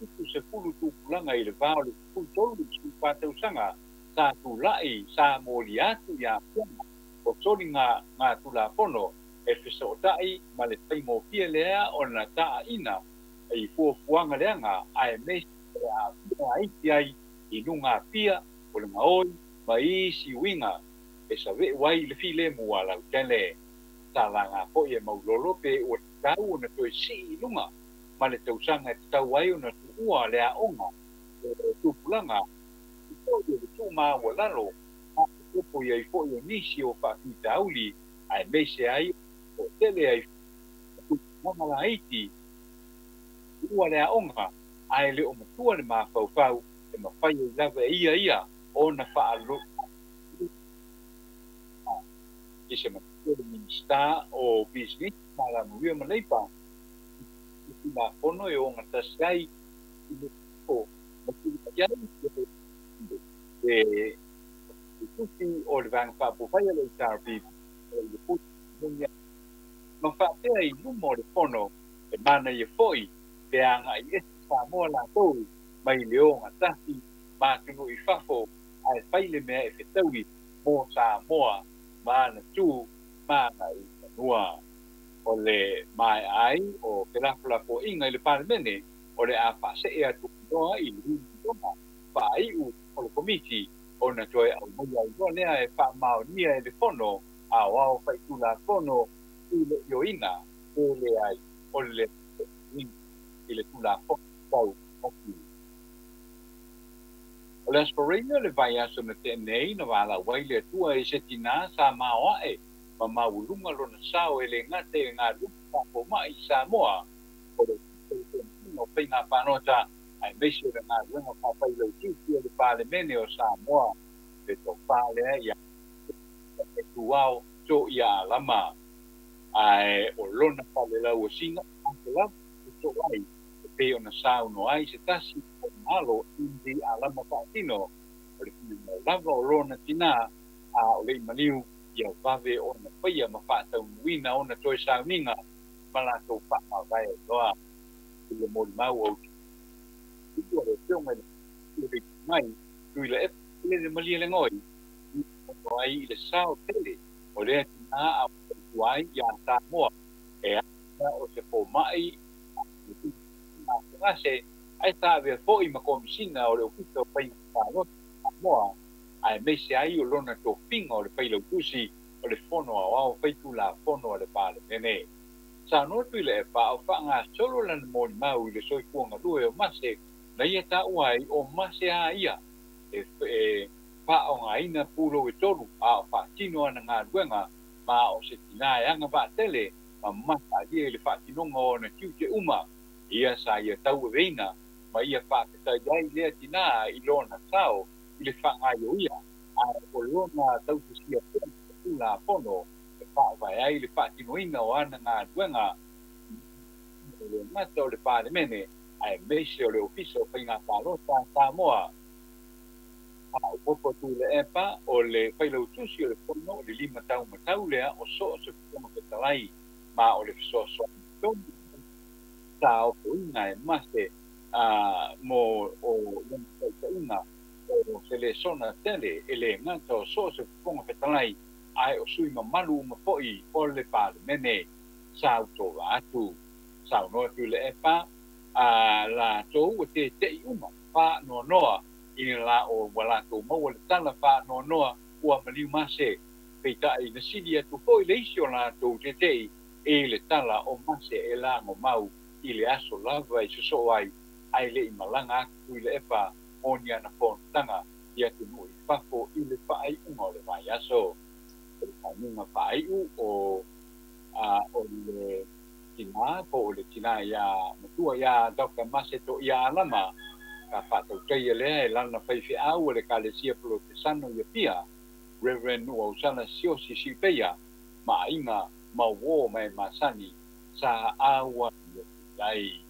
70 tupulaga i le va o le 13 i le 14 tausaga sa tulai sa molia atu i aafiaga o soligatulafono e fesootai ma le faigofie lea ona taaina i fuafuaga leaga aemaise e aafia aiti ai i luga apia o le gaoi ma isi uiga e save'u ai le filemu a lautele. Sa laga foi e Maulolo pe ua tatau ona toe sii i luga ma le tausaga e tatau ai ona tuua le aoga o tupulaga i foi o le tuumaualalo faaopoopo i ai foi o nisi o faafitauli aemaise ai o toatele ai tupulaga laiti tuua le aoga ae le o matua le mafaufau e mafai ai lava e ia ia ona faalo i se manatu o le Minisita o Pisinisi ma Alamanuia ma Leipa i Tulafono e ogatasi ai i le o ma tulai ai le tusi o le Vaega Faaupufai a le HRPP i le Pule ma faapea i luma o le Fono e manaia foi pe agai ese Samoa latou mai le ogatasi ma atunuu i fafo ae fai le mea e fetaui mo Samoa ma ana tu ma ana iufanua. O le maea ai o felafolafoaiga i le Palemene o le a faasee atu loa i le iloiloga faaiu o le Komiti ona toe aumaia ai loa lea e faamaonia e le Fono Aoao Faitulafono i le ioeina pe leai o le i le Tulafono Tau Faaofi. O le Aso Faraile o le vaiaso na tea nei na valaau ai le Atua i se tinā sa maoae ma maualuga lona sao e le gata i le galuega faafomai i Samoa, o le Ofisa o Faiga Palota aemaise o le galuega faafailautusi a le Palemene o Samoa, le tofa lea ia Fetuao Toia Alama. Ae o lona falelauasiga ake lava e soo ai e pei ona saunoa ai se tasi o ona alo MD Alama Faatino, o le finagalo lava o lona tinā a o le i maliu ia vave ona faia ma faataunuuina ona toe sauniga ma latou faamavae ai loa i le molimau au ua le afioga i le le mai Tuilaepa le Malielegaoi i ono ai i le sao tele o lea tinā a o tautua ai iā Samoa e ala o se fomai gasegase ae sa avea foi ma Komisina o le Ofisa o Faiga Palota o Samoa aemaise ai o lona tofiga o le Failautusi o le Fono Aoao Faitulafono a le Palemene. Saunoa Tuilaepa a o faagasolo lana molimau i le soifua galue o Mase na ia taua ai o Mase a ia e faaaogaina pulou e tolu a o faatino ana galuega ma o se tinā e agavaa tele ma mataalia i le faatinoga o ona tiute uma ia sa ia tauaveina ma ia faafetai ai lea tinā i lona sao i le faagaoioia ae o lona tausisia pea i le Tulafono e faavae ai le faatinoina o ana galuega e le gata o le Palemene aemaise o le Ofisa o Faiga Palota a Samoa. Faaopoopo Tuilaepa o le Failautusi o le Fono o le lima taumatau lea o so o se Fofoga Fetalai ma o le fesoasoani tonu sa ofoina e Mase mo o lona taitaiga. o se lesona tele e le gata o so o se Fofoga Fetalai ae o sui mamalu uma foi o le Palemene. Sa utova atu. Saunoa Tuilaepa, a latou ua teteʻi uma faanoanoa i le la o ua latou maua le tala faanoanoa ua maliu Mase. Peitai na sili atu foi le isi o latou teteʻi i le tala o Mase e lagomau i le aso lava i sosoo ai ae le i malaga atu Tuilaepa mo ni ana fonotaga i atunuu i fafo i le faaiuga o le vaiaso. O le faguga faaiu o a o le tinā po o le tinā iā matua iā Doctor Mase Toia Alama, ka faatautaia lea e lana faifeau o le Ekalesia Polotesano i Apia, Rev. Nuuausala Siosi Siupeia ma aiga ma uō ma e masani sa ʻauana atu i ai.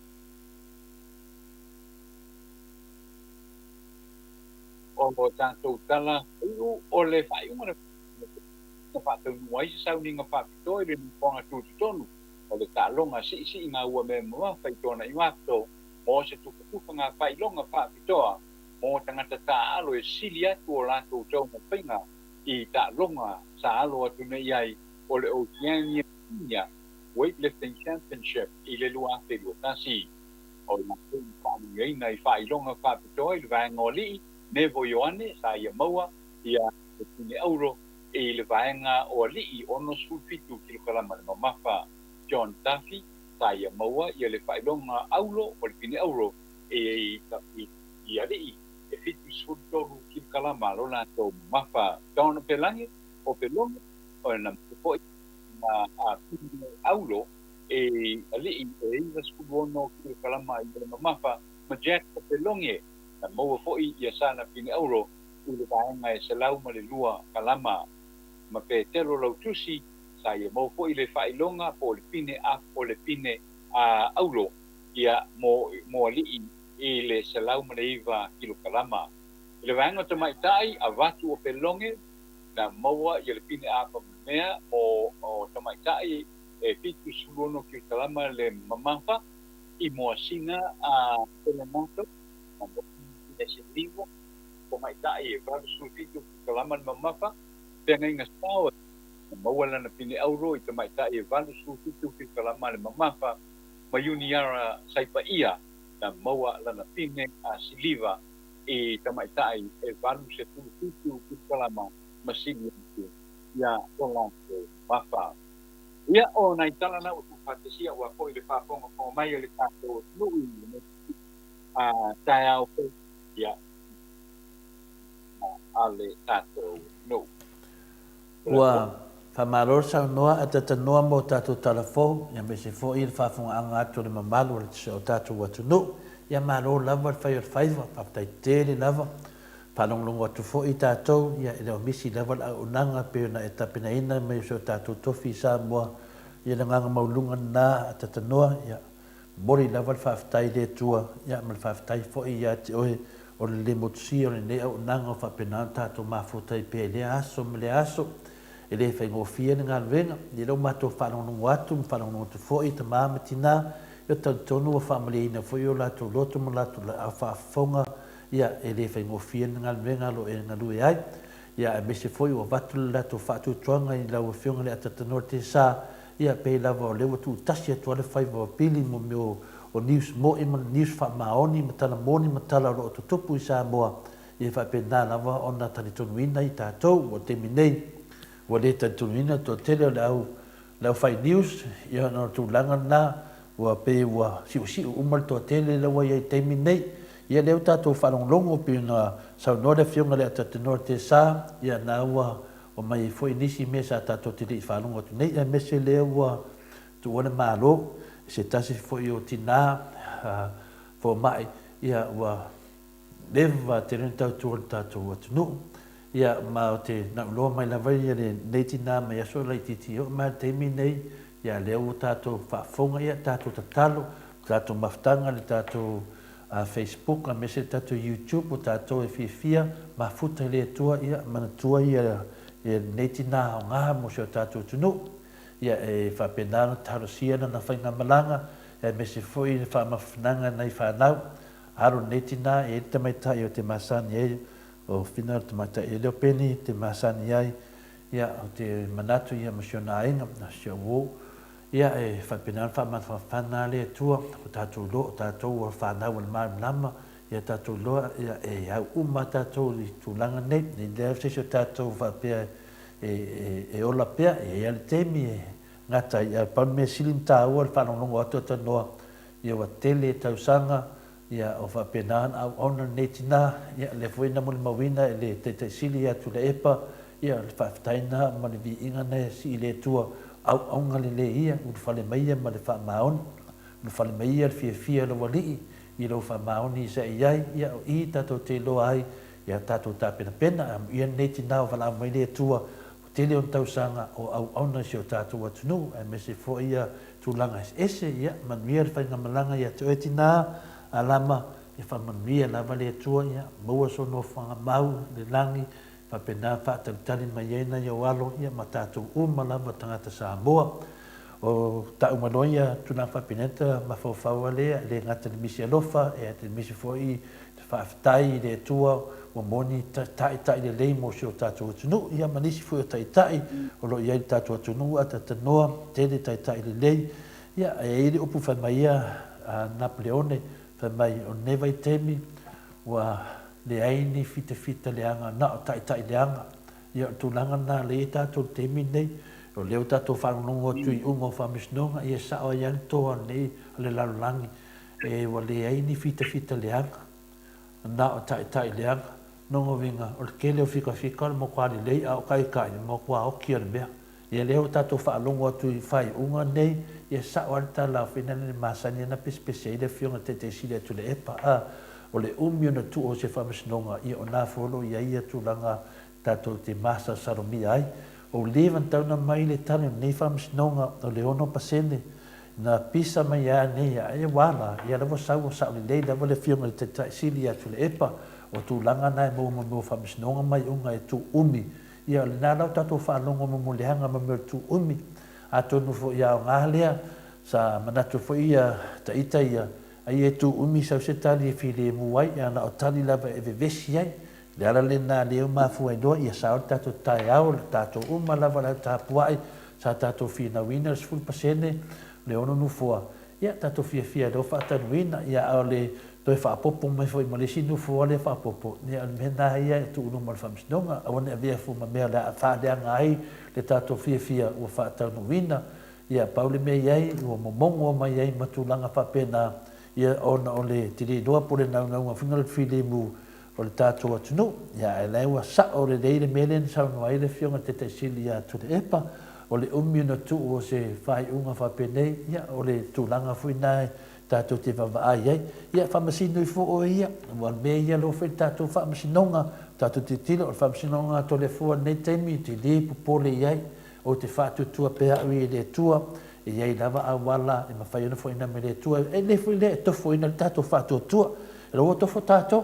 O tatou tala iu o le faaiuga na faataunuu ai se sauniga faapitoa i le nofoaga tutotonu o le taaloga siisiiga ua mea mamafa i Tuanaimato mo se tufatufaga faailoga faapitoa mo tagata taaalo e sili atu o latou taumafaiga i taaloga sa alo atu nei ai o le Oceania Senior Weightlifting Championship i le 2021. O latou na faamanuiaina i faailoga faapitoa i le vaega o alii, Nevo Ioane, sa ia maua ia le pine auro i le vaega o alii 67 kilokalama le mamafa. John Duffy, sa ia maua ia le faailoga auro o le pine auro i alii e 73 kilokalama lo latou mamafa. Don Pelange o Pelone, na maua foi na pine auro i alii e 96 kilokalama i le mamafa ma Jack Pelonge, na maua foi ia sana pine auro i le vaega e 102 kalama. Ma Petelo Lautusi, sa ia maua foi le faailoga po o le pine a o le pine a auro ia mo mo alii i le 109 kilokalama. I le vaega o tamaitai, avatu o Pelonge, na maua ia le pine apa mea mo o tamaitai e 76 kilokalama le mamafa i Moasina a Pelenato, na maua pine siliva tamaitai e 87 kilokalama le mamafa, feagaiga sao na maua lana pine auro i tamaitai e 87 kilokalama le mamafa, ma Iuniara Saipaia na maua lana pine a siliva i tamaitai e 87 kilokalama ma sili atu ia lo latou mamafa. Ia, o nai tala na ua tuufaatasia aua foi le faafogafoga mai a le tatou atunuu i lenei taeao fou, ia, a le tatou atunuu. Ua faamalo le saunoa ae talanoa mo tatou tala fou, aemaise foi le faafogaaga atu o le mamalu o si o tatou atunuu. Ia malo lava le fai o le faiva, faafetai tele lava. Faalogologo atu foi tatou, ia e le o misi lava le auaunaga pei ona e tapenaina mai o si o tatou tofi i Samoa. Ia le agaga maualuga lena a Tatanoa, ia momoli lava le faafetai i le Atua, ia ma le faafetai foi ia te oe o le le motusia o lenei auaunaga o faapena ona tatou mafuta ai pea i lea aso ma lea aso. E le faigofie le galuega, ia lea ua matou faalogologo atu ma faalogologo atu foi i tama ma tina, ia talitonu ua faamalieina foi o latou loto ma latou laau faafofoga Ia, e le faigofie le galuega o lo o e galue ai. Ia, aemaise foi ua avatu le latou faatuatuaga i lau Afioga i le Atatanoa Tesa, ia, pei lava o lea ua tuutasi atu lava le faiva o pili mo mea o news mo'i ma news faamaoni ma tala moni ma tala o lo o tutupu i Samoa, ia e faapena lava ona talitonuina i tatou. Ua taimi nei, ua le talitonuina le toatele o le au Le aufai news, ia ona o le tulaga lena, ua pei ua siusiu uma le toatele la ua i ai i le taimi lenei. Ia lea ua tatou faalogologo pei ona saunoa le Afioga i le Atatenoa Tesa, ia na ua omai ai foi nisi mea sa tatou te le i faalogo atu nei, aemaise lea ua tuua le Malo i se tasi foi o tina fomai, ia ua leva tele ona tautua i le tatou atunuu. Ia, ma ou te nauloa mai lava ia lenei tina mai aso laitiiti e oo mai lava i le taimi lenei, ia lea ua tatou faafofoga, ia tatou tatalo, le tatou mafutaga, le tatou Facebook aemaise le tatou YouTube, o tatou e fiafia mafuta i le Atua, ia manatua ia lenei tina aoga mo si o tatou atunuu. Ia e faapena ona talosia lana faigamalaga, aemaise foi le faamafunaga i nai fanau. Alo lenei tina, e i ai le tamaitai o te masani ai. O Whina o le tamaitai e leo peni te masani ai, ia, o te manatu ia ma si ona aiga, si au uo, ia, e faapena ona faamafanafana a le Atua, ua tatou iloa o tatou ua fanau a le malamalama, ia tatou iloa, ia, e au uma tatou i tulaga nei, e leai se isi o tatou faapea e, e, e ola pea, e i ai lava le taimi e gata ai, ae pau le mea sili ona taua le faalogologo atu a tanoa, ia ua tele tausaga, Ia, o faapena ona auauna lenei tina, ia, lea foi na molimauina e le Taitai Sili ia Tuilaepa, ia, le faafetai na ma le viiga na e sii i le Atua, auauna lelei ia, ulufale mai ia ma le faamaoni, ulufale mai ia le fiafia o lou Alii i lou faamaoni sa e i ai, ia, o i tatou te iloa ai ia tatou tapenapena, amuia lenei tina o valaau mai le Atua, ua tele ona tausaga o auauna i si o tatou atunuu, aemaise foi ia tulaga eseese, ia manuia le faigamalaga ia te oe tinā, Alama, ia faamanuia lava le Atua, ia maua sou nofoaga mau i le lagi, faapena faatalitali mai ai nai ou alo, ia ma tatou uma lava tagata Samoa. O tau mai loa ia tulaga faapena ta mafaufau a lea, e le gata i le misi alofa, e te misi foi i le faafetai i le Atua ua moni taitai lelei mo si o tatou atunuu, ia ma nisi foi o taitai o lo o i ai i le tatou atunuu a tatanoa tele taitai lelei. Ia, e i ai le upu fai mai ia a Napoleone, fai mai, o lenei vaitaimi ua leai ni fitafita leaga na o taitai leaga. Ia, o le tulaga lena lea e i ai tatou i le taimi lenei, o lea ua tatou faalogologo atu i iuga o faamasinoga, ia e sao ai lava le toa o lenei o le lalolagi, e ua leai ni fitafita leaga, na o taitai leaga. Lona uiga, o le tele o fitafita o le matua lelei, a o taitai, o le matua oti o le mea. Ia lea ua tatou faalogo atu i faaiuga nei, ia sao lava le tala a Feinalele masani ana pesepese ai le Afioga i le Taitai Sili a Tuilaepa, a o le umi ona tuu o se faamasinoga, ia o na foi o lo o i ai ia tulaga tatou te masalosalogia ai. Ua leva ona tauna mai le tali o lenei faamasinoga o le 6% na pisa mai ai nei ae ua ala, ia lea ua sau ua sao lelei lava le Afioga i le Taitai Sili ia Tuilaepa, o tulaga na e maua mai mea o faamasinoga ma iuga e tuu umi. Ia o lena la ua tatou faalogo ma muliaga ma mea o le tuu umi. Atonu foi e aoga lea, sa manatu foi ia ita ia, ai e tuu umi sau se tali e filemu ai, a na o tali lava e vevesi ai. O le ala lena lea ua mafua ai loa ia sao le tatou taeao, le tatou uma lava le au tapuai, sa tatou finauina le 10% o le ono nofoa, ia tatou fiafia loa faatanuina, ia a o le toe faaopoopo mai foi ma le isi nofoa lea faaopoopo, ia o le mea lena ia e tuu i luma o le Faamasinoga, aua ne i avea fua ma mea o le a faaleaga ai le tatou fiafia ua faataunuuina. Ia pau le mea i ai, ua momogo mai ai ma tulaga faapena, ia ona o le te le iloa po o le naunauga foi na o le filemu o le tatou atunuu. Ia, ae la ua sao lelei le mea lea na saunoa ai le Afioga i le Taitai Sili ia Tuilaepa, o le umi ona tuu o se faaiuga faapenei, ia, o le tulaga foi lena tatou te vaavaai ai. Ia, faamasino ifo oe ia, aua o le mea ia lea ua fai le tatou faamasinoga, tatou tilotilo, o le faamasinoga a Toleafoa i lenei taimi, ou te le popole i ai, ou te faatuatua pea au i le Atua, e i ai lava auala e mafai ona foaina mai le Atua, e le foi lea e tofoina le tatou faatuatua. E ua tofo tatou,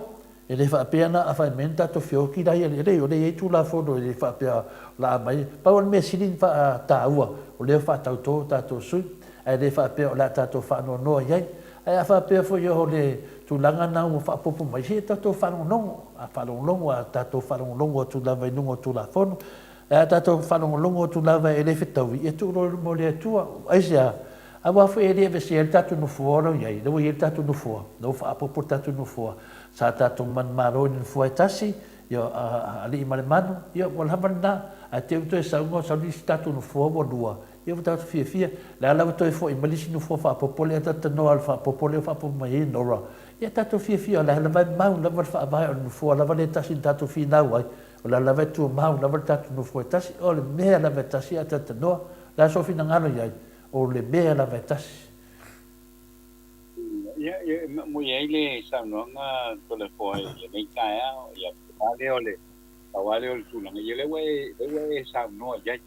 e le faapea na a fai mai ona tatou feoki laia, e leai, o lea e i ai Tulafono e le faapea o le a aumai. Pau o le mea sili ona faataua, o lea ua faatauto tatou sui, ae le faapea o le a tatou faanoanoa i ai. Ae a faapea foi o le tulaga lena ua faaopoopo mai, se tatou faalogologo, a faalogologo a tatou faalogologo atu lava i luga o Tulafono, ae a tatou faalogologo atu lava e le fetaui, ia tuu loa i luma o le Atua. Aisea? Aua foi e le aveesea ai le tatou nofoa o lo o i ai, lea ua i ai le tatou nofoa, lea ua faaopoopo le tatou nofoa. Sa tatou manumalo i le nofoa e tasi, ia, alii ma le manu, ia ua lava lena. Ae te i ua toe sau ma sau le isi tatou nofoa ua lua, ia ua tatou fiafia. O le a la ua toe foi mai le isi nofoa faaopoopo lea, talatalanoa lava i le faaopoopo lea ua faaopoopo mai ai Nora, ia tatou fiafia, o la e lava e mau lava le faavae o le nofoa lava lea e tasi na tatou finau ai, o la lava e tumau lava le tatou nofoa e tasi, o le mea lava e tasi a talatalanoa. O le a sou finagalo i ai? O le mea lava e tasi. Ia, e moni ai le saunoaga Toleafoa i lenei taeao, ia, pau lea o le, pau lava lea o le tulaga, ia lea ua e, lea ua e saunoa i ai,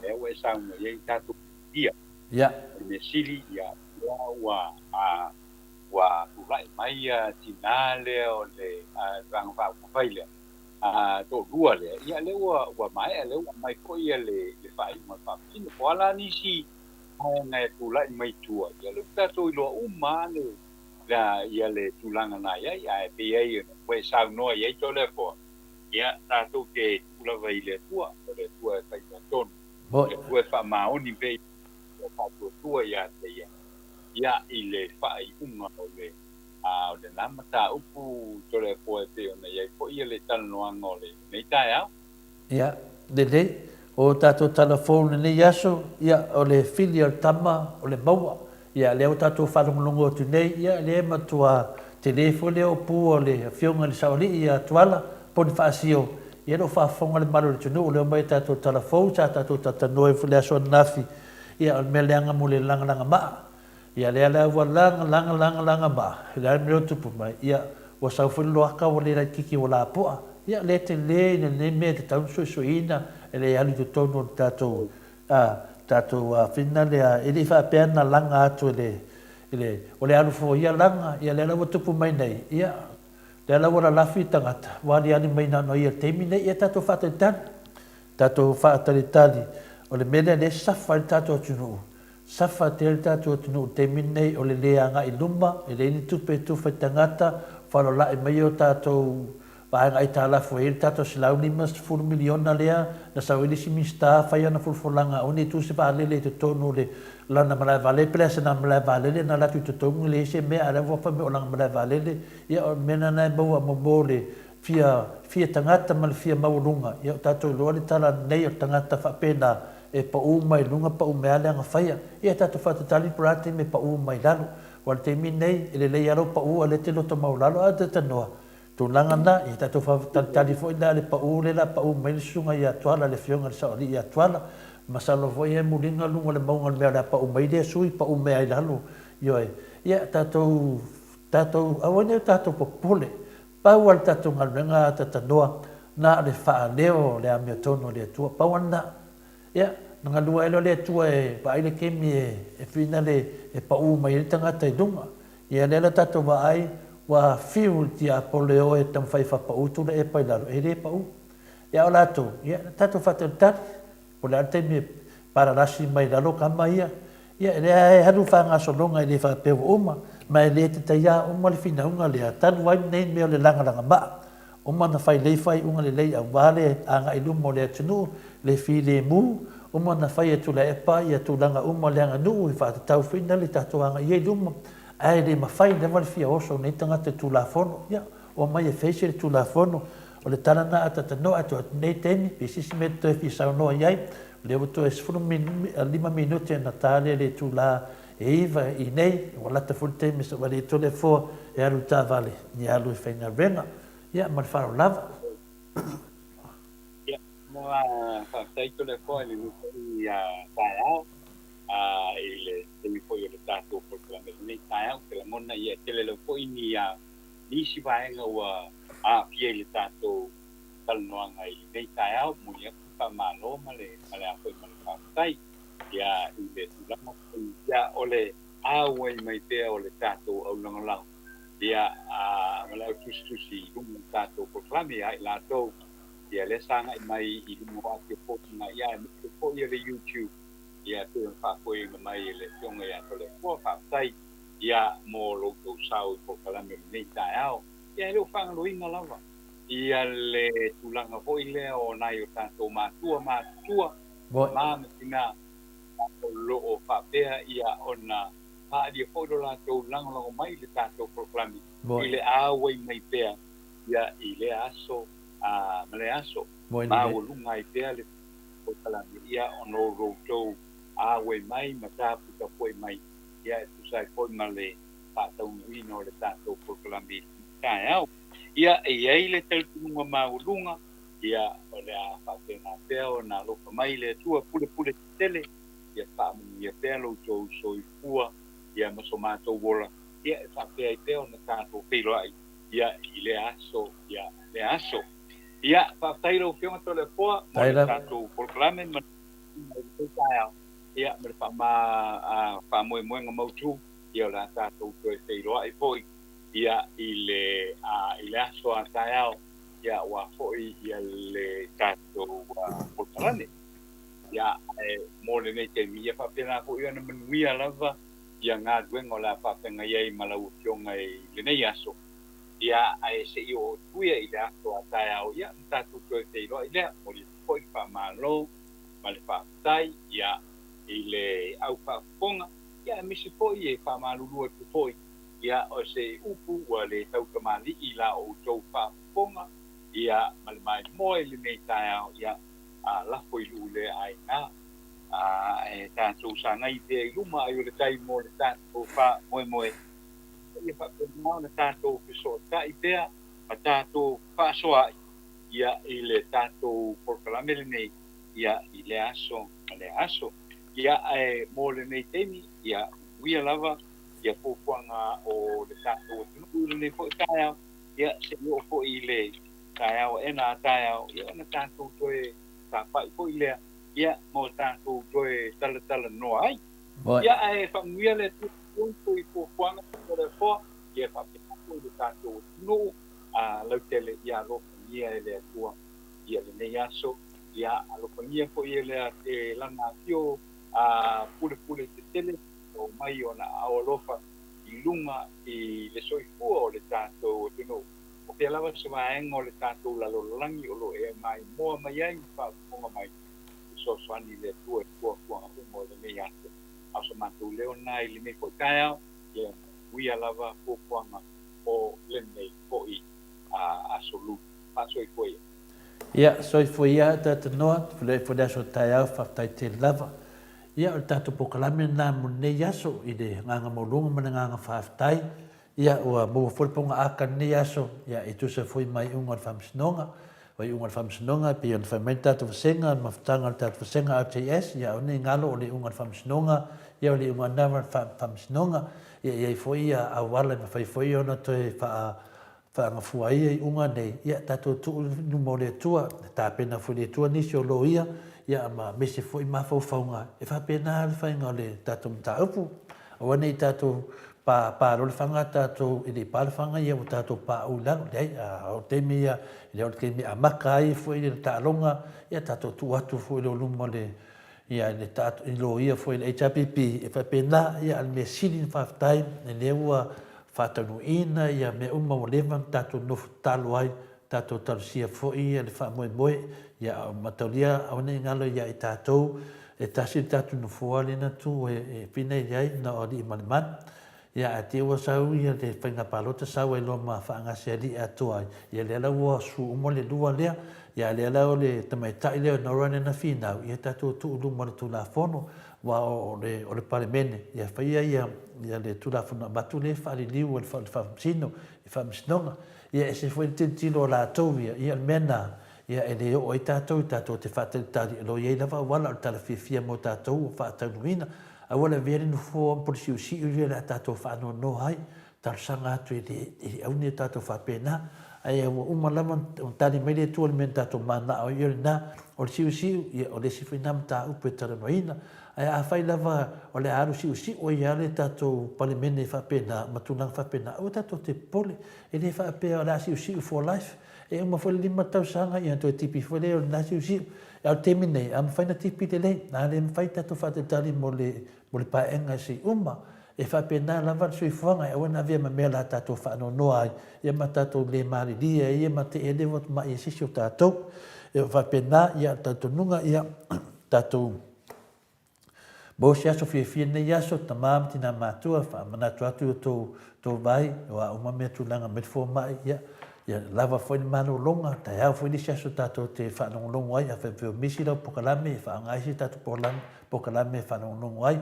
lea ua e saunoa i ai i tatou ia. Ia. O le mea sili, ia, lea ua, a, ua tulai mai ia tinā lea o le, a, le Vaega Faaupufai lea, a, toalua lea, ia lea ua, ua maea, lea ua aumai foi ia le, le faaiuga o le Faamasino. Po o a la nisi vaega e tulai mai tua, ia lea ua tatou iloa uma lava le, ia le tulaga na i ai, ae pei ai ua e saunoa i ai Toleafoa, Ia, tatou te tuu lava i le Atua, o le Atua e fai mea tonu, o le Atua e faamaoni pea i le faatuatua ia te Ia, ia, i le faaiuga o le, a, o lena mataupu Toleafoa e pei ona i ai foi le talanoaga o lenei taeao. Ia, lelei. O tatou tala fou i lenei aso, ia, o le fili a le tama o le maua. Ia, lea ua tatou faalogologo atu nei, ia, lea e matua tele foi le oopu o le Afioga i le Saoalii ia Tuala Ponifasio, ia, o lo o faafofoga le mamalu o le atunuu, o lea ua omai i tatou tala fou sa tatou talatalanoa ai foi i le aso ananafi, ia, o le mea leaga mo le lagalaga maa. Ia lea la ua laga laga laga laga maa, le a le mea ua tupu mai, ia ua sau foi le loaka ua le laititi ua lapoa. Ia lea tele ina lenei mea e tatau ona suesueina e le alu i totonu o le tatou a tatou a fina lea e le i faapea na laga atu e le i le o le alu fua ia laga, ia lea la ua tupu mai nei, ia lea la ua lalafi le tagata ua aliali mai na ona ia i le taimi nei, ia tatou faatalitali, tatou faatalitali o le mea lea lea e safa ai le tatou atunuu. Safa tele le tatou atunuu i le taimi lenei o le le agai i luma, e leai ni tupe e tufa i tagata, faalalai mai o tatou vaega aitalafu e i ai le tatou $150 miliona lea na sau ai le isi Minisita fai ana folafolaga aua ne i tu se vaalele i totonu o le lana malae vaalele pe le a se na malae vaalele na alu atu i totonu e leai se mea a o lea ua fai mai o lana malae vaalele ia o le mea lena e maua mo le fia fia tagata ma le fia maualuga ia o tatou iloa le tala nei o le tagata faapena e pau mai luga pau mai a le agafaia ia tatou faatatali po o le a le taimi e pau mai lalo aua o le taimi lenei e lelei a lou pau a o lea e te loto maualalo ae te tanoa tulaga na ia tatou faatalitali foi la le pau lea la pau mai le susuga ia Tuala le afioga i le saoalii ia Tuala masalo foi e muliga luga o le mauga o le mea o le a pau mai lea sui pau mai ai lalo ioe ia tatou tatou aua ne i o tatou popole Pau lava le tatou galuega a Tatanoa, na o le faaleo o le amiotonu a le Atua. Pau lava lena. Ia, na galue ai loa le Atua e vaai le kemi e finale e pau mai ai le tagata i luga. Ia, lea la tatou vaai, ua fiu le tiapolo e o e taumafai e faapau Tuilaepa i lalo, e le pau. Ia, a o latou, ia, na tatou faatalitali. Po o le a le taimi e palalasi mai lalo kama ia, ia e leai e alu faagasologa e le faapea ua uma, ma e le tataia uma le finauga lea talu ai lenei mea o le lagalaga maa. Uma ona fai lelei faaiuga lelei aua le agai i luma o le atunuu, le filemu, uma ona fai e Tuilaepa ia tulaga uma o le aganuu e faatatau foi na le tatou agai ai i luma, ae le mafai lava le fia oso o nei tagata i Tulafono. Ia, omai e face le Tulafono. O le tala lena a Tatanoa atu atu nei taimi, pe se isi mea e toe fia saunoa i ai, o lea ua toe 15 minute ona ta lea i le itula e 9 i nei, ua lata foi le taimi e savali ai Toleafoa e alu i taavale, ia alu e faigaluega. Ia, ma le faaaloalo lava. Ia, faafetai Toleafoa i lenei foi taeao, i le taimi foi o le tatou polokalame i lenei taeao. Ou te lagona ia e tele lava foi ni nisi vaega ua aafia i le tatou talanoaga i lenei taeao. Momoli atu le faamalo ma le ma le a foi ma le faafetai ia i le tulaga foi ia o le auai mai pea o le tatou au lagolago ia a ma le au tusitusi i luga o le tatou polokalame ia i latou ia lea sa agai mai i luga o api o foliga ia aemaise foi o le YouTube ia e pei ona faafoeina mai e le Afioga ia Toleafoa. Faafetai ia mo lo outou sao i polokalame o lenei taeao. Ia e le o faagaloina lava ia le tulaga foi lea o nai o tatou matua matutua, tama ma tina, o lo o faapea ia ona faaalia foi lo latou lagolago mai i le tatou polokalame i le auai mai pea ia i lea aso a ma lea aso. Maualuga ai pea le polokalame ia ona o lo outou auai mai ma taputapuai mai ia e tusa ai foi ma le faataunuuina o le tatou polokalame i lenei taeao. Ia, e i ai le talitonuga maualuga, ia, o le a faapena pea ona alofa mai le Atua pulepule tetele, ia faamanuia pea lo outou soifua, ia, ma so matou ola, ia, e faapea ai pea ona tatou feiloai, ia, i lea aso, ia, lea aso. Ia, faafetai i lau Afioga Toleafoa mo le tatou polokalame ma lenei taeao. Ia, ma le faamoemoega mautu, ia o le a tatou toe feiloai foi ia i le i le aso a taeao, ia aua foi ia le tatou polokalame. Ia, ae mo lenei taimi, ia faapena foi ona manuia lava ia galuega o le a faafeagai ai ma lau Afioga i lenei aso. Ia, ae se i oo atu ia i le aso a taeao, ia, ona tatou toe feiloai lea. Momoli atu foi le faamalo ma le faafetai, ia, i le au faafofoga, ia, aemaise foi e faamalulu atu foi, ia, o se upu ua le tautamalii i la outou faafofoga, ia, ma le maimoa i lenei taeao, ia, a lafo i luu le aiga, a, ae tatou sagai pea i luma ai o le tai mo le tatou faamoemoe. Ia faapena ona tatou fesootai pea ma tatou fefaasoaai ia i le tatou polokalame lenei ia i lea aso ma lea aso. Ia ae mo lenei taimi, ia manuia lava ia fuafuaga o le tatou atunuu i lenei foi taeao, ia se i oo foi i le taeao aena a taeao, ia ona tatou toe tapai foi lea ia ma tatou toe talatalanoa ai. Ia ae faamanuia le Atua i fuafuaga o le Afoa, ia faapena foi le tatou atunuu a lautele, ia alofagia e le Atua ia lenei aso, ia alofagia foi e le e lana afio a pulepule tetele o mai ona aao alofa i luga i le soifua o le tatou atunuu. O fea lava se vaega o le tatou lalolagi o lo o e maimoa mai ai ma faafofoga mai, fesoasoani i le Atua i fuafuaga uma o lenei aso. A o so matou leo lena i lenei foi taeao, ia manuia lava fuafuaga o lenei foi aso Lulu. Faasoifua ia. Ia, soifua ia Tata Noa, feiloai foi le aso taeao, faafetai tele lava. Ia, o le tatou polokalame lena mo lenei aso i le agaga maualuga ma le agaga faafetai. Ia, ua maua foi le pogaaka i lenei aso, ia, e tusa foi ma iuga o le Faamasinoga. O iuga o le Faamasinoga, e pei ona fai mai le tatou vasega, le mafutaga o le tatou vasega RTS, ia, aua ne i galo o le iuga o le Faamasinoga, ia, o le iuga lena o le Faamasinoga. Ia, e i ai foi ia auala e mafai foi ona toe faa, faagafua ai ia iuga nei, ia, tatou tuu i luma o le Atua, e tapena foi e le Atua nisi o loia, ia, ma aemaise foi mafaufauga, e faapena le faiga o le tatou mataupu. Aua ne i tatou pa, pa loa le fana tatou, e le i pa le fana ia ua tatou pauu i lalo. Leai, a o le taimi ia, e le o le taimi e amata ai foi le taaloga, ia tatou tuu atu foi i le luma o le, ia le ta, i loia foi le HRPP, e faapena, ia a o le mea sili ona faafetai, lea ua faataunuuina ia mea uma ua leva ona tatou nofo tatalo ai, tatou talosia foi le faamoemoe, ia a o mataulia aua ne i galo ia i tatou, e tasi le tatou nofoa lea na tuu e finai ai na o alii ma le malu. Ia ae te i ua sau ia le faiga palota sau ai loa ma faagasealii atoa ai, ia lea la ua susu uma le lua lea, ia a lea la o le tamaitai lea o Nora lea na finau, ia tatou tuu i luma o le Tulafono, aua o le o le Palemene, ia faia ia ia le Tulafono avatu lea e faaliliu e le Faamasino i Faamasinoga. Ia ese foi le tilotilo a latou ia, ia o le mea lena, ia e le oo ai tatou i tatou te faatalitali o lo o i ai lava auala o le tala fiafia mo tatou ua faataunuuina. Aua le avea le nofoa ma pule siusiu ia o le a tatou faanoanoa ai, talosaga atu e le, e le auni o tatou faapena. Ae ua uma lava ona tali mai le Atua i le mea na tatou mananao ai, ia o lena, o le siusiu, ia o le isi foi lena mataupu e talanoaina. Ae afai lava o le a alu siusiu ai lava le tatou Palemene faapena ma tulaga faapena, aua tatou te popole. E le faapea o le a siusiu for life. E uma foi le 5 tausaga ia ona toe tipi foi lea o lena siusiu. A o le taimi nei, a mafai ona tipi lelei, a le mafai tatou faatalitali mo le mo le paeaiga se i uma. E faapena lava le soifuaga, e aua ne avea ma mea o le a tatou faanoanoa ai, ia ma tatou le malilie ai ia ma te i ua ma'i ai se isi o tatou. E faapena ia le talitonuga ia tatou Maua se aso fiafia lenei aso, tama ma tina matua, faamanatu atu i o tou, tou vai, o a uma mea tulaga mai le fomai, ia, ia lava foi le malologa, taeao foi le isi aso tatou te faalogologo ai, afai foi o misi lau pokalame, e faaaoga ai se tatou pokalame, pokalame e faalogologo ai.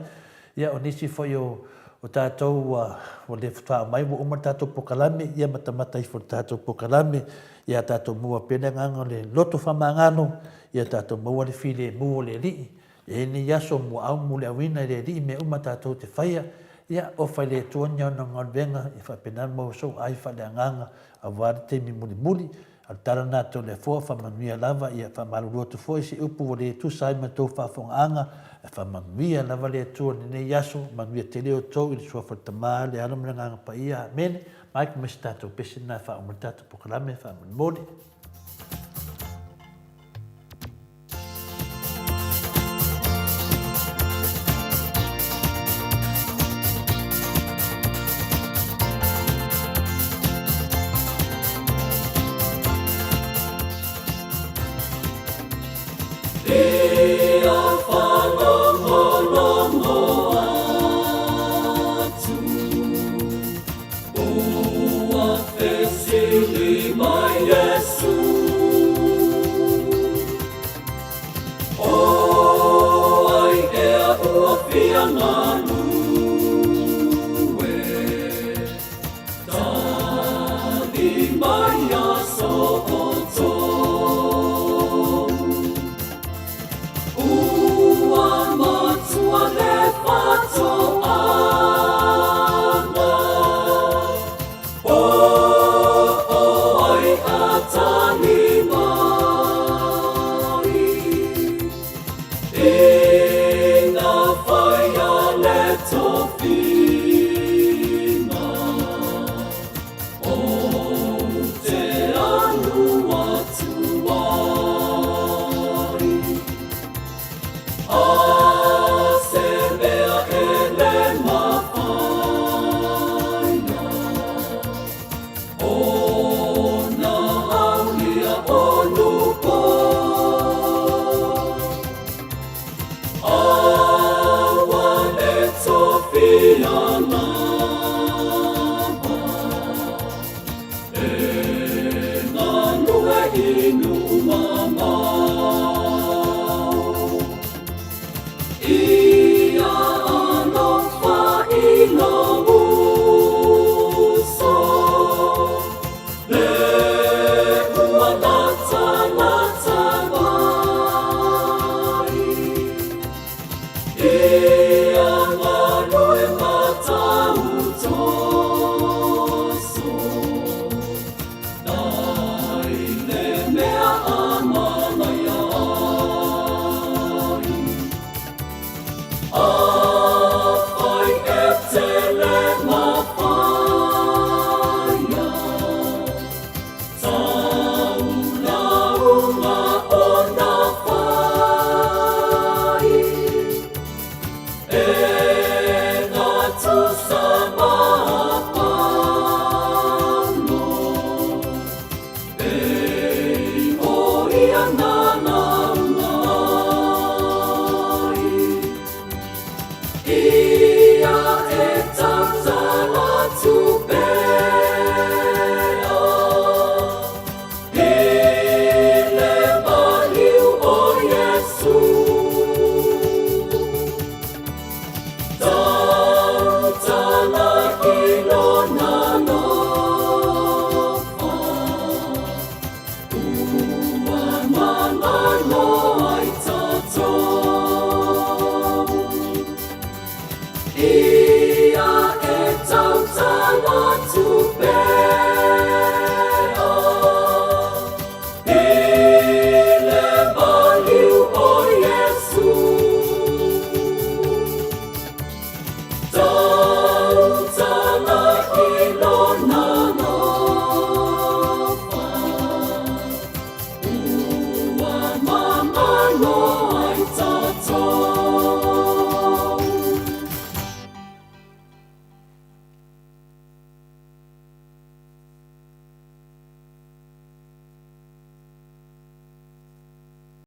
Ia, o nisi foi o, o tatou ua, ua le faatoa mai, ua uma le tatou pokalame, ia matamata ifo i le tatou pokalame, ia tatou maua pea le agaga o le loto faamagalo, ia tatou maua le filemu o le Alii. E i nei aso muaau muliauina e le Alii mea uma tatou te faia, ia ofa i le Atua ni ana galuega, ia faapena ona maua sou ai faaleagaga aua le taimi mulimuli. A o le tala lena atu a le Afoa, faamanuia lava, ia faamalulu atu foi se upu ua le tusa ai ma le tou faafofogaaga, ae faamanuia lava le Atua i lenei aso, manuia tele outou i le Suafa o le Tama, le Alo ma le Agaga Paia. Amene. Mike, ma se tatou pese lena e faauma le tatou polokalame faamolemole. fia galue. Tali mai aso outou. Ua matua le faatoaga. Po o ai a tali mai. Ina whaia le tofiga o te alu atu ai.